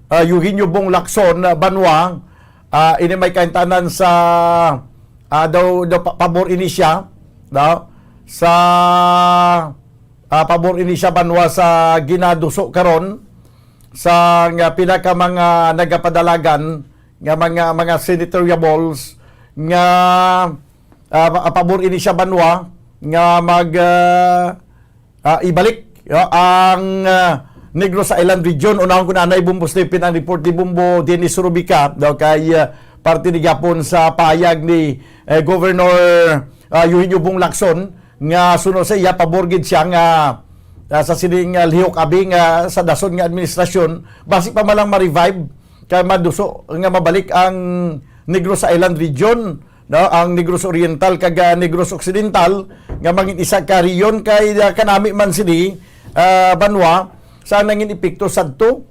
ah, Eugenio Bong Lacson, ah, banwa, Ah, ini may kaintanan sa, ah, daw, daw pa-, pabor ini siya, no? Sa, ah, pabor ini siya banwa sa ginaduso karon sa nga pinaka mga nagapadalagan nga mga, mga senatorial balls nga, ah, pa-, pabor ini siya banwa nga mag, ah, ah, ibalik, ah, ang, ah, Negros Island Region. Unahon ko na, anay, Bombo Stephen, ang report ni Bombo Dennis Rubica daw kay, ah, parte ni gyapon sa pahayag ni, eh, Governor, ah, Eugenio Bong Lacson nga suno sa iya, pabor gid siya nga, ah, sa sining, ah, lihok abi nga sa dason nga administrasyon, basi pa man lang ma-revive kay maduso nga mabalik ang Negros Island Region, no, ang Negros Oriental kag, ah, Negros Occidental nga mangin isa ka rehiyon kay, ah, kanami man sini, ah, banwa sa nangin epekto sadto.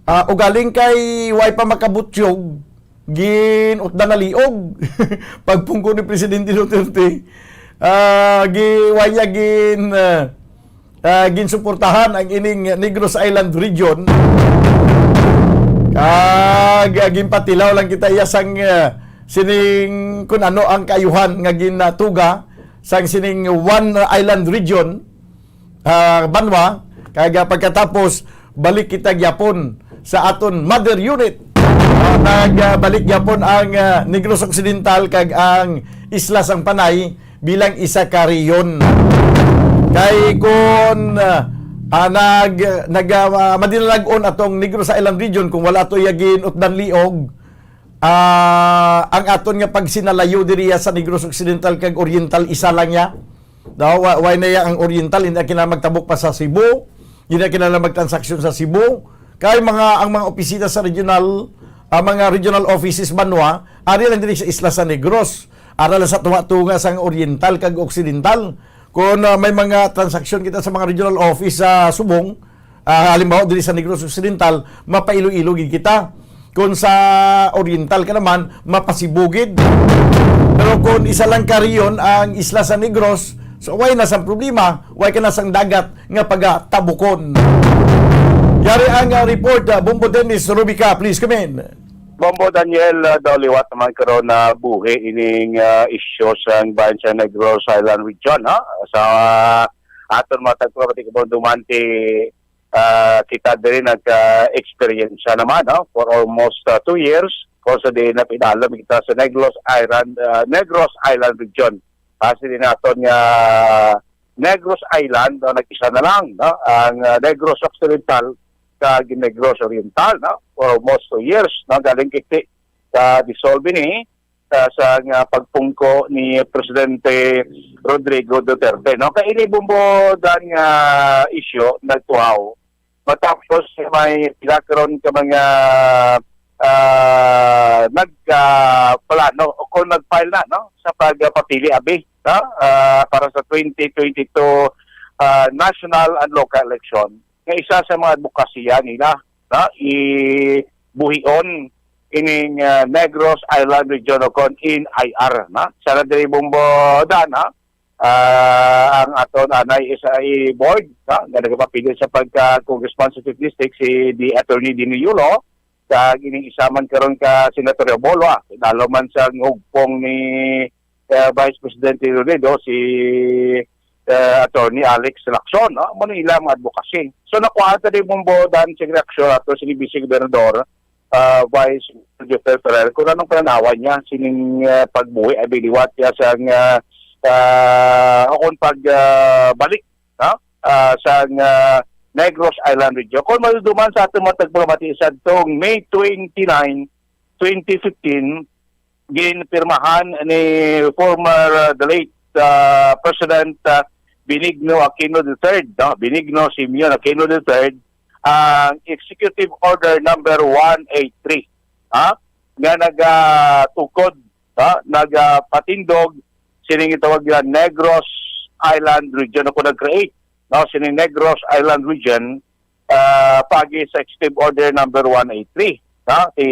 Ah, ugaling kay way pa makabutyog, gin-utdan na liog pagpungko ni Presidente Duterte. Ah, gi-, way niya gin, ah, ah, ginsuportahan ang ining Negros Island Region. Kag, ah, ginpatilaw lang kita iya sang, ah, sining kun ano ang kaayuhan nga ginatuga sang sining One Island Region, ah, banwa. Kag, ah, pagkatapos, balik kita gyapon sa aton mother unit. Ah, nagbalik gyapon ang, ah, Negros Occidental kag ang Isla sang Panay bilang isa ka rehiyon. Kay kun, ah, ah, nag, nag, ah, madinalag-on atong Negros Island Region, kung wala to iya gin-utdan liog, ah, ang aton nga pagsinalayo diriya sa Negros Occidental kag Oriental, isa lang ya. Daw, wa-, why na ya ang Oriental, hindi na kinahanglan magtabok pa sa Cebu, hindi na kinahanglan magtransaksyon sa Cebu. Kay mga, ang mga opisina sa regional, ang mga regional offices banwa, ari lang diri sa Isla sa Negros. Ara lang sa tunga-tunga sang Oriental kag Occidental. Kung, ah, may mga transaksyon kita sa mga regional office sa Subong, ah, halimbawa, diri sa Negros Occidental, mapa-Iloilo gid kita. Kung sa Oriental ka naman, mapa-Cebu gid. Pero kung isa lang ka rehiyon ang Isla sa Negros, so way na sang problema, way ka na sang dagat nga pagatabukon. Yari ang, ah, report, ah, Bombo Dennis Rubica, please come in. Bombo Daniel, ah, daw liwat naman karon na buhi ining, ah, isyu sang bahin sa Negros Island Region, ha? Sa, ah, aton mga tagpamati, kabang duman ti, ah, kita diri nagka-eksperyensya naman, no? For almost, ah, two years, kung sa diin na pinalom kita sa Negros Island, ah, Negros Island Region. Kasi din naton nga Negros Island, no, nag-isa na lang, no? Ang, ah, Negros Occidental kag Negros Oriental, no? For almost two years, no? Galing kiti sa dissolve ni, ah, sa nga pagpungko ni Presidente Rodrigo Duterte, no? Kay ini, Bombo Dan, nga isyu nagtuhaw matapos may pila karon ka mga, ah, nagplano o kung nag-file na, no, sa pagpapili abi, no, ah, para sa twenty twenty-two, ah, national and local election. Nga isa sa mga advokasya nila, no, ibuhion ining, ah, Negros Island Region o kon N I R, no. Sa diri, Bombo Dan, ha? Ah, ang aton anay is, ah, i-board, no, nga nagapapili sa pagka-congressman sa fifth district, si the Attorney Dino Yulo, kag ining isa man karon ka Senator Yabolo, ah, lalo man sa hugpong ni, eh, Vice President Robredo, si, eh, Attorney Alex Lacson, no? Amo ni ila mga advocacy. So, nakuha ta di, Bombo Dan, sa reaksyon ato si Vice Gobernador, ah, Vice Joseph Ferrer, kung anong pananawan niya sining, ah, pagbuhi abi liwat niya sa nga, ah, o kung pag, ah, balik, no? Ah, sa nga Negros Island Region. Kung maduduman sa ating mga tagpamati sa tong May twenty-nine, twenty fifteen, ginpirmahan ni former, ah, the late, ah, President, ah, Benigno Aquino the third, no? Benigno Simeon Aquino the third, ang Executive Order number one eight three, ha? Nga nagatukod, ha? Nagapatindog sining gitawag nga Negros Island Region, o nag-create, no, sining Negros Island Region, ah, pagi sa Executive Order number one eight three, no? Ti,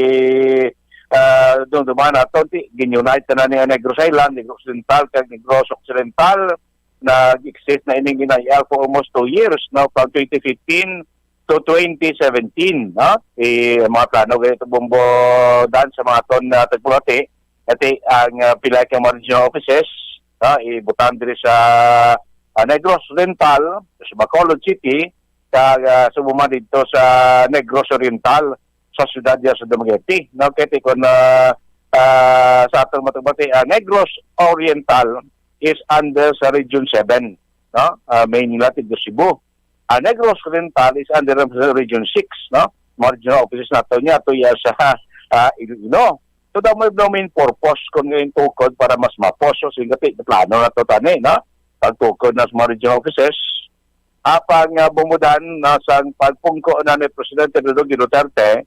ah, dumduman naton, ti, gin-unite na ni Negros Island, Negros Oriental, kag Negros Occidental. Nag-exist na ining N I R for almost two years, no? From twenty fifteen to twenty seventeen, no? Ti mga plano gani to, Bombo Dan, sa mga ton na tagpulati, ati ang, ah, pila ka mga regional offices, no? Ibutang diri sa, ah, Negros Oriental, sa Bacolod City, kag, ah, subong man didto sa Negros Oriental, sa siyudad diya sa Dumaguete, no? Kay ti kon, ah, ah, sa atong matubati, ah, Negros Oriental is under sa Region seven, no? Ah, mainly ti Cebu. Ah, Negros Oriental is under the Region six, no? Mga regional offices nato niya, to iya sa, ah, Iloilo. So, that may no main purpose kung ngayon tukod para mas maposo, singkati, plano na to tani, no? Pagtukod na sa mga regional offices, apang, ah, bumudan na sang pagpungko na ni Presidente Rodrigo Duterte,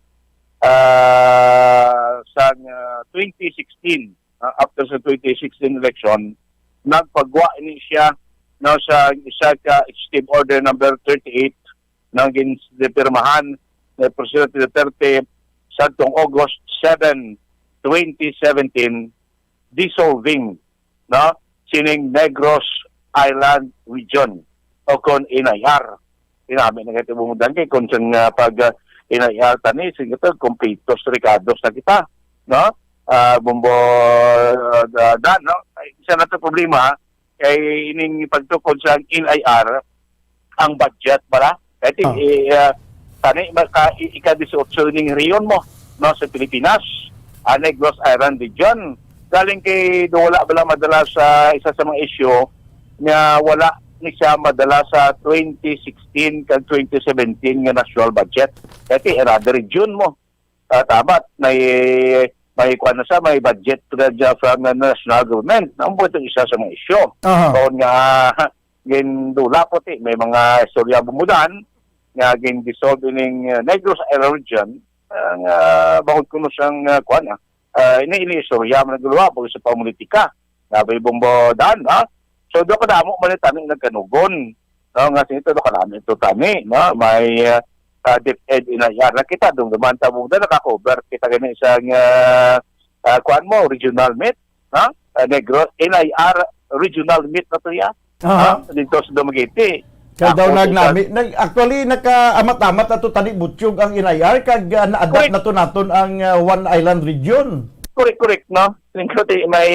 ah, sang, ah, twenty sixteen, ah, after sa twenty sixteen election, nagpagwa ini siya, no, sa isa ka Executive Order number thirty-eight, nang ginpirmahan ni Presidente Duterte sadtong August seven, twenty seventeen, dissolving, no, sining Negros Island Region, o kon N I R. Tinami na kay tibungudan kay kung sang, ah, pag, ah, N I R tani, sing ito, kumplitos, rekados na kita, no? Ah, Bombo, ah, Dan, no? Ay, isa na to problema, kay ining pagtukod sa N I R, ang budget bala. Kay ti-, Ah. eh, ah, tani, maka-, i-, ika-dieciocho ning rehiyon mo, no, sa Pilipinas, ang Negros Island Region. Galing kay do wala bala madala sa isa sa mga issue nga wala ni siya madala sa twenty sixteen kag twenty seventeen nga national budget. Kay ti, another region mo. Ah, tamat, may, may kuwan na siya, may budget na dyan from the national government. Ang buto isa sa mga isyu. Aha. Kung nga, gindula po, ti, may mga istorya bumudan, nga gindissolve ining, uh, Negros Island Region, uh, nga bangod kuno siyang, uh, kuwan, ah, uh, ini, ini istorya, man nagdula po sa pamulitika. Nga ba yung Bombo Dan, ha? So, do kadamo man tani nagkanugon. No, nga sa ito, do kadamo ito tani, no? May, uh, uh, DepEd N I R na kita, doon naman tabo na nakakover kita gani sa, uh, uh, kuan mo, regional meet, no? Uh, Negros, N I R regional meet na to ya. Aha. Ha? Dito sa Dumaguete. Kaya daw Ako, nagnami. Nag, actually, nagkaamat-amat na to tani butyog ang N I R, kag, uh, na-adapt Correct. na to naton ang, uh, One Island Region. Correct, correct, no? Lingkod, eh, may,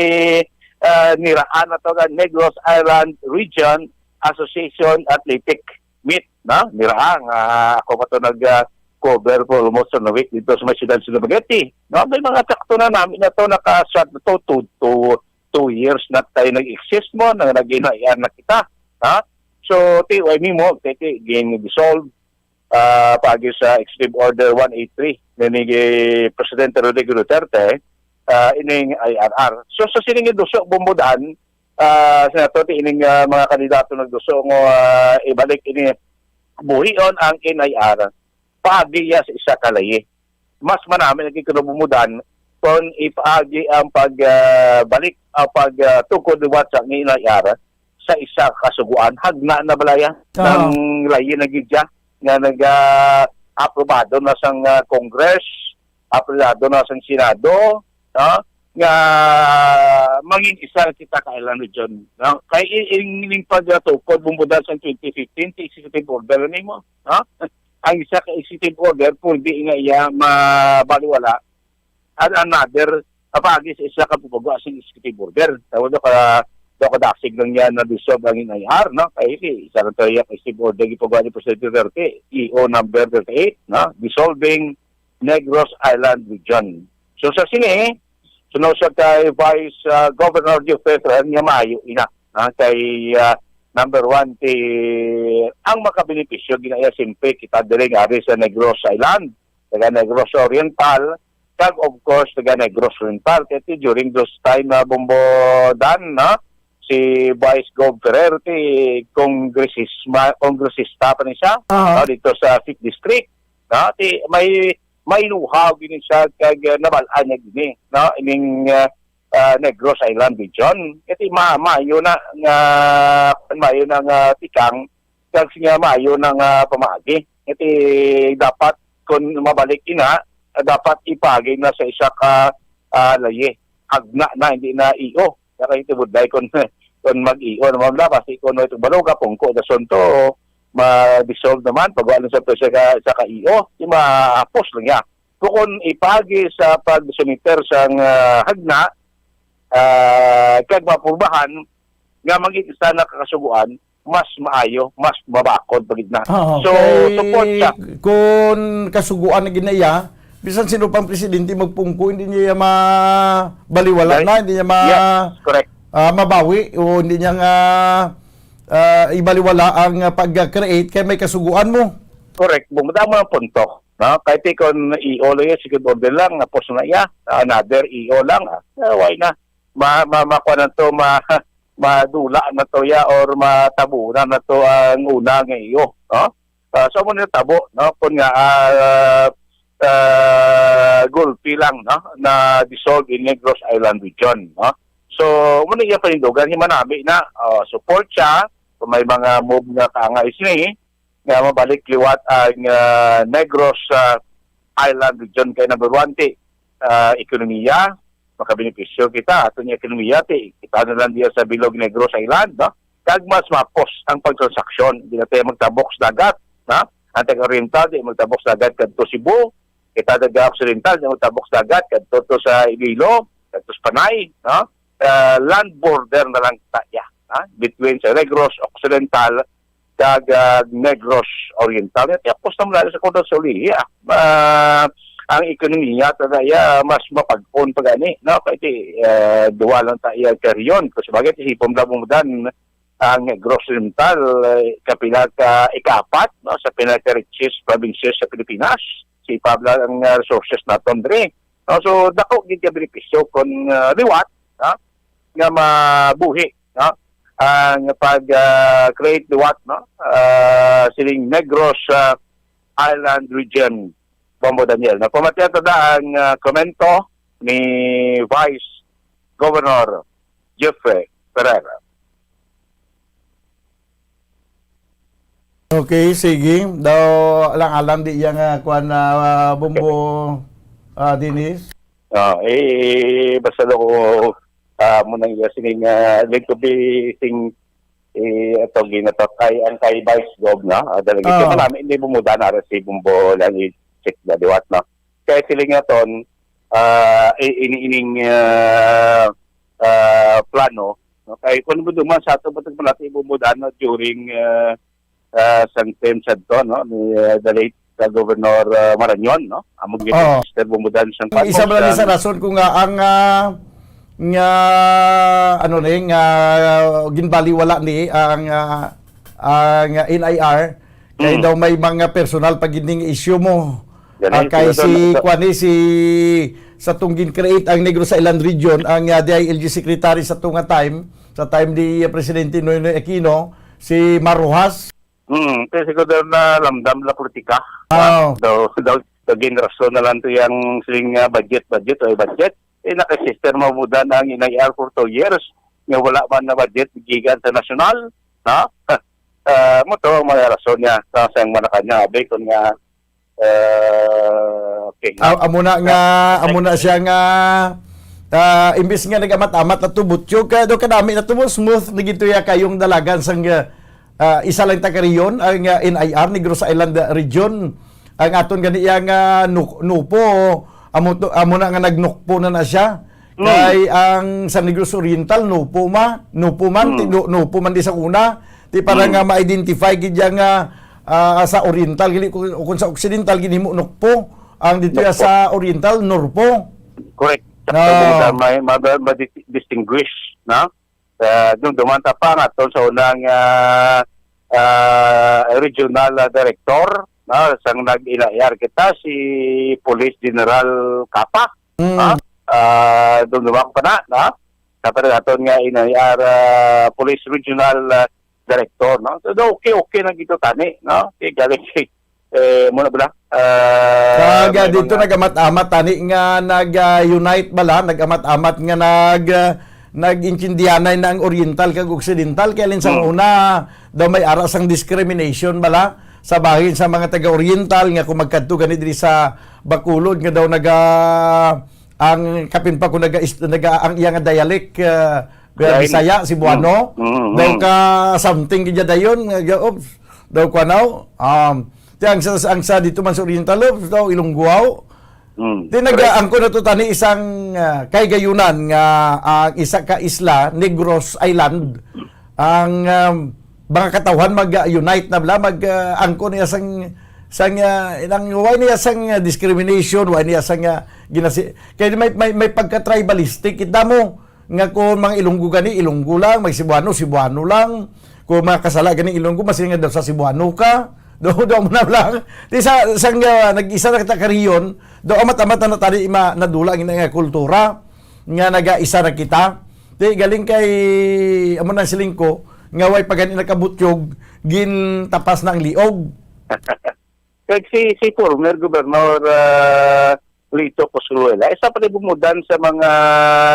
uh, niraan na to nga Negros Island Region Association Athletic Meet, no? Niraan, ah, ako pa to nag, ah, cover for almost a week dito sa may siyudad sa Dumaguete. No, may mga sakto na namin na to, naka-shot na to, two, two, two years na tayo nag-exist mo, na nag-inayaan na kita. Ha? So, ti, why mi mo, ti, ti, gin-dissolve, ah, pagi sa Executive Order one eight three, ni, ni Presidente Rodrigo Duterte, ah, ining I R R. So, sa sining duso, Bombo Dan, ah, Senator, ti ining, ah, mga kandidato nagduso nga, ah, ibalik ini, buhion ang N I R, paagi ya sa isa ka layi. Mas manami lagi kuno bumudan kung ipaagi ang pag, ah, balik, ang pag, ah, tukod liwat sa N I R sa isa ka suguan. Hagna na balaya Aha. ng layi na gid siya nga nag, ah, aprobado na sang, ah, Congress, aprobado na sang Senado, no? Nga mangin isa kita ka island region, no? Kay in, in, in pagtukod bumudan sa twenty fifteen, ti executive order ni mo, no? Ang isa ka executive order, pwede nga iya mabaliwala, and another, kapagi sa isa ka pagwa sa executive order. Tawag daw ka, daw kadasig lang yan na dissolve ang N I R, no? Kay isa lang tayo yung executive order, ipagawa ni Presidente Duterte, E O number thirty-eight, no? Dissolving Negros Island Region. So, sa sini, suno siya kay Vice, ah, Governor Geoffrey Ferrer nga maayo ina, ah, kay, ah, number one, ti, ang makabenepisyo, ginaya, simple, kita diri nga ari sa Negros Island, taga Negros Oriental, kag, of course, taga Negros Oriental. Kaya ti, during those time, na Bombo Dan, no? Si Vice Gov Ferrer, ti, kongresisma-, kongresista pa ni siya, Aha. no, dito sa fifth District. No? Ti, may, may know-how gini siya kag, uh, nabal-an niya gini, no? Ining, uh, uh, Negros Island Region. Kaya ti, ma-, maayo na nga, maayo na nga tikang, kag siya maayo na nga pamaagi. Kaya ti, dapat, kung mabalik ina, dapat ipaagi na sa isa ka, ah, layi. Agna na, hindi na E O. Kaya kayo tibudlay kung, kung mag-E O naman na, kasi kung ito balo ka, pungko, dason to, ma-dissolve naman, pagwa lang sa isa ka, isa ka E O, di mahapos lang niya. Bukon ipagi sa pag-submit sang, ah, hagna, ah, kag mapurbahan nga maging isa na kakasuguan, mas maayo, mas mabakod pa gid na. Oo, So, kay support siya. Kung kasuguan na gid na iya, bisan sino pang presidente magpungko, hindi niya mabaliwala Right. na, hindi niya ma-, Yes, correct. ah, mabawi o hindi niya nga, ah, ibaliwala ang, ah, pag-create kay may kasuguan mo. Correct. Bumutang mo ang punto. No? Kahit ikon E O lang yan, second order lang, tapos na iya, another E O lang. Ah, eh, why na? Ma, ma, makuha na to, ma, madula na to ya, or matabunan na to ang una nga E O. No? Ah, so, mo na tabo, no? Kung nga, ah, ah, gulpi lang, no? Na dissolve in Negros Island region, no? So, mo na iya panindugan, himanami na, oh, support siya, kung may mga move nga kaangay sini, nga mabalik liwat ang, ah, Negros, ah, Island region kay number one ti, ah, ekonomiya, makabenepisyo kita ato ni ekonomiya ti kita na lang diya sa bilog Negros Island, no? Kag mas mapos ang pagtransaksyon, di na tayo magtabok sa dagat, no? Ang taga-oriental di magtabok sa dagat kadto Cebu, kita taga-occidental di magtabok sa dagat kadto to sa Iloilo, kadto sa Panay, no? Ah, land border na lang tayo, ha? Between sa Negros Occidental kag, ah, Negros Oriental. Ito yung kustom lalo sa kondon sa ulihi, ah. Ah, ang ekonomiya ta na iya mas mapag-on pa gani, no? Kay ti, ah, duwa lang ta iya ka rehiyon. Kung sabagay, isipon lang mo dan ang Negros Oriental, eh, kapila ka ikapat, no? Sa pinaka-richest provinces sa Pilipinas. Sa ipab lang ang, ah, resources naton diri. No? So, dako gid ka benepisyo kung, ah, liwat, no? Nga mabuhi, no? Ang pag, ah, create liwat, no? Ah, sining Negros, ah, Island Region, Bombo Daniel. Napamatian ta na ang, ah, komento ni Vice Governor Jeffrey Ferrer. Okay, sige. Daw alang-alang di iya nga kuan na, ah, Bombo, ah, Dennis. Ah, eh, basta daw ko, ah, mo nang iya sining, ah, link to be sing, eh, ato ginatatay ang kay Vice Gov na. Ah, dali Ah. Kay malami hindi bumuda na si Bombo lang i-check na liwat na. Kay siling nga ton, ah, i-, ini-, ining, ah, ah, plano, no? Kay kung mo duman sa ato, ba't malati bumuda na during, ah, ah, sang term sa to, no? Ni, ah, the late, ah, Governor, ah, Marañon, no? Amo gid Oo. Sister Bumudan sang Ang isa Pagos, man lang sa ang rason ko nga ang, ah, nga, ano ni, nga ginbaliwala ni ang, ah, ang N I R, kay Mm. daw may mga personal pa gid ning issue mo. Yan Ah, ay, kay sila si, doon, ito. kuwan ni, si, sa tong gin-create ang Negros Island Region, ang, ah, D I L G secretary sa tunga time, sa time ni, ah, Presidente Noynoy Aquino, si Mar Roxas. Hmm, kaya siguro daw na lamdam la politika. Oo. Daw, daw, daw ginrason na lang to yung siling, ah, budget, budget, o budget. Eh, nakasister mabuda na ang N I R for two years. Nga wala man na budget, gikan sa nasyonal. No? Ah, mo to ang mga rason niya. Sa, sa mga kanya, abe, kung nga, ah, okay. Ah, amo na nga, amo na siya nga, ah, imbis nga nag-amat-amat na to, butyog, kaya daw kadami na to, smooth na gito ya kayong dalagan sang, ah, ah, isa lang ta ka rehiyon, ang, ah, N I R, Negros Island, ah, Region. Ang aton gani iya nga nu-, nupo, amo to, amo na nga nagnukpo na na siya. Mm. Kay ang sa Negros Oriental, nupo ma, nupo man, Mm. ti-, nu-, nupo man di sa una. Ti para Mm. nga ma-identify gid ya nga, ah, sa Oriental, gili, kung, kung sa Occidental, ginhimo nukpo. Ang dito ya Nukpo. sa Oriental, nurpo. Correct. No. Sa may, ma-, ma-, ma-, distinguish, no? Ah, nung dumanta pa nga to sa unang, ah, ah, regional, ah, director, no? Sang nag-inayar kita, si Police General Capa, Mm. ha? Ah, nung dumako pa na, no? Sa pa naton nga inayar, ah, Police Regional, ah, Director, no? So, do, okay, okay na gito tani, no? Kay galing si, eh, muna bala? Ah, Kag, ah, may dito mga nag-amat-amat tani nga nag, ah, unite bala, nag-amat-amat nga nag, ah, nag-intindihanay na ang Oriental kag Occidental, kay alin sa Hmm. una daw may ara sang discrimination bala sa bahin sa mga taga-Oriental nga kung magkadto gani diri sa Bacolod nga daw naga, ang kapin pa kung naga, naga, ang iya nga dialect, ah, Lain. Bisaya, Cebuano, Mm, mm, daw mm. ka something gid dayon nga, oh, Daw kuan, aw, um, ti ang sa, ang sa dito man sa Oriental Lobes, daw Ilonggo, aw. Mm, Ti correct. Nagaangkon na to tani isang, ah, kahigayunan nga ang isa ka isla, Negros Island, ang, um, mga katawhan mag-unite na bala, mag, ah, angkon niya sang, sang, ah, inang, why niya sang, ah, discrimination, why niya sang, ah, ginasi-, kay may, may, may pagka-tribalistic, kita mo, nga kung mga Ilonggo gani, Ilonggo lang, may Cebuano, Cebuano lang. Kung mga kasala gani Ilonggo, mas nga daw sa Cebuano ka. Do, do mo na lang. Ti sa, sa nga, nag-isa na kita ka rehiyon, do amat-amat na tani ima nadula ang ina nga kultura nga nagaisa na kita. Ti galing kay, amo nang siling ko, nga way pa gani nakabutyog, gintapas na ang liog. Kag si, si former Governor, ah, Lito Cosruela, isa pa ni bumudan sa mga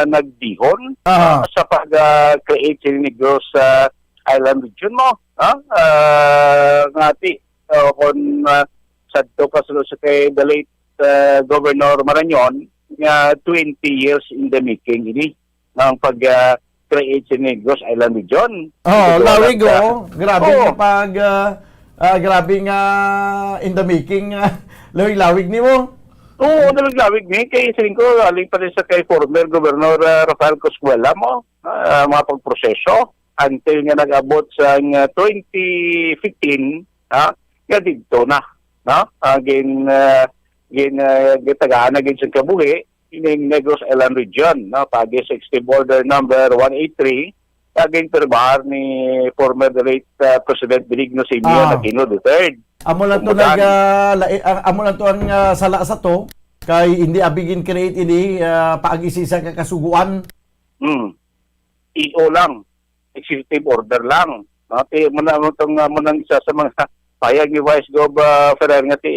nagdihon, Aha. ah, sa pag, ah, create sa Negros, ah, Island region mo. Ha? Ah, nga ti, ah, kon, ah, sadto ka sa, sa kay the late, ah, Governor Marañon, nga twenty years in the making ini. Ang pag, ah, create sa Negros Island region. Oh, Ito lawig, lang sa oh. Grabe Oo. nga pag, ah, ah, grabe nga in the making, ah, lawig-lawig nimo. Oo, lawig-lawig ni. Kay siling ko, aling pa rin sa kay former Governor, ah, Rafael Coscuela mo, ah, mga pagproseso. Until nga nag-abot sa, ah, twenty fifteen, ha, nga didto na, no? Ah, gin, ah, gin, ah, gitagaan na gid sa kabuhi, ining Negros Island Region, no? Pagi sa Executive Order number one eight three, nga ginpirmahan ni former the late, ah, President Benigno Senior Ah. Aquino the third. Amo lang to Umudan. nag, ah, lai-, ah, amo lang to ang, ah, sala sa to, kay hindi abi gin-create ini, ah, paagi sa isa ka kasuguan. Hmm. E O lang, executive order lang. No? Ti, mo na, mo tong, ah, mo nang isa sa mga payag ni Vice Gov, ah, Ferrer nga ti,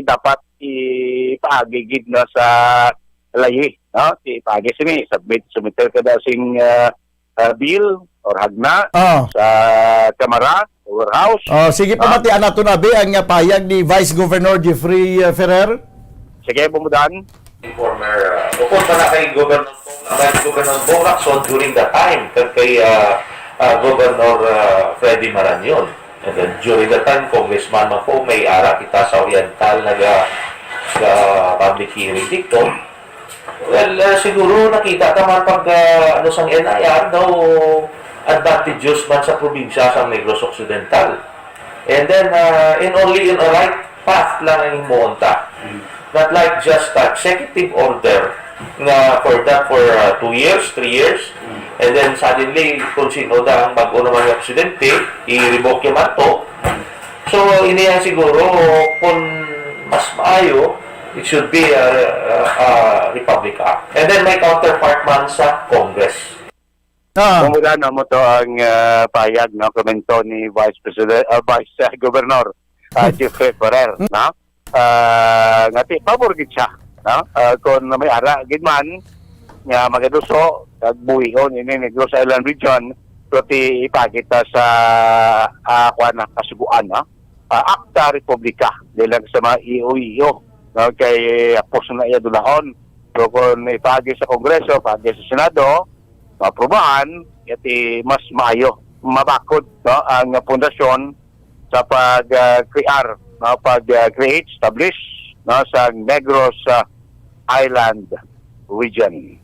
dapat ipaagi gid na sa layi, no? Ti, ipaagi sini, submit, submit ka daw sing, ah, ah, bill or hagna Ah. sa Kamara, Lower House. Oh, sige, Ah. pamatian nato na, bi, ang, ah, payag ni Vice Governor Jeffrey, ah, Ferrer. Sige, Bumudan. Former, uh, upod pa na kay Governor Bong, uh, kay Governor Bong Lacson during that time, kag kay, uh, uh, Governor, uh, Freddy Marañon. And then during that time, Congressman man ko, may ara kita sa Oriental, naga, sa public hearing dito. Well, uh, siguro nakita ta man pag, uh, ano sang N I R daw advantageous man sa probinsya sang Negros Occidental. And then, uh, in only in a right path lang ang himuon ta. Mm. Not like just the executive order nga for that for, uh, two years, three years, Mm. and then suddenly, kung sino na ang bago naman nga presidente, i-revoke niya man to. Mm. So, ini ang siguro, kung mas maayo, it should be a, a, a Republic Act. And then may counterpart man sa Congress. Ah. Kung wala na mo to ang, ah, payag, no, komento ni Vice President, ah, Vice, ah, Governor, ah, Jeffrey Ferrer, no? Ah, nga ti, pabor gid siya, no? Ah, kung may ara gid man nga magaduso kag buhion ini Negros Island Region, pero ti ipakita sa, ah, kuwan na, kasuguan, no? Ah, Akta Republika, di lang sa mga E O E O, no? Kay hapos na iya dulahon. Pero kung ipagi sa Kongreso, pagi sa Senado, maaprubahan, yati mas maayo, mabakod, no, ang pundasyon sa pag, ah, crear, no, pag, ah, create, establish, no, sa Negros, ah, Island Region.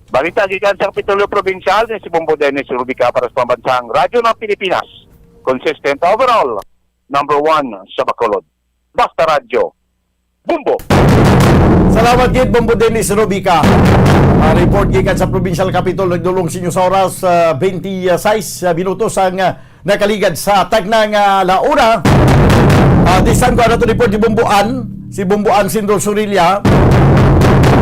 Balita gikan sa Kapitolyo Probinsyal ni si Bombo Dennis Rubica para sa Pambansang Radyo ng Pilipinas. Consistent overall, number one sa Bacolod. Basta Radyo, Bombo! Salamat gid, Bombo Dennis Rubica. Ah, report gikan sa Provincial Capitol, nagdulong sa inyo sa oras, ah, twenty-six, ah, minutos ang, ah, nakaligad sa tagna nga la una. Ah, di sang ko na to report ni Bombo An, si Bombo An Sindol Surilla.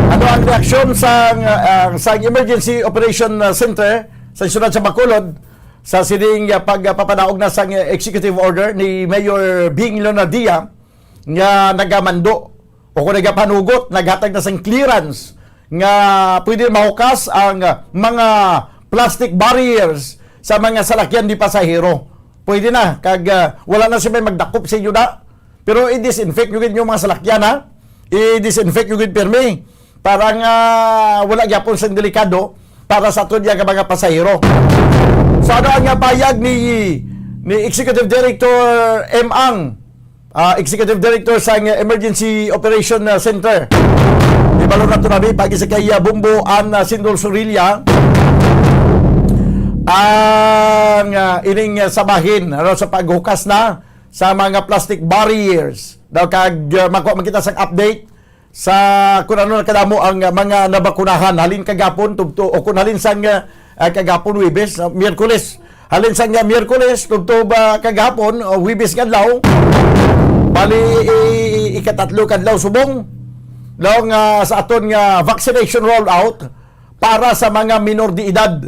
Ano ang reaksyon sa, ah, sa Emergency Operation, ah, Center sa siyudad sa Bacolod sa sining, ah, pagpapadaog na sa, ah, executive order ni Mayor Bing Leonardia nga nagamando o kung nagapanugot, naghatag na sang clearance nga pwede mahukas ang, ah, mga plastic barriers sa mga salakyan di pasahero? Pwede na, kag, ah, wala na siya may magdakop sa inyo na. Pero i-disinfect nyo gid yung mga salakyan, ha? I-disinfect nyo gid pirmi para nga wala gyapon sa delikado para sa aton nga mga pasahero. So, ano ang, ah, payag ni, ni Executive Director M. Ang, ah, Executive Director sa Emergency Operation, ah, Center. Ibalo na to namin, pagi sa kay, ah, Bombo An, ah, Sindol Sorilla. Ang, ah, ining, ah, sabahin, ano, sa paghukas na sa mga plastic barriers. Daw kag, ah, makuha man kita sang update sa kung ano na kadamo ang, ah, mga nabakunahan halin kagapon tubto o kung halin sang, ah, ah, kagapon Webes, ah, Miyerkules. Halin sang, ah, Miyerkules tubto ba kagapon o Webes nga adlaw. Bali, i-, i-, ikatatlo kadlaw subong daw nga sa aton nga vaccination rollout para sa mga minor de edad,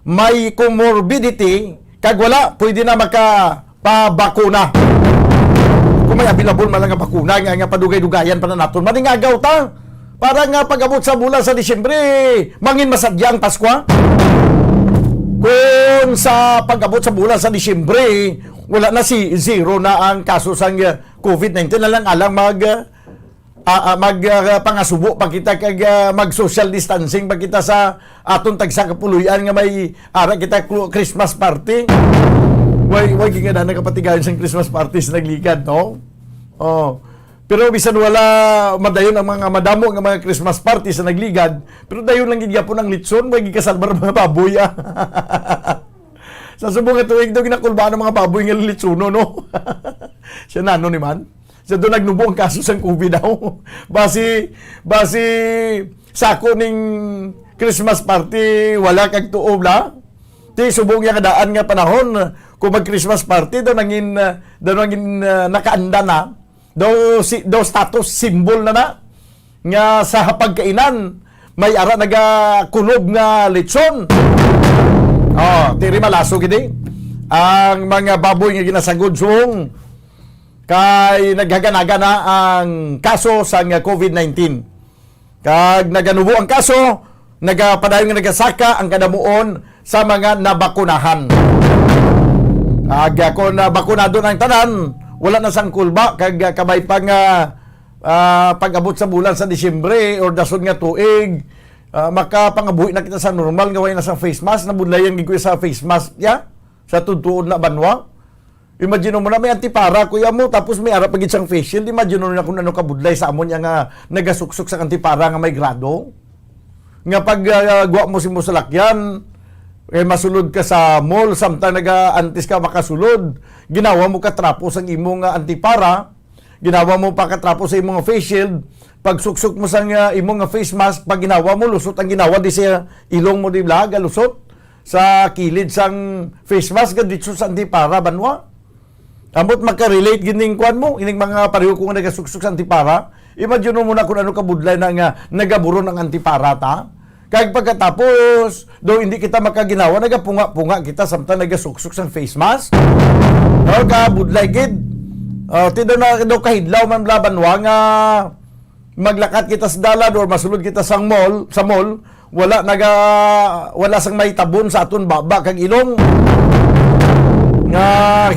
may comorbidity, kag wala pwede na makapabakuna. Kung may available man lang nga bakuna nga, nga padugay-dugayan pa na naton, maningagaw ta para nga pag-abot sa bulan sa Disyembre, mangin masadya ang Paskwa. Kung sa pag-abot sa bulan sa Disyembre, wala na, si zero na ang kaso sang, uh, covid nineteen, alang-alang mag, uh, ah, ah, mag, ah, pangasubo pa kita kag, ah, mag social distancing pa kita sa aton tagsa ka puloy-an nga may ara kita kru-, Christmas party. Way, way gingada nakapatigayon sang Christmas party sa nagligad, no? Oh. Pero bisan wala madayon ang mga madamo nga mga Christmas party sa nagligad, pero dayon lang gid gyapon ang litson, way gikasalbar ang mga baboy, ah. Sa subong nga tuig daw ginakulbaan ang mga baboy nga litsono, no? Siya nano ni man? Sa doon nagnubo ang kaso sang covid daw. Basi, basi sako ning Christmas party, wala kag tuo bala. Ti subong yang daan nga panahon, kung mag Christmas party, daw nangin, ah, daw nangin, ah, nakaanda na. Daw si, daw status symbol na na nga sa pagkainan may ara nagakulob nga lechon. Oh, diri malaso gid eh. Ang mga baboy nga ginasagod subong kay naghaganaga na ang kaso sang covid nineteen. Kag naganubo ang kaso, nagapadayon nga nagasaka ang kadamuon sa mga nabakunahan. Kag, ah, kung, ah, bakunado na ang tanan, wala na sang kulba, kag, ah, kabay pa nga, ah, pag-abot sa bulan sa Disyembre or dason nga tuig, ah, makapangabuhi na kita sa normal nga way na sa face mask, nabudlayan gid ko sa face mask, ya? Sa tutuod na banwa. Imagine mo na, may antipara, kuya mo, tapos may ara pa gid siyang face shield. Imagine mo na kung ano kabudlay sa amon nga nagasuksok sa antipara nga may grado. Nga pag, ah, gwa mo sa imong salakyan, eh, masulod ka sa mall, samtang nagaantis ka makasulod, ginawa mo katrapo sang imong, ah, antipara, ginawa mo pa katrapo sa imong face shield, pagsuksok mo sang, ah, imong face mask, pag ginawa mo, lusot ang ginawa di sa ilong mo, di ba, galusot sa kilid sang face mask, nga ditso sa antipara, banwa. Ambot makarelate gid ning kuan mo, ining mga pareho ko nga nagasuksok sa antipara. Imagine mo na kung ano kabudlay na nga nagaburon ang antipara ta. Kag pagkatapos, daw hindi kita makaginawa, nagapunga-punga kita samtang nagasuksok sang face mask. No, kabudlay gid. Ah, ti daw na daw kahidlaw man bala banwa nga maglakat kita sa dalan or masulod kita sa mall, sa mall, wala naga, wala sang may tabon sa aton baba kag ilong. Nga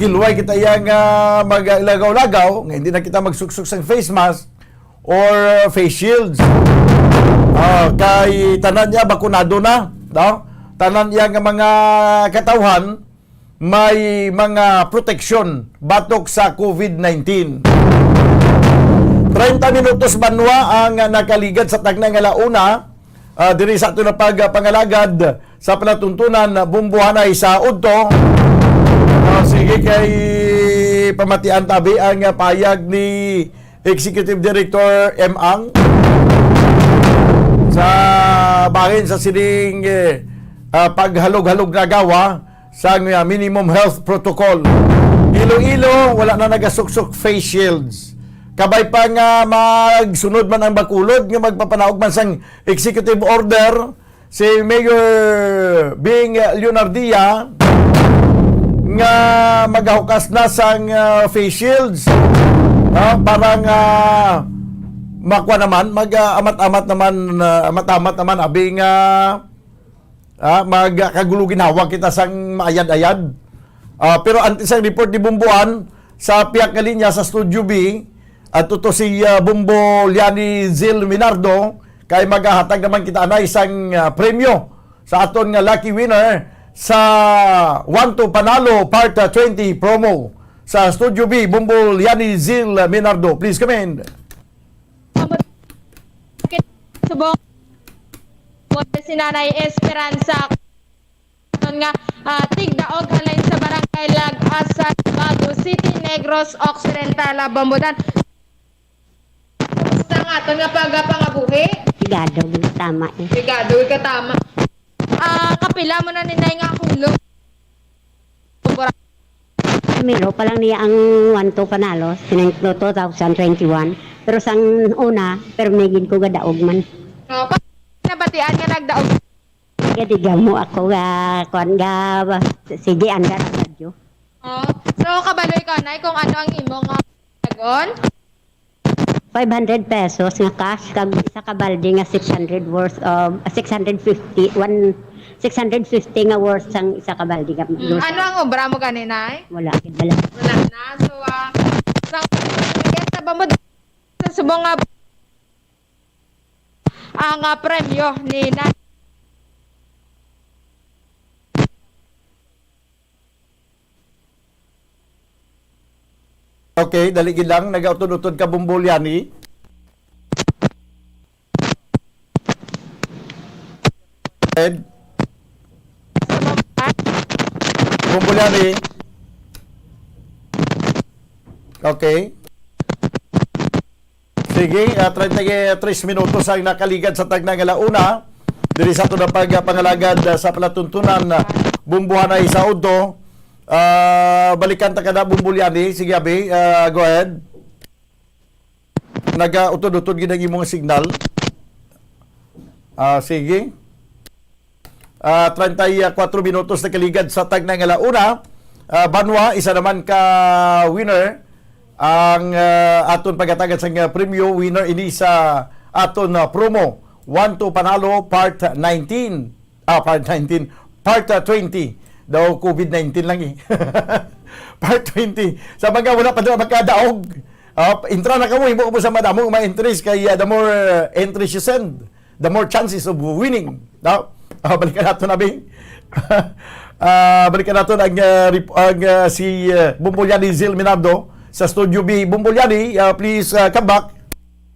hilway kita iya nga maglagaw-lagaw, nga hindi na kita magsuksok sang face mask or face shields. Ah, kay tanan niya bakunado na, no? Tanan niya nga mga katawhan may mga proteksyon batok sa covid nineteen. Treinta minutos banwa ang nakaligad sa tagna nga launa, ah, diri sa ato na pagpangalagad sa palatuntunan, Bumbuhanay sa udto. Ah, sige, kay pamatian tabi ang payag ni Executive Director M. Ang sa bahin sa sining, eh, ah, paghalog-halog na gawa sa, ah, minimum health protocol. Iloilo, wala na nagasuksok face shields. Kabay pa nga magsunod man ang Bacolod nga magpapanaog man sang executive order si Mayor Bing Leonardia nga magahukas na sang, ah, face shields, ah, para nga makuha naman, mag, ah, amat-amat naman, ah, amat-amat naman, abi nga, ah, magkagulo ginhawa kita sang maayad-ayad. Ah, pero antes ang report ni Bumbuan, sa piyak nga linya sa Studio B, at ito si, ah, Bumbo Liani Zil Minardo, kay magahatag naman kita anay sang, ah, premyo sa aton nga lucky winner sa One to Panalo Part twenty promo. Sa Studio B, Bombo Liani Zil Minardo. Please come in. Subong si Nanay Esperanza nga, ah, tigdaog halin sa Barangay Lag-asan, Bago City, Negros Occidental, ah, Bombo Dan. Kumusta ang aton nga pagapangabuhi? Sigado, tama eh. Sigado, ka tama. Ah, kapila mo na ni Nay nga hulog? Primero pa lang niya ang One to Panalo, sining two thousand twenty-one. Pero sang una, pero may gid ko gadaog man. Oh, pa-, nabatian nga nagdaog? Gadiga mo ako ga, kuan ga, sige, ang ga radyo. Oh, so kabalo ikaw, Nay, kung ano ang imo nga dagon? Five hundred pesos nga cash, kag isa ka balde nga six hundred worth of, ah, six hundred fifty, one, six hundred fifty nga worth sang isa ka balde nga Mm, ano ang obra mo gani, Nay? Wala, gid, wala. Wala na. So, ah, sa, sa ba mo sa subong nga ang, ah, premyo ni Nay? Okay, dali gid lang. Nagautod-utod ka, Bombo Liani. Ed? Bombo Liani. Okay. Sige, ah, treinta y tres minutos ang nakaligad sa tagna nga launa. Diri sa aton na pagpangalagad, ah, sa palatuntunan, ah, Bombo Hanay sa Udto. Ah, balikan ta ka na, Bombo Liani. Sige, abi, ah, go ahead. Nagautod-utod gid ang imong signal. Ah, sige. Ah, treinta y cuatro minutos na kaligad sa tagna nga launa. Ah, Banwa, isa naman ka winner ang, ah, aton pagatagan sa, ah, premyo. Winner ini sa aton, ah, promo, One to Panalo Part nineteen. Ah, Part nineteen. Part, ah, twenty. Daw covid nineteen lang eh. Part twenty. Sa mga wala pa dira makadaog, ah, intra na kamo, himo mo sa madamo nga mga entries kay, ah, the more, ah, entries you send, the more chances of winning. No? Ah, balikan nato na, Bing. Ah, balikan nato ang, ah, rep-, ang, ah, si, ah, Bombo Liani Zil Minardo sa Studio B. Bombo Liani, ah, please, ah, come back.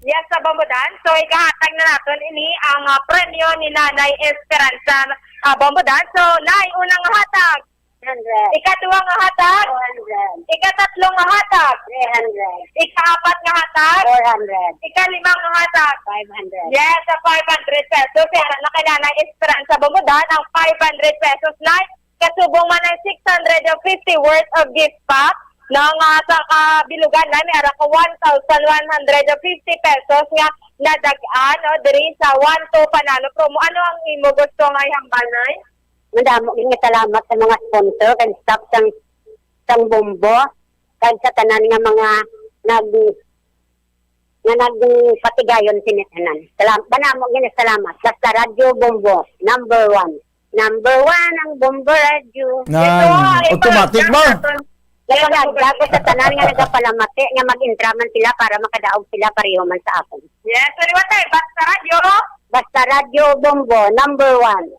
Yes, sa Bombo Dan. So, ikahatag na naton ini ang, ah, premyo ni Nanay Esperanza, ah, Bombo Dan. So, Nay, unang hatag. Hundred. Ikaduha nga hatag. Two hundred. Ikatatlo nga hatag. Three hundred. Ikaapat nga hatag. Four hundred. Ikalima nga hatag. Five hundred. Yes, sa five hundred pesos. Kaya na kay Nanay Esperanza Bombo Dan ang five hundred pesos, Nay. Kasubong man ang six hundred and fifty worth of gift pack, no, nga sa kabilugan na may ara ka one thousand one hundred and fifty pesos nga nadag-an, no, diri sa One to Panalo promo. Ano ang imo gusto nga ihambal, Nay? Madamo gid nga salamat sa mga sponsor kag staff sang, sang Bombo, kag sa tanan nga mga nag-, nga nagpatigayon sini tanan. Salam-, madamo gid nga salamat. Basta Radyo Bombo, number one. Number one ang Bombo Radyo. Nga, ito, ah, automatic ba? Nagpagagda ko sa tanan nga nagapalamati nga mag-intra man sila para makadaog sila pareho man sa akon. Yes, so, liwat tayo. Basta Radyo. Basta Radyo Bombo, number one.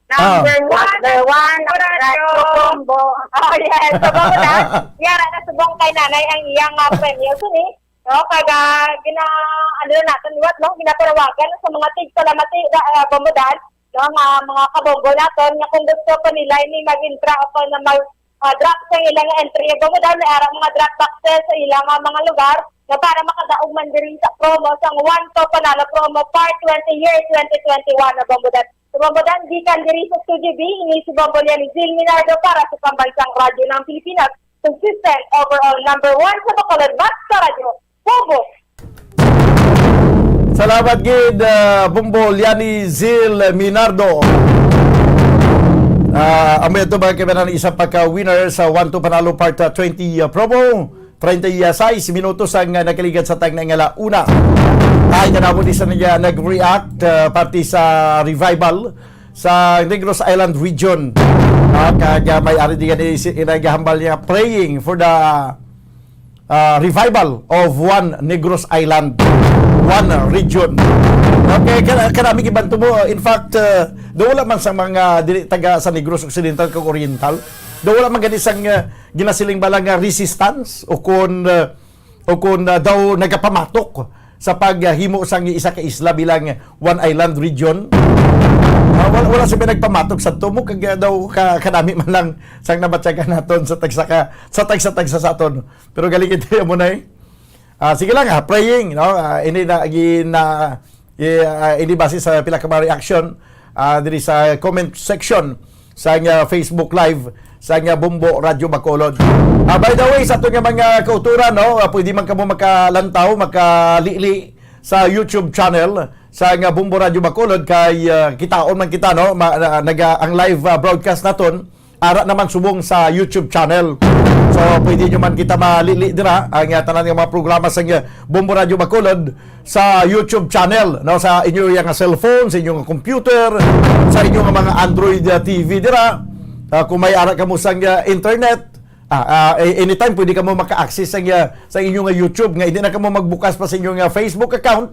Ah. Number one. Number one, Radyo. Radyo Bombo. Oh, yes. So, Bombo na. Yara na subong kay Nanay ang iyang, ah, premyo. Sini? No, kag, ah, gina-, ano na naton liwat, no? Ginapanawagan sa mga tigpalamati, ah, Bombo Dan, no, nga mga kabombo naton, nga kung gusto pa nila ini mag-intra o pa na mag, ah, drop sa ilang entry, Bombo Dan, may ara mga drop boxes sa ilang, ah, mga lugar, no, para makadaog man diri sa promo, sa One to Panalo Promo Part twenty Year twenty twenty-one, no, Bombo Dan. Sa Bombo Dan, gikan diri sa Studio B, ini si Bombo Liani Zil Minardo para sa Pambansang Radyo ng Pilipinas, consistent, overall number one sa Bacolod, Basta Radyo. Bombo! Salamat gid, ah, Bombo Liani Zil Minardo. Ah, amo ito, mga kaibanan, isa pa ka winner sa One to Panalo Part, ah, twenty, ah, promo. Treinta y seis minutos ang, ah, nagkaligat sa tagna nga launa. Ay, tanaw, di sa niya nag-react, ah, parte sa revival sa Negros Island region. Ah, kag, ah, may ari di gani si, nagahambal niya praying for the ah, revival of one Negros Island, one region. Okay, kana, kanami gibanto mo. In fact, uh, daw wala man sa mga dili taga sa Negros Occidental kag Oriental. Daw wala man gani sang uh, ginasiling bala nga resistance o kun uh, o kun uh, daw nagapamatok sa paghimo sang isa ka isla bilang one island region. Ah, wala, wala sila nagpamatok sa tumo kag uh, daw ka, kanami man lang sang nabatyagan naton sa tagsa ka sa tagsa-tagsa sa aton. Pero galing ito mo na eh. Ah, sige lang, ah, praying, no? Ah, ini na, gi-, na, eh, ah, ini base sa pila ka mga reaction, ah, diri sa comment section sa nga Facebook Live sa nga Bombo Radyo Bacolod. Ah, by the way, sa ato nga mga kauturan, no, ah, pwede man kamo makalantaw, makalili sa YouTube channel sa nga Bombo Radyo Bacolod kay ah, kitaon man kita, no, ma, na, naga, ang live ah, broadcast naton ara naman subong sa YouTube channel. So, pwede nyo man kita malili dira ang uh, tanan nga mga programa sa uh, Bombo Radyo Bacolod sa YouTube channel, no, sa inyo nga cellphone, sa inyo nga computer, sa inyo nga mga Android uh, T V dira. Uh, kung may ara kamo sa uh, internet, ah, ah, eh, anytime pwede kamo maka-access sa, uh, sa inyo nga YouTube nga hindi na kamo magbukas pa sa inyo nga Facebook account.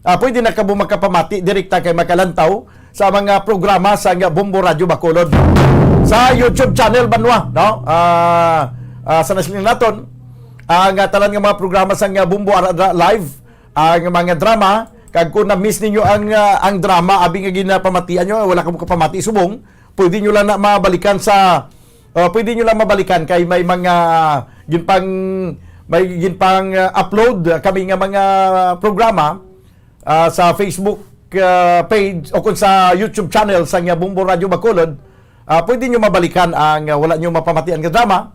Ah, pwede na kamo makapamati direkta kay makalantaw sa mga programa sa nga Bombo Radyo Bacolod sa YouTube channel banwa, no? Ah, ah, sa nasiling naton ang ah, tanan nga mga programa sa nga Bombo Ara-, Ara Live, ang mga drama, kag kung na-miss ninyo ang ah, ang drama abi nga ginapamatian nyo, wala ka mo kapamati subong, pwede nyo lang na mabalikan sa ah, pwede nyo lang mabalikan kay may mga ginpang may ginpang ah, upload kami nga mga programa ah, sa Facebook ah, page o kung sa YouTube channel sa nga Bombo Radyo Bacolod, ah, pwede nyo mabalikan ang ah, wala nyo mapamatian nga drama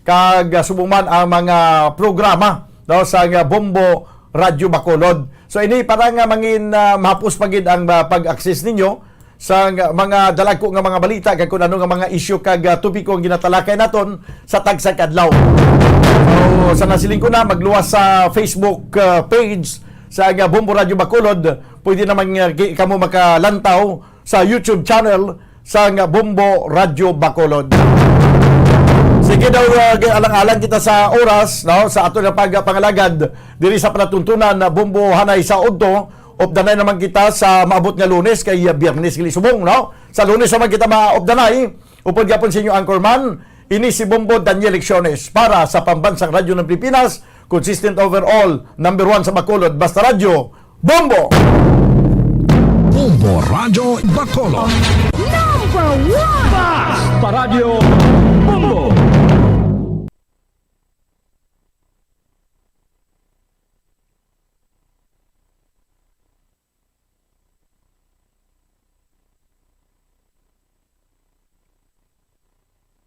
kag ah, subong man ang mga programa, no, sa nga Bombo Radyo Bacolod. So ini para nga mangin ah, mahapos pa gid ang ah, pag-access ninyo sa nga- mga dalagko nga mga balita kag kung ano nga mga isyu kag ah, topiko ang ginatalakay naton sa tagsa ka adlaw. So, sa nasiling ko na, magluwas sa Facebook ah, page sa nga Bombo Radyo Bacolod, pwede naman nga ki- kamo makalantaw sa YouTube channel sa nga Bombo Radyo Bacolod. Sige daw, ah, alang-alang kita sa oras, no, sa ato na pagpangalagad diri sa palatuntunan na Bombo Hanay sa Udto. Updanay naman kita sa maabot nga Lunes kay ah, Biyernes gali subong, no? Sa Lunes naman kita maupdanay. Upod gapon sa inyo anchorman, ini si Bombo Daniel Lecciones para sa Pambansang Radyo ng Pilipinas, consistent overall, number one sa Bacolod, Basta Radyo, Bombo! Bombo Radyo Bacolod. Number one! Basta Radyo